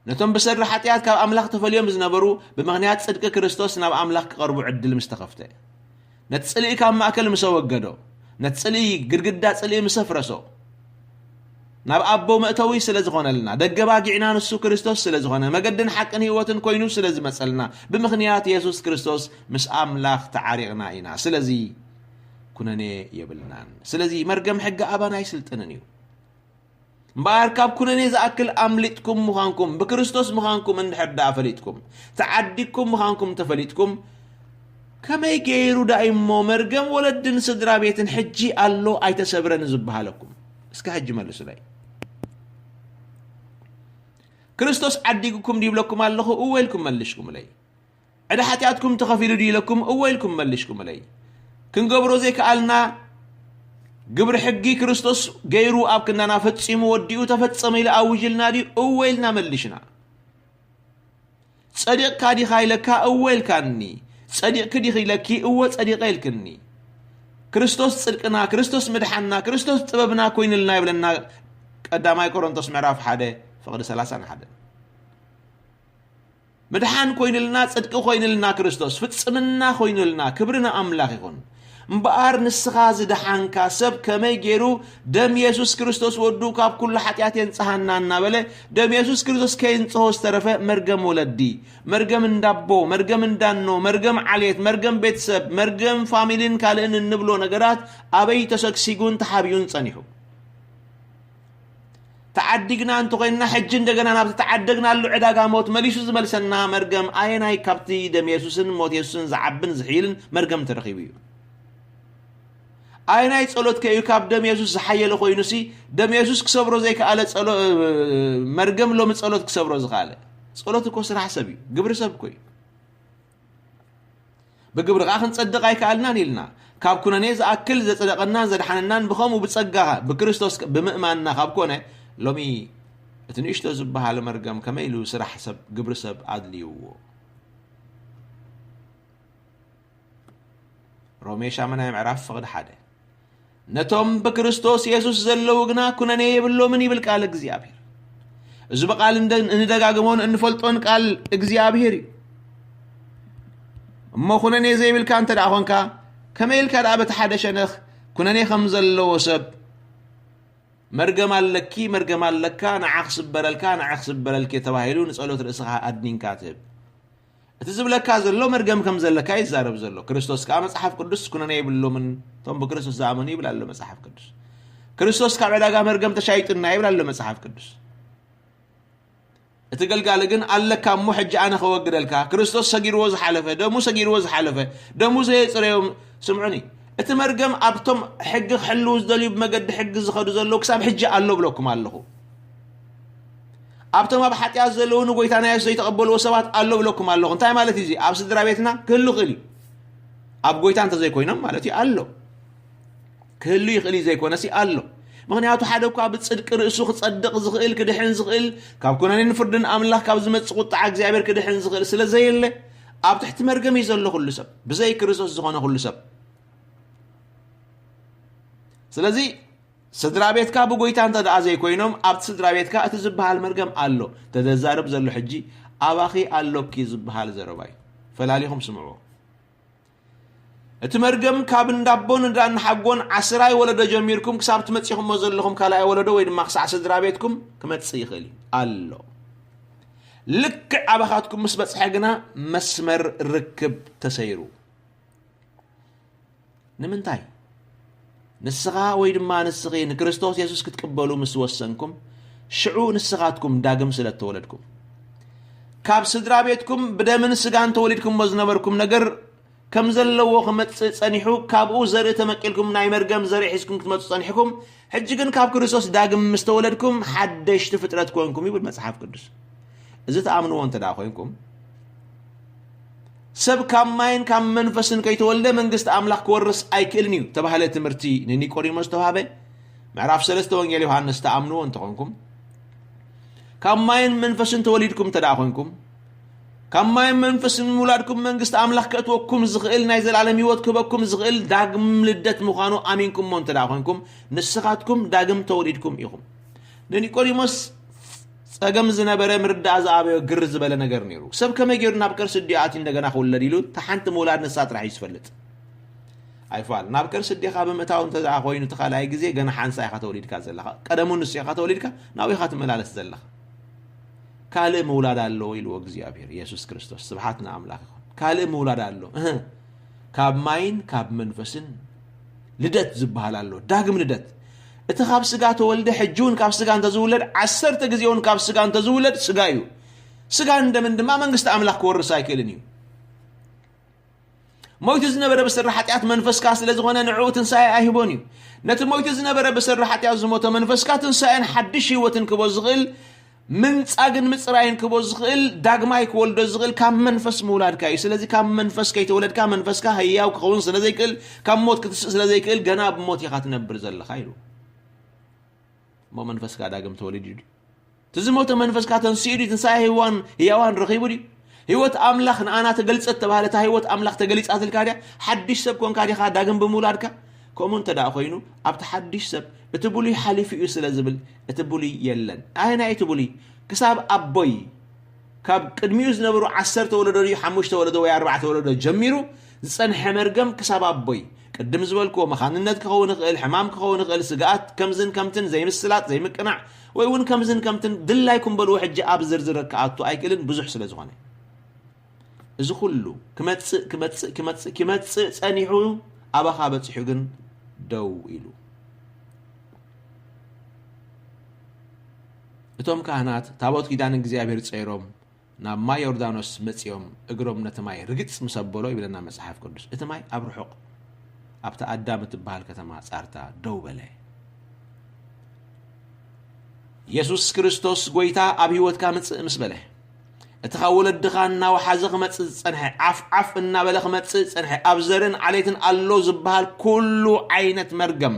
ነቶም ብሰሪ ሓጢኣት ካብ ኣምላኽ ተፈልዮም ዝነበሩ፣ ብምኽንያት ጽድቂ ክርስቶስ ናብ ኣምላኽ ክቐርቡ ዕድል ምስ ተኸፍተ። ነቲ ጽልኢ ካብ ማእከል ምስ ኣወገዶ፣ ነቲ ጽልኢ፣ ግድግዳ ጽልኢ ምስ ኣፍረሶ፣ ናብ ኣቦ መእተዊ ስለ ዝኾነልና፣ ደገ ባጊዕና ንሱ ክርስቶስ ስለ ዝኾነ፣ መገድን ሓቅን ህይወትን ኮይኑ ስለ ዝመጸልና፣ ብምኽንያት የሱስ ክርስቶስ ምስ ኣምላኽ ተዓሪቕና ኢና። ስለዚ ኩነኔ የብልናን። ስለዚ መርገም ሕጊ ኣባና ኣይስልጥንን እዩ። እምበኣር ካብ ኩነኔ ዝኣክል ኣምሊጥኩም ምዃንኩም፣ ብክርስቶስ ምዃንኩም እንድሕር ደኣ ፈሊጥኩም፣ ተዓዲግኩም ምዃንኩም ተፈሊጥኩም፣ ከመይ ገይሩ ደኣ እሞ መርገም ወለድን ስድራ ቤትን ሕጂ ኣሎ ኣይተሰብረን ዝበሃለኩም? እስከ ሕጂ መልሱለይ። ክርስቶስ ዓዲግኩም ድይብለኩም ኣለኹ? እወ ኢልኩም መልሽኩምለይ። ዕዳ ሓጢኣትኩም ተኸፊሉ ድዩ ኢለኩም፣ እወ ኢልኩም መልሽኩምለይ። ክንገብሮ ዘይከኣልና ግብሪ ሕጊ ክርስቶስ ገይሩ ኣብ ክንዳና ፈጺሙ ወዲኡ ተፈጸመ ኢሉ ኣውጅልና ድዩ? እወ ኢልና መልሽና። ጸዲቕካ ዲኻ ኢለካ፣ እወ ኢልካኒ። ጸዲቕኪ ዲኺ ኢለኪ፣ እወ ጸዲቐ ኢልክኒ። ክርስቶስ ጽድቅና፣ ክርስቶስ ምድሓንና፣ ክርስቶስ ጥበብና ኮይኑልና ይብለና ቀዳማይ ቆሮንቶስ ምዕራፍ ሓደ ፍቕዲ ሰላሳን ሓደን። ምድሓን ኮይኑልና፣ ጽድቂ ኮይኑልና ክርስቶስ፣ ፍጽምና ኮይኑልና፣ ክብሪ ንኣምላኽ ይኹን። እምበኣር ንስኻ ዝደሓንካ ሰብ ከመይ ገይሩ ደም የሱስ ክርስቶስ ወዱ ካብ ኩሉ ሓጢኣት የንጽሃና እናበለ፣ ደም የሱስ ክርስቶስ ከየንጽሆ ዝተረፈ መርገም ወለዲ፣ መርገም እንዳቦ፣ መርገም እንዳኖ፣ መርገም ዓሌት፣ መርገም ቤተሰብ፣ መርገም ፋሚሊን ካልእን እንብሎ ነገራት ኣበይ ተሰግሲጉን ተሓቢኡን ጸኒሑ? ተዓዲግና እንተኾይንና፣ ሕጂ እንደገና ናብቲ ተዓደግናሉ ዕዳጋ ሞት መሊሱ ዝመልሰና መርገም ኣየናይ ካብቲ ደም የሱስን ሞት የሱስን ዝዓብን ዝሕይልን መርገም ተረኺቡ እዩ? ኣየናይ ጸሎት ከ እዩ ካብ ደም የሱስ ዝሓየለ ኮይኑሲ፣ ደም የሱስ ክሰብሮ ዘይከኣለ ጸሎ-፣ መርገም ሎሚ ጸሎት ክሰብሮ ዝኸኣለ? ጸሎት እኮ ስራሕ ሰብ እዩ፣ ግብሪ ሰብ እኮ እዩ። ብግብሪ ኸኣ ክንጸድቕ ኣይከኣልናን ኢልና፣ ካብ ኩነኔ ዝኣክል ዘጸደቐናን ዘድሓነናን ብኸምኡ ብጸጋ ብክርስቶስ ብምእማንና ካብ ኮነ፣ ሎሚ እቲ ንእሽቶ ዝበሃል መርገም ከመይ ኢሉ ስራሕ ሰብ፣ ግብሪ ሰብ ኣድልይዎ? ሮሜ ሻምናይ ምዕራፍ ፍቕዲ ሓደ። ነቶም ብክርስቶስ የሱስ ዘለዉ ግና ኩነኔ የብሎምን ይብል ቃል እግዚኣብሔር። እዚ ብቓል እንደ-፣ እንደጋግሞን እንፈልጦን ቃል እግዚኣብሔር እዩ። እሞ ኩነኔ ዘይብልካ እንተ ደኣ ኾንካ፣ ከመይ ኢልካ ደኣ በቲ ሓደ ሸነኽ ኩነኔ ከም ዘለዎ ሰብ፣ "መርገም ኣለኪ፣ መርገም ኣለካ፣ ንዓ ክስበረልካ፣ ንዓ ክስበረልኪ" ተባሂሉ ንጸሎት ርእስኻ ኣድኒንካ ትህብ? እቲ ዝብለካ ዘሎ መርገም ከም ዘለካ ይዛረብ ዘሎ። ክርስቶስ ከኣ መጽሓፍ ቅዱስ ኩነኔ የብሎምን፣ እቶም ብክርስቶስ ዝኣመኑ ይብል ኣሎ መጽሓፍ ቅዱስ። ክርስቶስ ካብ ዕዳጋ መርገም ተሻይጡና ይብል ኣሎ መጽሓፍ ቅዱስ። እቲ ገልጋሊ ግን ኣለካ እሞ ሕጂ ኣነ ከወግደልካ። ክርስቶስ ሰጊርዎ ዝሓለፈ፣ ደሙ ሰጊርዎ ዝሓለፈ፣ ደሙ ዘየጽረዮም፣ ስምዑኒ፣ እቲ መርገም ኣብቶም ሕጊ ክሕልዉ ዝደልዩ ብመገዲ ሕጊ ዝኸዱ ዘለዉ ክሳብ ሕጂ ኣሎ ብለኩም ኣለኹ። ኣብቶም ኣብ ሓጢኣት ዘለዉ ንጎይታ ናይ የሱስ ዘይተቐበልዎ ሰባት ኣሎ ብለኩም ኣለኹ። እንታይ ማለት እዩ እዚ? ኣብ ስድራ ቤትና ክህሉ ይኽእል እዩ። ኣብ ጎይታ እንተዘይኮይኖም ማለት እዩ ኣሎ። ክህሉ ይኽእል እዩ ዘይኮነሲ ኣሎ። ምኽንያቱ ሓደ እኳ ብጽድቂ ርእሱ ክጸድቕ ዝኽእል፣ ክድሕን ዝኽእል፣ ካብ ኩነኔን ፍርድን ኣምላኽ ካብ ዝመጽእ ቁጥዓ እግዚኣብሔር ክድሕን ዝኽእል ስለ ዘየለ፣ ኣብ ትሕቲ መርገም እዩ ዘሎ ኩሉ ሰብ፣ ብዘይ ክርስቶስ ዝኾነ ኩሉ ሰብ። ስለዚ ስድራ ቤትካ ብጎይታ እንተ ደኣ ዘይኮይኖም፣ ኣብቲ ስድራ ቤትካ እቲ ዝበሃል መርገም ኣሎ። ተዘዛርብ ዘሎ ሕጂ ኣባኺ ኣሎኪ ዝበሃል ዘረባ እዩ። ፈላሊኹም ስምዕዎ። እቲ መርገም ካብ እንዳቦን እንዳ እናሓጎን ዓስራይ ወለዶ ጀሚርኩም ክሳብ ትመጺኹሞ ዘለኹም ካልኣይ ወለዶ ወይ ድማ ክሳዕ ስድራ ቤትኩም ክመጽእ ይኽእል እዩ። ኣሎ። ልክዕ ኣባኻትኩም ምስ በጽሐ ግና መስመር ርክብ ተሰይሩ። ንምንታይ? ንስኻ ወይ ድማ ንስኺ ንክርስቶስ የሱስ ክትቅበሉ ምስ ወሰንኩም፣ ሽዑ ንስኻትኩም ዳግም ስለ እተወለድኩም፣ ካብ ስድራ ቤትኩም ብደምን ስጋን ተወሊድኩምዎ ዝነበርኩም ነገር ከም ዘለዎ ክመጽእ ጸኒሑ፣ ካብኡ ዘርኢ ተመቂልኩም ናይ መርገም ዘርኢ ሒዝኩም ክትመጹ ጸኒሕኩም፣ ሕጂ ግን ካብ ክርስቶስ ዳግም ምስ ተወለድኩም ሓደሽቲ ፍጥረት ኮንኩም ይብል መጽሓፍ ቅዱስ። እዚ ትኣምንዎ እንተ ደኣ ኮይንኩም፣ ሰብ ካብ ማይን ካብ መንፈስን ከይተወልደ መንግስቲ ኣምላኽ ክወርስ ኣይክእልን እዩ ተባህለ ትምህርቲ ንኒቆዲሞስ ተዋህበ። ምዕራፍ ሰለስተ ወንጌል ዮሃንስ ትኣምንዎ እንተኾንኩም፣ ካብ ማይን መንፈስን ተወሊድኩም እንተ ደኣ ኮይንኩም፣ ካብ ማይን መንፈስን ምውላድኩም መንግስቲ ኣምላኽ ከእትወኩም ዝኽእል፣ ናይ ዘላለም ህይወት ክህበኩም ዝኽእል ዳግም ልደት ምዃኑ ኣሚንኩሞ እንተ ደኣ ኮይንኩም፣ ንስኻትኩም ዳግም ተወሊድኩም ኢኹም። ንኒቆዲሞስ ጸገም ዝነበረ ምርዳእ ዝኣበዮ ግር ዝበለ ነገር ነይሩ። ሰብ ከመይ ገይሩ ናብ ከርሲ ኣዲኡ ኣትዩ እንደገና ክውለድ ኢሉ፣ እታ ሓንቲ ምውላድ ንሳ ጥራሕ እዩ ዝፈልጥ። ኣይፋል፣ ናብ ከርሲ ኣዴኻ ብምእታው እንተ ደኣ ኮይኑ፣ እቲ ካልኣይ ግዜ ገና ሓንሳ ኢኻ ተወሊድካ ዘለኻ። ቀደሙ ንሱ ኢኻ ተወሊድካ፣ ናብኡ ኢኻ ትመላለስ ዘለኻ። ካልእ ምውላድ ኣለዎ ኢልዎ እግዚኣብሔር፣ የሱስ ክርስቶስ። ስብሓት ንኣምላኽ ይኹን። ካልእ ምውላድ ኣሎ። እህ። ካብ ማይን ካብ መንፈስን ልደት ዝበሃል ኣሎ። ዳግም ልደት። እቲ ካብ ስጋ ተወልደ፣ ሕጂ እውን ካብ ስጋ እንተዝውለድ፣ ዓሰርተ ግዜ እውን ካብ ስጋ እንተዝውለድ፣ ስጋ እዩ። ስጋን ደምን ድማ መንግስቲ ኣምላኽ ክወርስ ኣይክእልን እዩ። ሞይቱ ዝነበረ ብስሪ ሓጢኣት መንፈስካ ስለ ዝኾነ፣ ንዕኡ ትንሳኤ ኣይህቦን እዩ። ነቲ ሞይቱ ዝነበረ ብስሪ ሓጢኣት ዝሞተ መንፈስካ ትንሳኤን ሓድሽ ህይወትን ክቦ ዝኽእል ምንጻግን ምጽራይን ክቦ ዝኽእል፣ ዳግማይ ክወልዶ ዝኽእል ካብ መንፈስ ምውላድካ እዩ። ስለዚ ካብ መንፈስ ከይተወለድካ መንፈስካ ህያው ክኸውን ስለ ዘይክእል፣ ካብ ሞት ክትስእ ስለ ዘይክእል፣ ገና ብሞት ኢኻ ትነብር ዘለኻ ኢሉ። እሞ መንፈስካ ዳግም ተወሊዱ ድዩ? እቲ ዝሞተ መንፈስካ ተንሲኡ ድዩ? ትንሳኤ ህያዋን፣ ህያዋን ረኺቡ ድዩ? ህይወት ኣምላኽ ንኣና ተገልጸት ተባህለ፣ እታ ህይወት ኣምላኽ ተገሊጻትልካ ድያ? ሓድሽ ሰብ ኮንካ ዲኻ ዳግም ብምውላድካ? ከምኡ እንተ ደኣ ኮይኑ፣ ኣብቲ ሓድሽ ሰብ እቲ ብሉይ ሓሊፉ እዩ ስለ ዝብል፣ እቲ ብሉይ የለን። ኣየናይ እቲ ብሉይ? ክሳብ ኣቦይ፣ ካብ ቅድሚኡ ዝነበሩ ዓሰርተ ወለዶ ድዩ፣ ሓሙሽተ ወለዶ ወይ ኣርባዕተ ወለዶ ጀሚሩ ዝጸንሐ መርገም ክሳብ ኣቦይ፣ ቅድም ዝበልክዎ መኻንነት ክኸውን ይኽእል፣ ሕማም ክኸውን ይኽእል፣ ስግኣት ከምዝን ከምትን፣ ዘይምስላጥ፣ ዘይምቅናዕ፣ ወይ እውን ከምዝን ከምትን፣ ድላይኩም በልዎ፣ ሕጂ ኣብ ዝርዝር ክኣቱ ኣይክእልን፣ ብዙሕ ስለ ዝኾነ። እዚ ኩሉ ክመጽእ፣ ክመጽእ፣ ክመጽእ፣ ክመጽእ ጸኒሑ፣ ኣባኻ በጺሑ ግን ደው ኢሉ። እቶም ካህናት ታቦት ኪዳን እግዚኣብሔር ጸይሮም ናብ ማይ ዮርዳኖስ መጺኦም እግሮም ነቲ ማይ ርግጽ ምስ ኣበሎ ይብለና መጽሓፍ ቅዱስ። እቲ ማይ ኣብ ርሑቕ ኣብታ ኣዳም እትበሃል ከተማ ጻርታ ደው በለ። የሱስ ክርስቶስ ጎይታ ኣብ ህይወትካ ምጽእ ምስ በለ፣ እቲ ካብ ወለድኻ እናወሓዘ ክመጽእ ዝጸንሐ፣ ዓፍ ዓፍ እናበለ ክመጽእ ዝጸንሐ፣ ኣብ ዘርን ዓሌትን ኣሎ ዝበሃል ኩሉ ዓይነት መርገም፣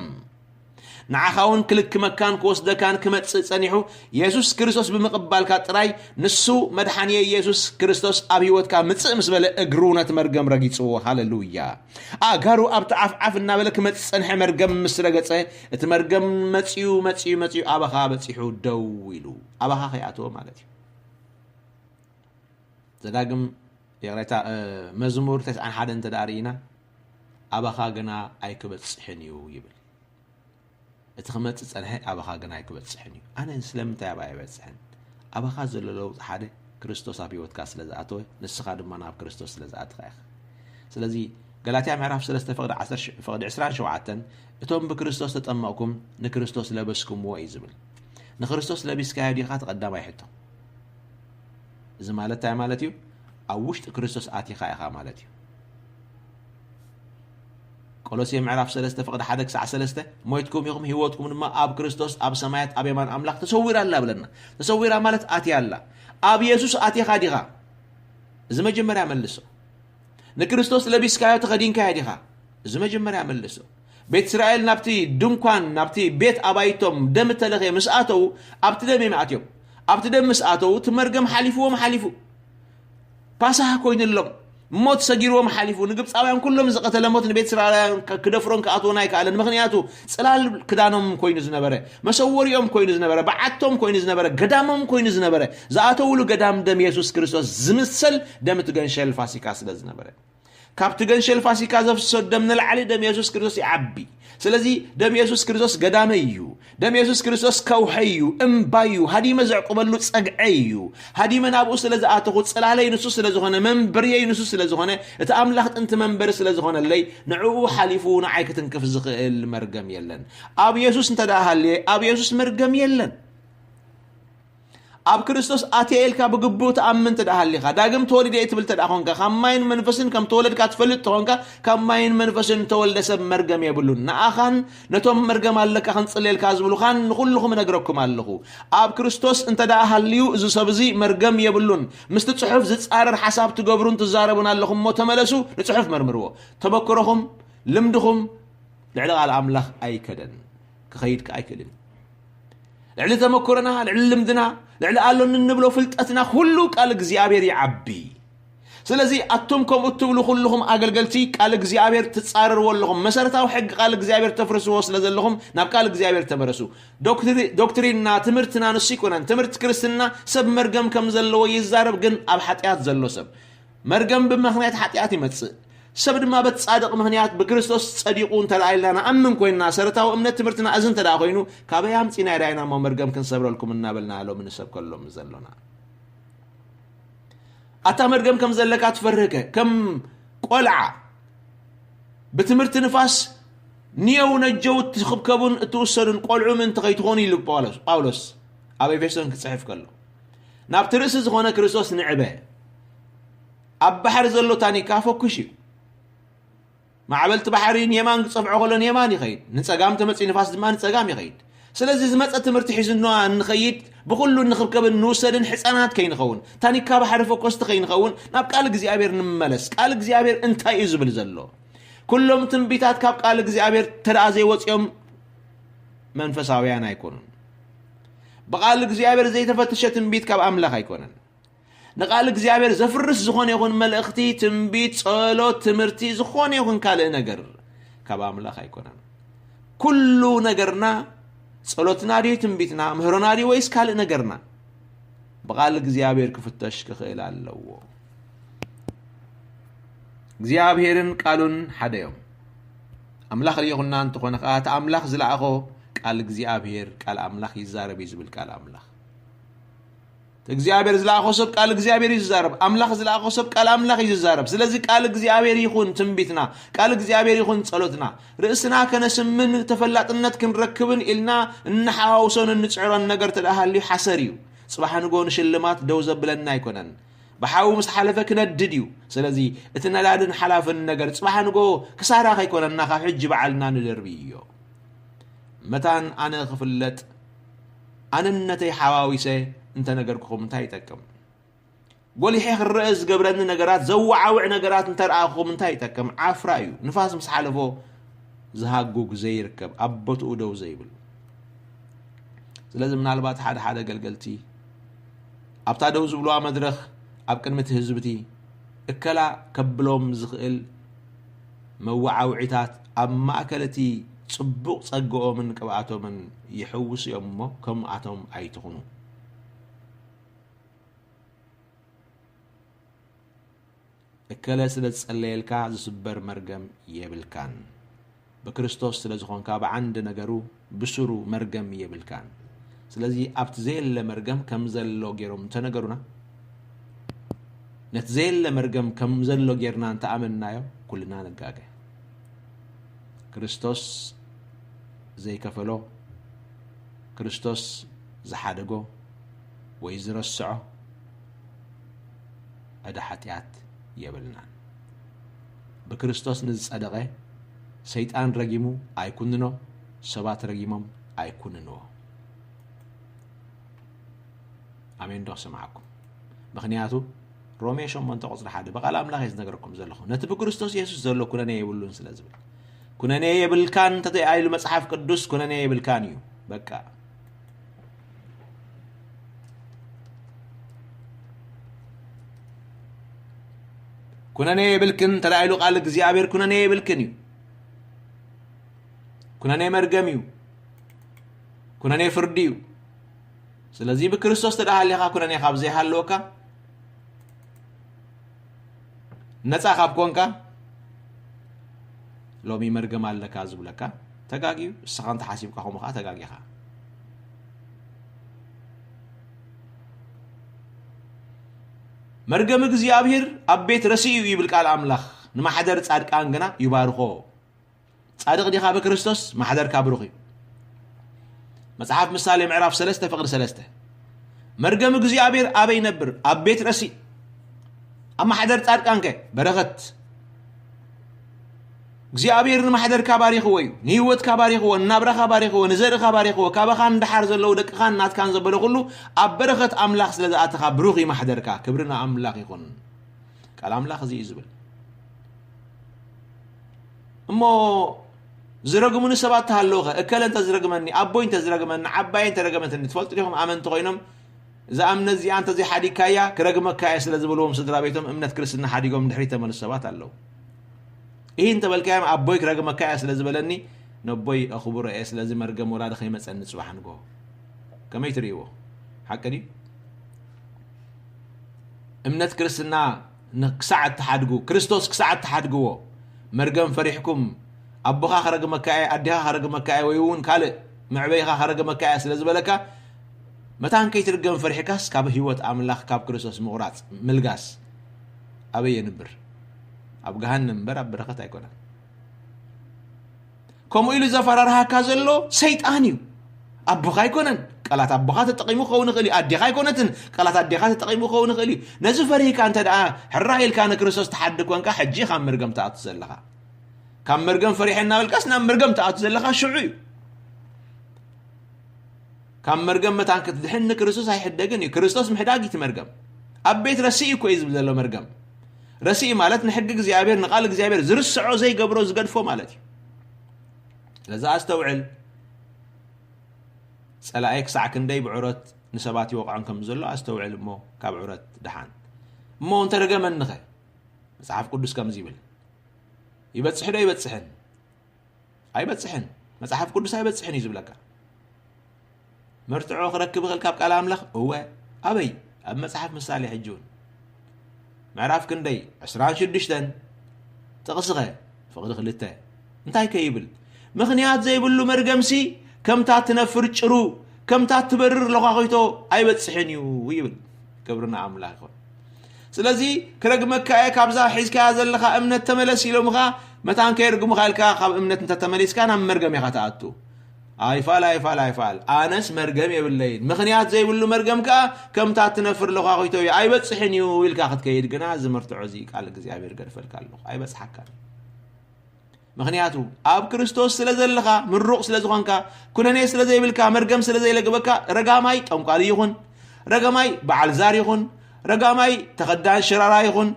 ንዓኻ እውን ክልክመካን ክወስደካን ክመጽእ ጸኒሑ፣ የሱስ ክርስቶስ ብምቕባልካ ጥራይ፣ ንሱ መድሓንየ የሱስ ክርስቶስ ኣብ ህይወትካ ምጽእ ምስ በለ፣ እግሩ ነቲ መርገም ረጊጽዎ። ሃሌሉያ! ኣእጋሩ ኣብቲ ዓፍ ዓፍ እናበለ ክመጽእ ዝጸንሐ መርገም ምስ ረገጸ፣ እቲ መርገም መጺኡ፣ መጺኡ፣ መጺኡ ኣባኻ በጺሑ ደው ኢሉ። ኣባኻ ከይኣተወ ማለት እዩ። ዘዳግም፣ ይቕሬታ፣ እ፣ መዝሙር ተስዓን ሓደን እንተ ደኣ ርኢና፣ ኣባኻ ግና ኣይክበጽሕን እዩ ይብል። እቲ ክመጽእ ጸንሐ ኣባኻ ግና ኣይክበጽሕን እዩ። ኣነ ስለምንታይ ኣብኣ ኣይበጽሕን? ኣባኻ ዘሎ ለውጢ ሓደ፣ ክርስቶስ ኣብ ህይወትካ ስለ ዝኣተወ፣ ንስኻ ድማ ናብ ክርስቶስ ስለ ዝኣትኻ ኢኻ። ስለዚ ገላትያ ምዕራፍ ሰለስተ ፍቕዲ ዓሰርተ፣ ፍቕዲ ዕስራን ሸውዓተን፣ "እቶም ብክርስቶስ ተጠመቕኩም ንክርስቶስ ለበስኩምዎ" እዩ ዝብል። ንክርስቶስ ለቢስካዮ ዲኻ? እቲ ቀዳማይ ሕቶ። እዚ ማለት እንታይ ማለት እዩ? ኣብ ውሽጢ ክርስቶስ ኣቲኻ ኢኻ ማለት እዩ። ቆሎሴ ምዕራፍ ሰለስተ ፍቕዲ ሓደ ክሳዕ ሰለስተ፣ "ሞይትኩም ኢኹም፣ ህይወትኩም ድማ ኣብ ክርስቶስ ኣብ ሰማያት ኣብ የማን ኣምላኽ ተሰዊራ ኣላ" ብለና። ተሰዊራ ማለት ኣትያ ኣላ። ኣብ የሱስ ኣቲኻ ዲኻ? እዚ መጀመርያ መልሶ። ንክርስቶስ ለቢስካዮ ተኸዲንካዮ ዲኻ? እዚ መጀመርያ መልሶ። ቤት እስራኤል ናብቲ ድንኳን፣ ናብቲ ቤት ኣባይቶም ደም እተለኽየ ምስ ኣተዉ፣ ኣብቲ ደም እዮም ኣትዮም። ኣብቲ ደም ምስ ኣተዉ፣ እቲ መርገም ሓሊፍዎም ሓሊፉ። ፓሳህ ኮይኑሎም። ሞት ሰጊርዎም ሓሊፉ። ንግብፃውያን ኩሎም ዝቐተለ ሞት ንቤት እስራኤላውያን ከ-፣ ክደፍሮን ክኣትዎን ኣይከኣለን። ምኽንያቱ፣ ጽላል ክዳኖም ኮይኑ ዝነበረ፣ መሰወሪኦም ኮይኑ ዝነበረ፣ በዓቶም ኮይኑ ዝነበረ፣ ገዳሞም ኮይኑ ዝነበረ፣ ዝኣተውሉ ገዳም ደም የሱስ ክርስቶስ ዝምሰል ደም እቲ ገንሸል ፋሲካ ስለ ዝነበረ። ካብቲ ገንሸል ፋሲካ ዘፍሰሶ ደም ንላዕሊ ደም የሱስ ክርስቶስ ይዓቢ። ስለዚ ደም የሱስ ክርስቶስ ገዳመይ እዩ። ደም የሱስ ክርስቶስ ከውሐይ እዩ፣ እምባይ እዩ፣ ሃዲመ ዘዕቁበሉ ጸግዐይ እዩ። ሃዲመ ናብኡ ስለ ዝኣተኹ፣ ጽላለይ ንሱ ስለ ዝኾነ፣ መንበርየይ ንሱ ስለ ዝኾነ፣ እቲ ኣምላኽ ጥንቲ መንበሪ ስለ ዝኾነለይ፣ ንዕኡ ሓሊፉ ንዓይ ክትንክፍ ዝኽእል መርገም የለን። ኣብ የሱስ እንተ ደኣ ሃልየ፣ ኣብ የሱስ መርገም የለን። ኣብ ክርስቶስ ኣትየ ኢልካ ብግቡእ ትኣምን እንተ ደኣ ሃሊኻ፣ ዳግም ተወሊደ እየ ትብል እንተ ደኣ ኾንካ፣ ካብ ማይን መንፈስን ከም ተወለድካ ትፈልጥ ተኾንካ፣ ካብ ማይን መንፈስን ተወልደ ሰብ መርገም የብሉን። ንኣኻን ነቶም መርገም ኣለካ ክንጽልየልካ ዝብሉኻን ንኹልኹም እነግረኩም ኣለኹ። ኣብ ክርስቶስ እንተ ደኣ ሃልዩ፣ እዚ ሰብ እዚ መርገም የብሉን። ምስቲ ጽሑፍ ዝጻረር ሓሳብ ትገብሩን ትዛረቡን ኣለኹም እሞ ተመለሱ፣ ንጽሑፍ መርምርዎ። ተመክሮኹም፣ ልምድኹም ልዕሊ ቃል ኣምላኽ ኣይከደን። ክኸይድ ከኣ ኣይክእልን። ልዕሊ ተመክሮና፣ ልዕሊ ልምድና፣ ልዕሊ ኣሎኒ እንብሎ ፍልጠትና፣ ኩሉ ቃል እግዚኣብሔር ይዓቢ። ስለዚ ኣቱም ከምኡ እትብሉ ኩልኹም ኣገልገልቲ፣ ቃል እግዚኣብሔር ትጻረርዎ ኣለኹም። መሰረታዊ ሕጊ ቃል እግዚኣብሔር ተፍርስዎ ስለ ዘለኹም፣ ናብ ቃል እግዚኣብሔር ተመለሱ። ዶክትሪ-፣ ዶክትሪንና፣ ትምህርትና ንሱ ኣይኮነን። ትምህርቲ ክርስትና ሰብ መርገም ከም ዘለዎ ይዛረብ፣ ግን ኣብ ሓጢኣት ዘሎ ሰብ። መርገም ብምኽንያት ሓጢኣት ይመጽእ። ሰብ ድማ በቲ ጻድቕ ምኽንያት ብክርስቶስ ጸዲቑ እንተ ደኣ ኢልና ንኣምን ኮይንና፣ ሰረታዊ እምነት ትምህርትና እዚ እንተ ደኣ ኮይኑ፣ ካበይ ኣምጺእናዮ ደኣ ኢና እሞ መርገም ክንሰብረልኩም እናበልና ሎሚ ንሰብከሎም ዘሎና? ኣታ መርገም ከም ዘለካ ትፈርህከ? ከም ቆልዓ ብትምህርቲ ንፋስ ንየው ነጀው እትኽብከቡን እትውሰዱን ቆልዑ ምእንቲ ከይትኾኑ ኢሉ ጳውሎስ፣ ጳውሎስ ኣብ ኤፌሶን ክጽሕፍ ከሎ፣ ናብቲ ርእሲ ዝኾነ ክርስቶስ ንዕበ። ኣብ ባሕሪ ዘሎ ታኒካ ፈኩሽ እዩ። ማዕበልቲ ባሕሪ ንየማን ክጸፍዖ ከሎ ንየማን ይኸይድ፣ ንጸጋም ተመጺኡ ንፋስ ድማ ንጸጋም ይኸይድ። ስለዚ ዝመጸ ትምህርቲ ሒዙና እንኸይድ፣ ብኹሉ እንኽብከብን ንውሰድን ሕፃናት ከይንኸውን፣ ታኒካ ባሕሪ ፈኮስቲ ከይንኸውን፣ ናብ ቃል እግዚኣብሔር ንመለስ። ቃል እግዚኣብሔር እንታይ እዩ ዝብል ዘሎ? ኩሎም ትንቢታት ካብ ቃል እግዚኣብሔር ተደኣ ዘይወፅኦም መንፈሳውያን ኣይኮኑን። ብቃል እግዚኣብሔር ዘይተፈትሸ ትንቢት ካብ ኣምላኽ ኣይኮነን። ንቃል እግዚኣብሔር ዘፍርስ ዝኾነ ይኹን መልእኽቲ፣ ትንቢት፣ ጸሎት፣ ትምህርቲ፣ ዝኾነ ይኹን ካልእ ነገር ካብ ኣምላኽ ኣይኮነን። ኩሉ ነገርና፣ ጸሎትና ድዩ ትንቢትና፣ ምህሮና ድዩ ወይስ ካልእ ነገርና፣ ብቃል እግዚኣብሔር ክፍተሽ ክኽእል ኣለዎ። እግዚኣብሔርን ቃሉን ሓደ እዮም። ኣምላኽ ልኢኹና እንተኾነ ከኣ፣ እቲ ኣምላኽ ዝለኣኾ ቃል እግዚኣብሔር፣ ቃል ኣምላኽ ይዛረብ እዩ ዝብል ቃል ኣምላኽ። እግዚኣብሔር ዝለኣኾ ሰብ ቃል እግዚኣብሔር እዩ ዝዛረብ። ኣምላኽ ዝለኣኾ ሰብ ቃል ኣምላኽ እዩ ዝዛረብ። ስለዚ ቃል እግዚኣብሔር ይኹን ትንቢትና፣ ቃል እግዚኣብሔር ይኹን ጸሎትና፣ ርእስና ከነስምን ተፈላጥነት ክንረክብን ኢልና እንሓዋውሶን እንጽዕሮን ነገር ተደሃልዩ ሓሰር እዩ። ጽባሕ ንጎ ንሽልማት ደው ዘብለና ኣይኮነን። ብሓዊ ምስ ሓለፈ ክነድድ እዩ። ስለዚ እቲ ነዳድን ሓላፍን ነገር ጽባሕ ንጎ ክሳራ ከይኮነና ካብ ሕጂ በዓልና ንደርብዮ። መታን ኣነ ክፍለጥ ኣነነተይ ሓዋዊሰ እንተነገርኩኹም እንታይ ይጠቅም? ጎሊሐ ክረአ ዝገብረኒ ነገራት፣ ዘወዓውዕ ነገራት እንተረኣኹኹም እንታይ ይጠቅም? ዓፍራ እዩ። ንፋስ ምስ ሓለፎ ዝሃጉግ ዘይርከብ፣ ኣብ ቦትኡ ደው ዘይብል። ስለዚ ምናልባት ሓደ ሓደ ኣገልገልቲ ኣብታ ደው ዝብልዋ መድረኽ ኣብ ቅድሚ እቲ ህዝቢ እቲ እከላ ከብሎም ዝኽእል መወዓውዒታት ኣብ ማእከል እቲ ጽቡቕ ጸግኦምን ቅብኣቶምን ይሕውሱ እዮም እሞ ከምኣቶም ኣይትኹኑ። እከለ ስለ ዝጸለየልካ ዝስበር መርገም የብልካን። ብክርስቶስ ስለ ዝኾንካ ብዓንዲ ነገሩ ብስሩ መርገም የብልካን። ስለዚ ኣብቲ ዘየለ መርገም ከም ዘሎ ገይሮም እንተነገሩና፣ ነቲ ዘየለ መርገም ከም ዘሎ ጌርና እንተኣመንናዮ ኩልና ንጋገ። ክርስቶስ ዘይከፈሎ፣ ክርስቶስ ዝሓደጎ ወይ ዝረስዖ ዕዳ ሓጢኣት የብልናን። ብክርስቶስ ንዝጸደቐ ሰይጣን ረጊሙ ኣይኩንኖ፣ ሰባት ረጊሞም ኣይኩንንዎ። ኣሜን ዶ ክሰምዓኩም? ምኽንያቱ ሮሜ ሸሞንተ ቁጽሪ ሓደ ብቓል ኣምላኽ እየ ዝነግረኩም ዘለኹ፣ ነቲ ብክርስቶስ የሱስ ዘሎ ኩነኔ የብሉን ስለ ዝብል። ኩነኔ የብልካን እንተተይ ኢሉ መጽሓፍ ቅዱስ ኩነኔ የብልካን እዩ። በቃ። ኩነኔ የብልክን እንተ ኢሉ ቃል እግዚኣብሔር ኩነኔ የብልክን እዩ። ኩነኔ መርገም እዩ። ኩነኔ ፍርዲ እዩ። ስለዚ ብክርስቶስ ተደኣ ሃሊኻ ኩነኔ ካብ ዘይሃለወካ፣ ነጻ ካብ ኮንካ፣ ሎሚ መርገም ኣለካ ዝብለካ ተጋግዩ፣ ንስኻ እንተ ሓሲብካ ከምኡ ከኣ ተጋጊኻ። መርገም እግዚኣብሔር ኣብ ቤት ረሲኡ ይብል ቃል ኣምላኽ፣ ንማሕደር ጻድቃን ግና ይባርኾ። ጻድቕ ዲኻ ብክርስቶስ? ማሕደርካ ብሩኽ እዩ። መጽሓፍ ምሳሌ ምዕራፍ ሰለስተ ፍቕዲ ሰለስተ። መርገም እግዚኣብሔር ኣበይ ይነብር? ኣብ ቤት ረሲእ። ኣብ ማሕደር ጻድቃንከ? በረኸት። እግዚኣብሔር ንማሕደርካ ባሪኽዎ እዩ። ንህይወትካ ባሪኽዎ፣ ንናብራኻ ባሪኽዎ፣ ንዘርእኻ ባሪኽዎ፣ ካባኻን ንደሓር ዘለዉ ደቅኻን ናትካን ዘበለ ኩሉ ኣብ በረኸት ኣምላኽ ስለ ዝኣተኻ ብሩኽ እዩ ማሕደርካ። ክብሪ ንኣምላኽ ይኹን። ቃል ኣምላኽ እዚ እዩ ዝብል። እሞ ዝረግሙኒ ሰባት ተሃለውኸ፣ እከለ እንተ ዝረግመኒ፣ ኣቦይ እንተ ዝረግመኒ፣ ዓባይ እንተ ረገመትኒ፣ ትፈልጡ ዲኹም ኣመንቲ ኮይኖም፣ እዛ እምነት እዚኣ እንተ ዘይሓዲግካያ፣ ክረግመካ እየ ስለ ዝበልዎም ስድራ ቤቶም እምነት ክርስትና ሓዲጎም ድሕሪት ተመልሱ ሰባት ኣለዉ። ይህ እንተበልካዮም፣ ኣቦይ ክረግመካ እየ ስለ ዝበለኒ፣ ነቦይ ኣኽብሮ እየ፣ ስለዚ መርገም ወላዲ ከይመጸኒ ጽባሕ ንግሆ። ከመይ ትርእይዎ? ሓቂ ድዩ? እምነት ክርስትና ን-፣ ክሳዕ እትሓድጉ፣ ክርስቶስ ክሳዕ እትሓድግዎ፣ መርገም ፈሪሕኩም፣ ኣቦኻ ከረግመካ እየ፣ ኣዴኻ ከረግመካ እየ፣ ወይ እውን ካልእ መዕበይኻ ከረግመካ እየ ስለ ዝበለካ፣ መታን ከይትርገም ፈሪሕካስ ካብ ህይወት ኣምላኽ፣ ካብ ክርስቶስ ምቑራጽ፣ ምልጋስ ኣበይ የንብር? ኣብ ገሃነም እምበር ኣብ በረኸት ኣይኮነን። ከምኡ ኢሉ ዘፈራርሃካ ዘሎ ሰይጣን እዩ። ኣቦኻ ኣይኮነን። ቃላት ኣቦኻ ተጠቒሙ ክኸውን ይኽእል እዩ። ኣዴኻ ኣይኮነትን። ቃላት ኣዴኻ ተጠቒሙ ክኸውን ይኽእል እዩ። ነዚ ፈሪህካ እንተ ደኣ ሕራይ ኢልካ ንክርስቶስ ትሓድግ ኮንካ፣ ሕጂ ካብ መርገም ትኣቱ ዘለኻ። ካብ መርገም ፈሪሐ እናበልካስ ናብ መርገም ትኣቱ ዘለኻ ሽዑ እዩ። ካብ መርገም መታን ክትድሕን ንክርስቶስ ኣይሕደግን እዩ። ክርስቶስ ምሕዳግ እዩ እቲ መርገም። ኣብ ቤት ረሲእ እኮ እዩ ዝብል ዘሎ መርገም። ረሲእ ማለት ንሕጊ እግዚኣብሔር፣ ንቓል እግዚኣብሔር ዝርስዖ፣ ዘይገብሮ፣ ዝገድፎ ማለት እዩ። ስለዚ ኣስተውዕል። ጸላኤ ክሳዕ ክንደይ ብዕረት ንሰባት ይወቕዖም ከም ዘሎ ኣስተውዕል እሞ ካብ ዕረት ደሓን። እሞ እንተረገመኒኸ? መጽሓፍ ቅዱስ ከምዚ ይብል። ይበጽሕ ዶ ይበጽሕን? ኣይበጽሕን። መጽሓፍ ቅዱስ ኣይበጽሕን እዩ ዝብለካ። መርትዖ ክረክብ ይኽእል ካብ ቃል ኣምላኽ? እወ። ኣበይ? ኣብ መጽሓፍ ምሳሌ ሕጂ እውን። ምዕራፍ ክንደይ? ዕስራን ሽዱሽተን። ጥቕስኸ? ፍቕዲ ክልተ። እንታይ ከ ይብል? ምኽንያት ዘይብሉ መርገምሲ ከምታ ትነፍር ጭሩ፣ ከምታ ትበርር ለዃኺቶ ኣይበጽሕን እዩ ይብል። ክብሪ ንኣምላኽ ይኹን። ስለዚ ክረግመካ እየ፣ ካብዛ ሒዝካያ ዘለኻ እምነት ተመለስ ኢሎምኻ፣ መታን ከየርግሙኻ ኢልካ ካብ እምነት እንተተመሊስካ ናብ መርገም ኢኻ ትኣቱ። ኣይፋል፣ ኣይፋል፣ ኣይፋል። ኣነስ መርገም የብለይን። ምኽንያት ዘይብሉ መርገም ከኣ ከምታ እትነፍር ለዃኺቶ እዩ፣ ኣይበጽሕን እዩ ኢልካ ክትከይድ ግና፣ እዚ መርትዖ እዚ ቃል እግዚኣብሔር ገድፈልካ ኣለኹ። ኣይበጽሓካን። ምኽንያቱ፣ ኣብ ክርስቶስ ስለ ዘለኻ፣ ምሩቕ ስለ ዝኾንካ፣ ኩነኔ ስለ ዘይብልካ፣ መርገም ስለ ዘይለግበካ፣ ረጋማይ ጠንቋሊ ይኹን፣ ረጋማይ በዓል ዛር ይኹን፣ ረጋማይ ተኸዳን ሽራራ ይኹን፣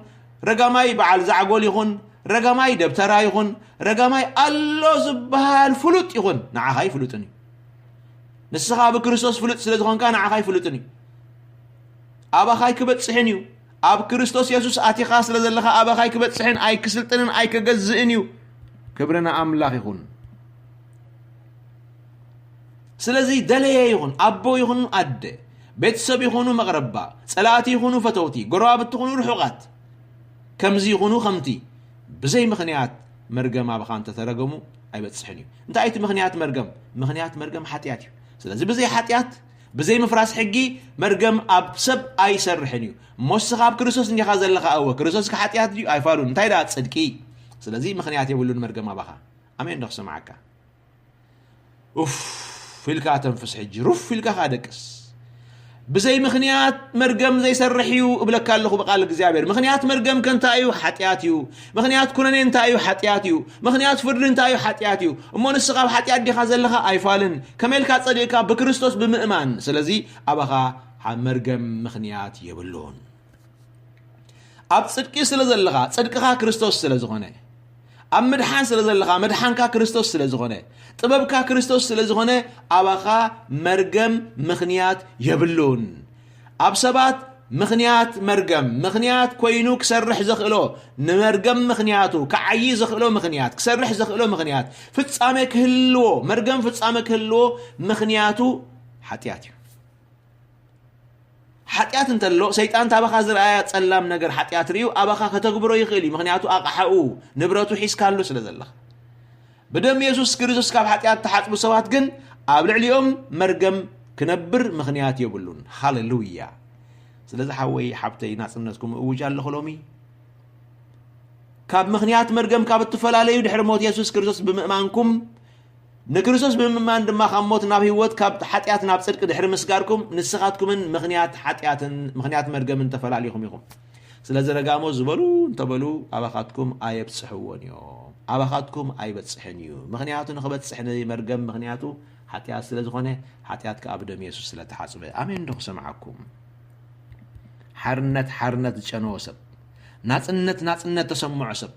ረጋማይ በዓል ዛዕጎል ይኹን፣ ረጋማይ ደብተራ ይኹን፣ ረጋማይ ኣሎ ዝበሃል ፍሉጥ ይኹን፣ ንዓኻ ኣይፍሉጥን እዩ። ንስኻ ብክርስቶስ ፍሉጥ ስለ ዝኾንካ ንዓኻ ኣይፍሉጥን እዩ። ኣባኻ ኣይክበጽሕን እዩ። ኣብ ክርስቶስ የሱስ ኣቲኻ ስለ ዘለኻ ኣባኻ ኣይክበጽሕን፣ ኣይክስልጥንን፣ ኣይከገዝእን እዩ። ክብሪ ንኣምላኽ ይኹን። ስለዚ ደለየ ይኹን፣ ኣቦ ይኹን ኣደ፣ ቤተሰብ ይኹኑ መቕረባ፣ ጸላእቲ ይኹኑ ፈተውቲ፣ ጎረባብቲ ይኹኑ ርሑቓት፣ ከምዚ ይኹኑ ከምቲ፣ ብዘይ ምኽንያት መርገም ኣባኻ እንተተረገሙ ኣይበጽሕን እዩ። እንታይ እቲ ምኽንያት መርገም? ምኽንያት መርገም ሓጢኣት እዩ። ስለዚ ብዘይ ሓጢኣት፣ ብዘይ ምፍራስ ሕጊ መርገም ኣብ ሰብ ኣይሰርሕን እዩ። እሞ ንስኻ ኣብ ክርስቶስ እንዲኻ ዘለኻ፣ እወ፣ ክርስቶስ ከ ሓጢኣት ድዩ? ኣይፋሉን። እንታይ ደኣ ጽድቂ? ስለዚ ምኽንያት የብሉን መርገም ኣባኻ። ኣሜን ዶ ክሰምዓካ? ኡፍ ኢልካ ተንፍስ፣ ሕጂ ሩፍ ኢልካ ከኣ ደቅስ። ብዘይ ምኽንያት መርገም ዘይሰርሕ እዩ እብለካ ኣለኹ ብቃል እግዚኣብሔር። ምኽንያት መርገም ከ እንታይ እዩ? ሓጢኣት እዩ። ምኽንያት ኩነኔ እንታይ እዩ? ሓጢኣት እዩ። ምኽንያት ፍርዲ እንታይ እዩ? ሓጢኣት እዩ። እሞ ንስኻ ኣብ ሓጢኣት ዲኻ ዘለኻ? ኣይፋልን። ከመይ ኢልካ ጸዲቕካ? ብክርስቶስ ብምእማን። ስለዚ ኣባኻ መርገም ምኽንያት የብሉን። ኣብ ጽድቂ ስለ ዘለኻ፣ ጽድቅኻ ክርስቶስ ስለ ዝኾነ፣ ኣብ ምድሓን ስለ ዘለኻ፣ ምድሓንካ ክርስቶስ ስለ ዝኾነ፣ ጥበብካ ክርስቶስ ስለ ዝኾነ፣ ኣባኻ መርገም ምኽንያት የብሉን። ኣብ ሰባት ምኽንያት መርገም፣ ምኽንያት ኮይኑ ክሰርሕ ዘኽእሎ፣ ንመርገም ምኽንያቱ፣ ክዓዪ ዘኽእሎ ምኽንያት፣ ክሰርሕ ዘኽእሎ ምኽንያት፣ ፍጻሜ ክህልዎ፣ መርገም ፍጻሜ ክህልዎ ምኽንያቱ ሓጢኣት እዩ። ሓጢኣት እንተሎ፣ ሰይጣን ታባኻ ዝረኣያ ጸላም ነገር ሓጢኣት ርእዩ፣ ኣባኻ ከተግብሮ ይኽእል እዩ። ምኽንያቱ ኣቕሓኡ፣ ንብረቱ ሒዝካሉ ስለ ዘለኻ። ብደም የሱስ ክርስቶስ ካብ ሓጢኣት ተሓጽቡ ሰባት ግን፣ ኣብ ልዕሊኦም መርገም ክነብር ምኽንያት የብሉን። ሃሌሉያ! ስለዚ ሓወይ፣ ሓብተይ፣ ናጽነትኩም እውጅ ኣለኹ ሎሚ። ካብ ምኽንያት መርገም ካብ እትፈላለዩ ድሕሪ ሞት የሱስ ክርስቶስ ብምእማንኩም፣ ንክርስቶስ ብምእማን ድማ ካብ ሞት ናብ ህይወት፣ ካብ ሓጢኣት ናብ ጽድቂ ድሕሪ ምስጋርኩም፣ ንስኻትኩምን ምኽንያት ሓጢኣትን ምኽንያት መርገምን ተፈላሊኹም ኢኹም። ስለዚ ረጋሞ ዝበሉ እንተበሉ ኣባኻትኩም ኣየብጽሕዎን እዮም። ኣባኻትኩም ኣይበጽሕን እዩ። ምኽንያቱ ንኽበጽሕ ንመርገም ምኽንያቱ ሓጢኣት ስለ ዝኾነ፣ ሓጢኣት ከኣ ብደም የሱስ ስለ ተሓጽበ። ኣሜን ዶ ክሰምዓኩም? ሓርነት፣ ሓርነት ዝጨነወ ሰብ፣ ናጽነት፣ ናጽነት ተሰምዖ ሰብ፣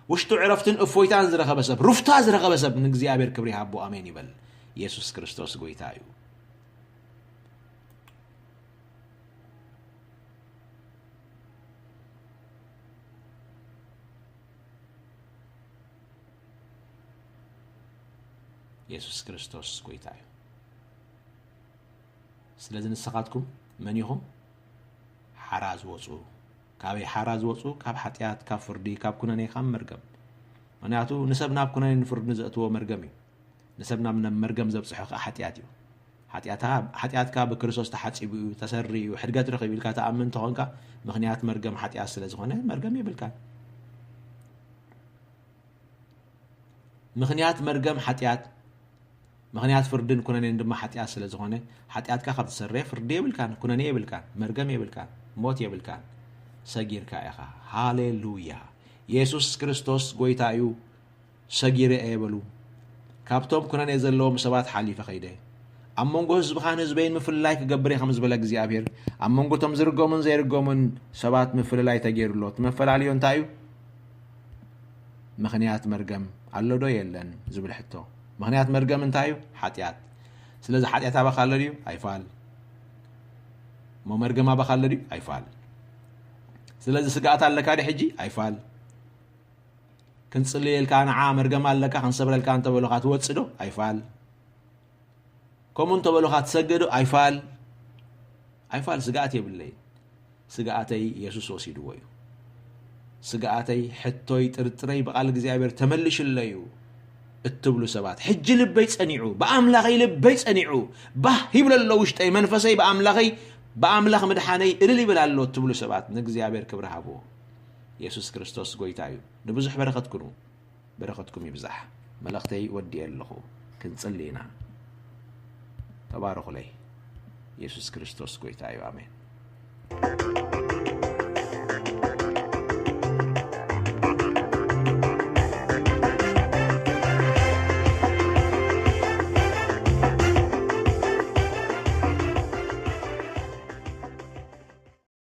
ውሽጡ ዕረፍትን እፎይታን ዝረኸበ ሰብ፣ ሩፍታ ዝረኸበ ሰብ ንእግዚኣብሔር ክብሪ ይሃቦ። ኣሜን ይበል። የሱስ ክርስቶስ ጎይታ እዩ። የሱስ ክርስቶስ ጎይታ እዩ። ስለዚ ንስኻትኩም መን ኢኹም? ሓራ ዝወጹ። ካበይ ሓራ ዝወጹ? ካብ ሓጢኣት፣ ካብ ፍርዲ፣ ካብ ኩነኔ፣ ካብ መርገም። ምኽንያቱ ንሰብ ናብ ኩነኔ ንፍርዲ ዘእትዎ መርገም እዩ። ንሰብ ናብ መርገም ዘብጽሖ ከኣ ሓጢኣት እዩ። ሓጢኣትካ፣ ሓጢኣትካ ብክርስቶስ ተሓጺቡ እዩ፣ ተሰሪ እዩ፣ ሕድገት ረኺቡ ኢልካ ትኣምን እንተኾንካ፣ ምኽንያት መርገም ሓጢኣት ስለ ዝኾነ መርገም የብልካን። ምኽንያት መርገም ሓጢኣት፣ ምኽንያት ፍርድን ኩነኔን ድማ ሓጢኣት ስለ ዝኾነ፣ ሓጢኣትካ ካብ ተሰረየ ፍርዲ የብልካን፣ ኩነኔ የብልካን፣ መርገም የብልካን፣ ሞት የብልካን። ሰጊርካ ኢኻ። ሃሌሉያ! የሱስ ክርስቶስ ጎይታ እዩ። ሰጊረ እየ በሉ። ካብቶም ኩነኔ ዘለዎም ሰባት ሓሊፈ ኸይደ። ኣብ መንጎ ህዝብኻን ህዝበይን ምፍልላይ ክገብር እየ ከም ዝበለ እግዚኣብሔር፣ ኣብ መንጎ እቶም ዝርገሙን ዘይርገሙን ሰባት ምፍልላይ ተገይሩ ኣሎ። እቲ መፈላለዮ እንታይ እዩ? ምኽንያት መርገም ኣሎ ዶ የለን ዝብል ሕቶ። ምኽንያት መርገም እንታይ እዩ? ሓጢኣት። ስለዚ ሓጢኣት ኣባኻ ኣሎ ድዩ? ኣይፋል። እሞ መርገም ኣባኻ ኣሎ ድዩ? ኣይፋል። ስለዚ ስግኣት ኣለካ ዶ ሕጂ? ኣይፋል። ክንጽልየልካ ንዓ መርገም ኣለካ ክንሰብረልካ እንተበሉኻ ትወጽእ ዶ? ኣይፋል። ከምኡ እንተበሉኻ ትሰግእ ዶ? ኣይፋል። ኣይፋል፣ ስግኣት የብለይ። ስግኣተይ የሱስ ወሲድዎ እዩ። ስግኣተይ፣ ሕቶይ፣ ጥርጥረይ ብቓል እግዚኣብሔር ተመልሽለዩ እትብሉ ሰባት፣ ሕጂ ልበይ ጸኒዑ፣ ብኣምላኸይ ልበይ ጸኒዑ፣ ባህ ይብል ኣሎ ውሽጠይ፣ መንፈሰይ ብኣምላኸይ፣ ብኣምላኽ ምድሓነይ እልል ይብል ኣሎ እትብሉ ሰባት፣ ንእግዚኣብሔር ክብሪ ሃብዎ። የሱስ ክርስቶስ ጎይታ እዩ። ንብዙሕ በረኸት ኩኑ። በረኸትኩም ይብዛሕ። መልእኽተይ ወዲኤ ኣለኹ። ክንጽሊ ኢና። ተባረኹለይ። የሱስ ክርስቶስ ጎይታ እዩ። ኣሜን።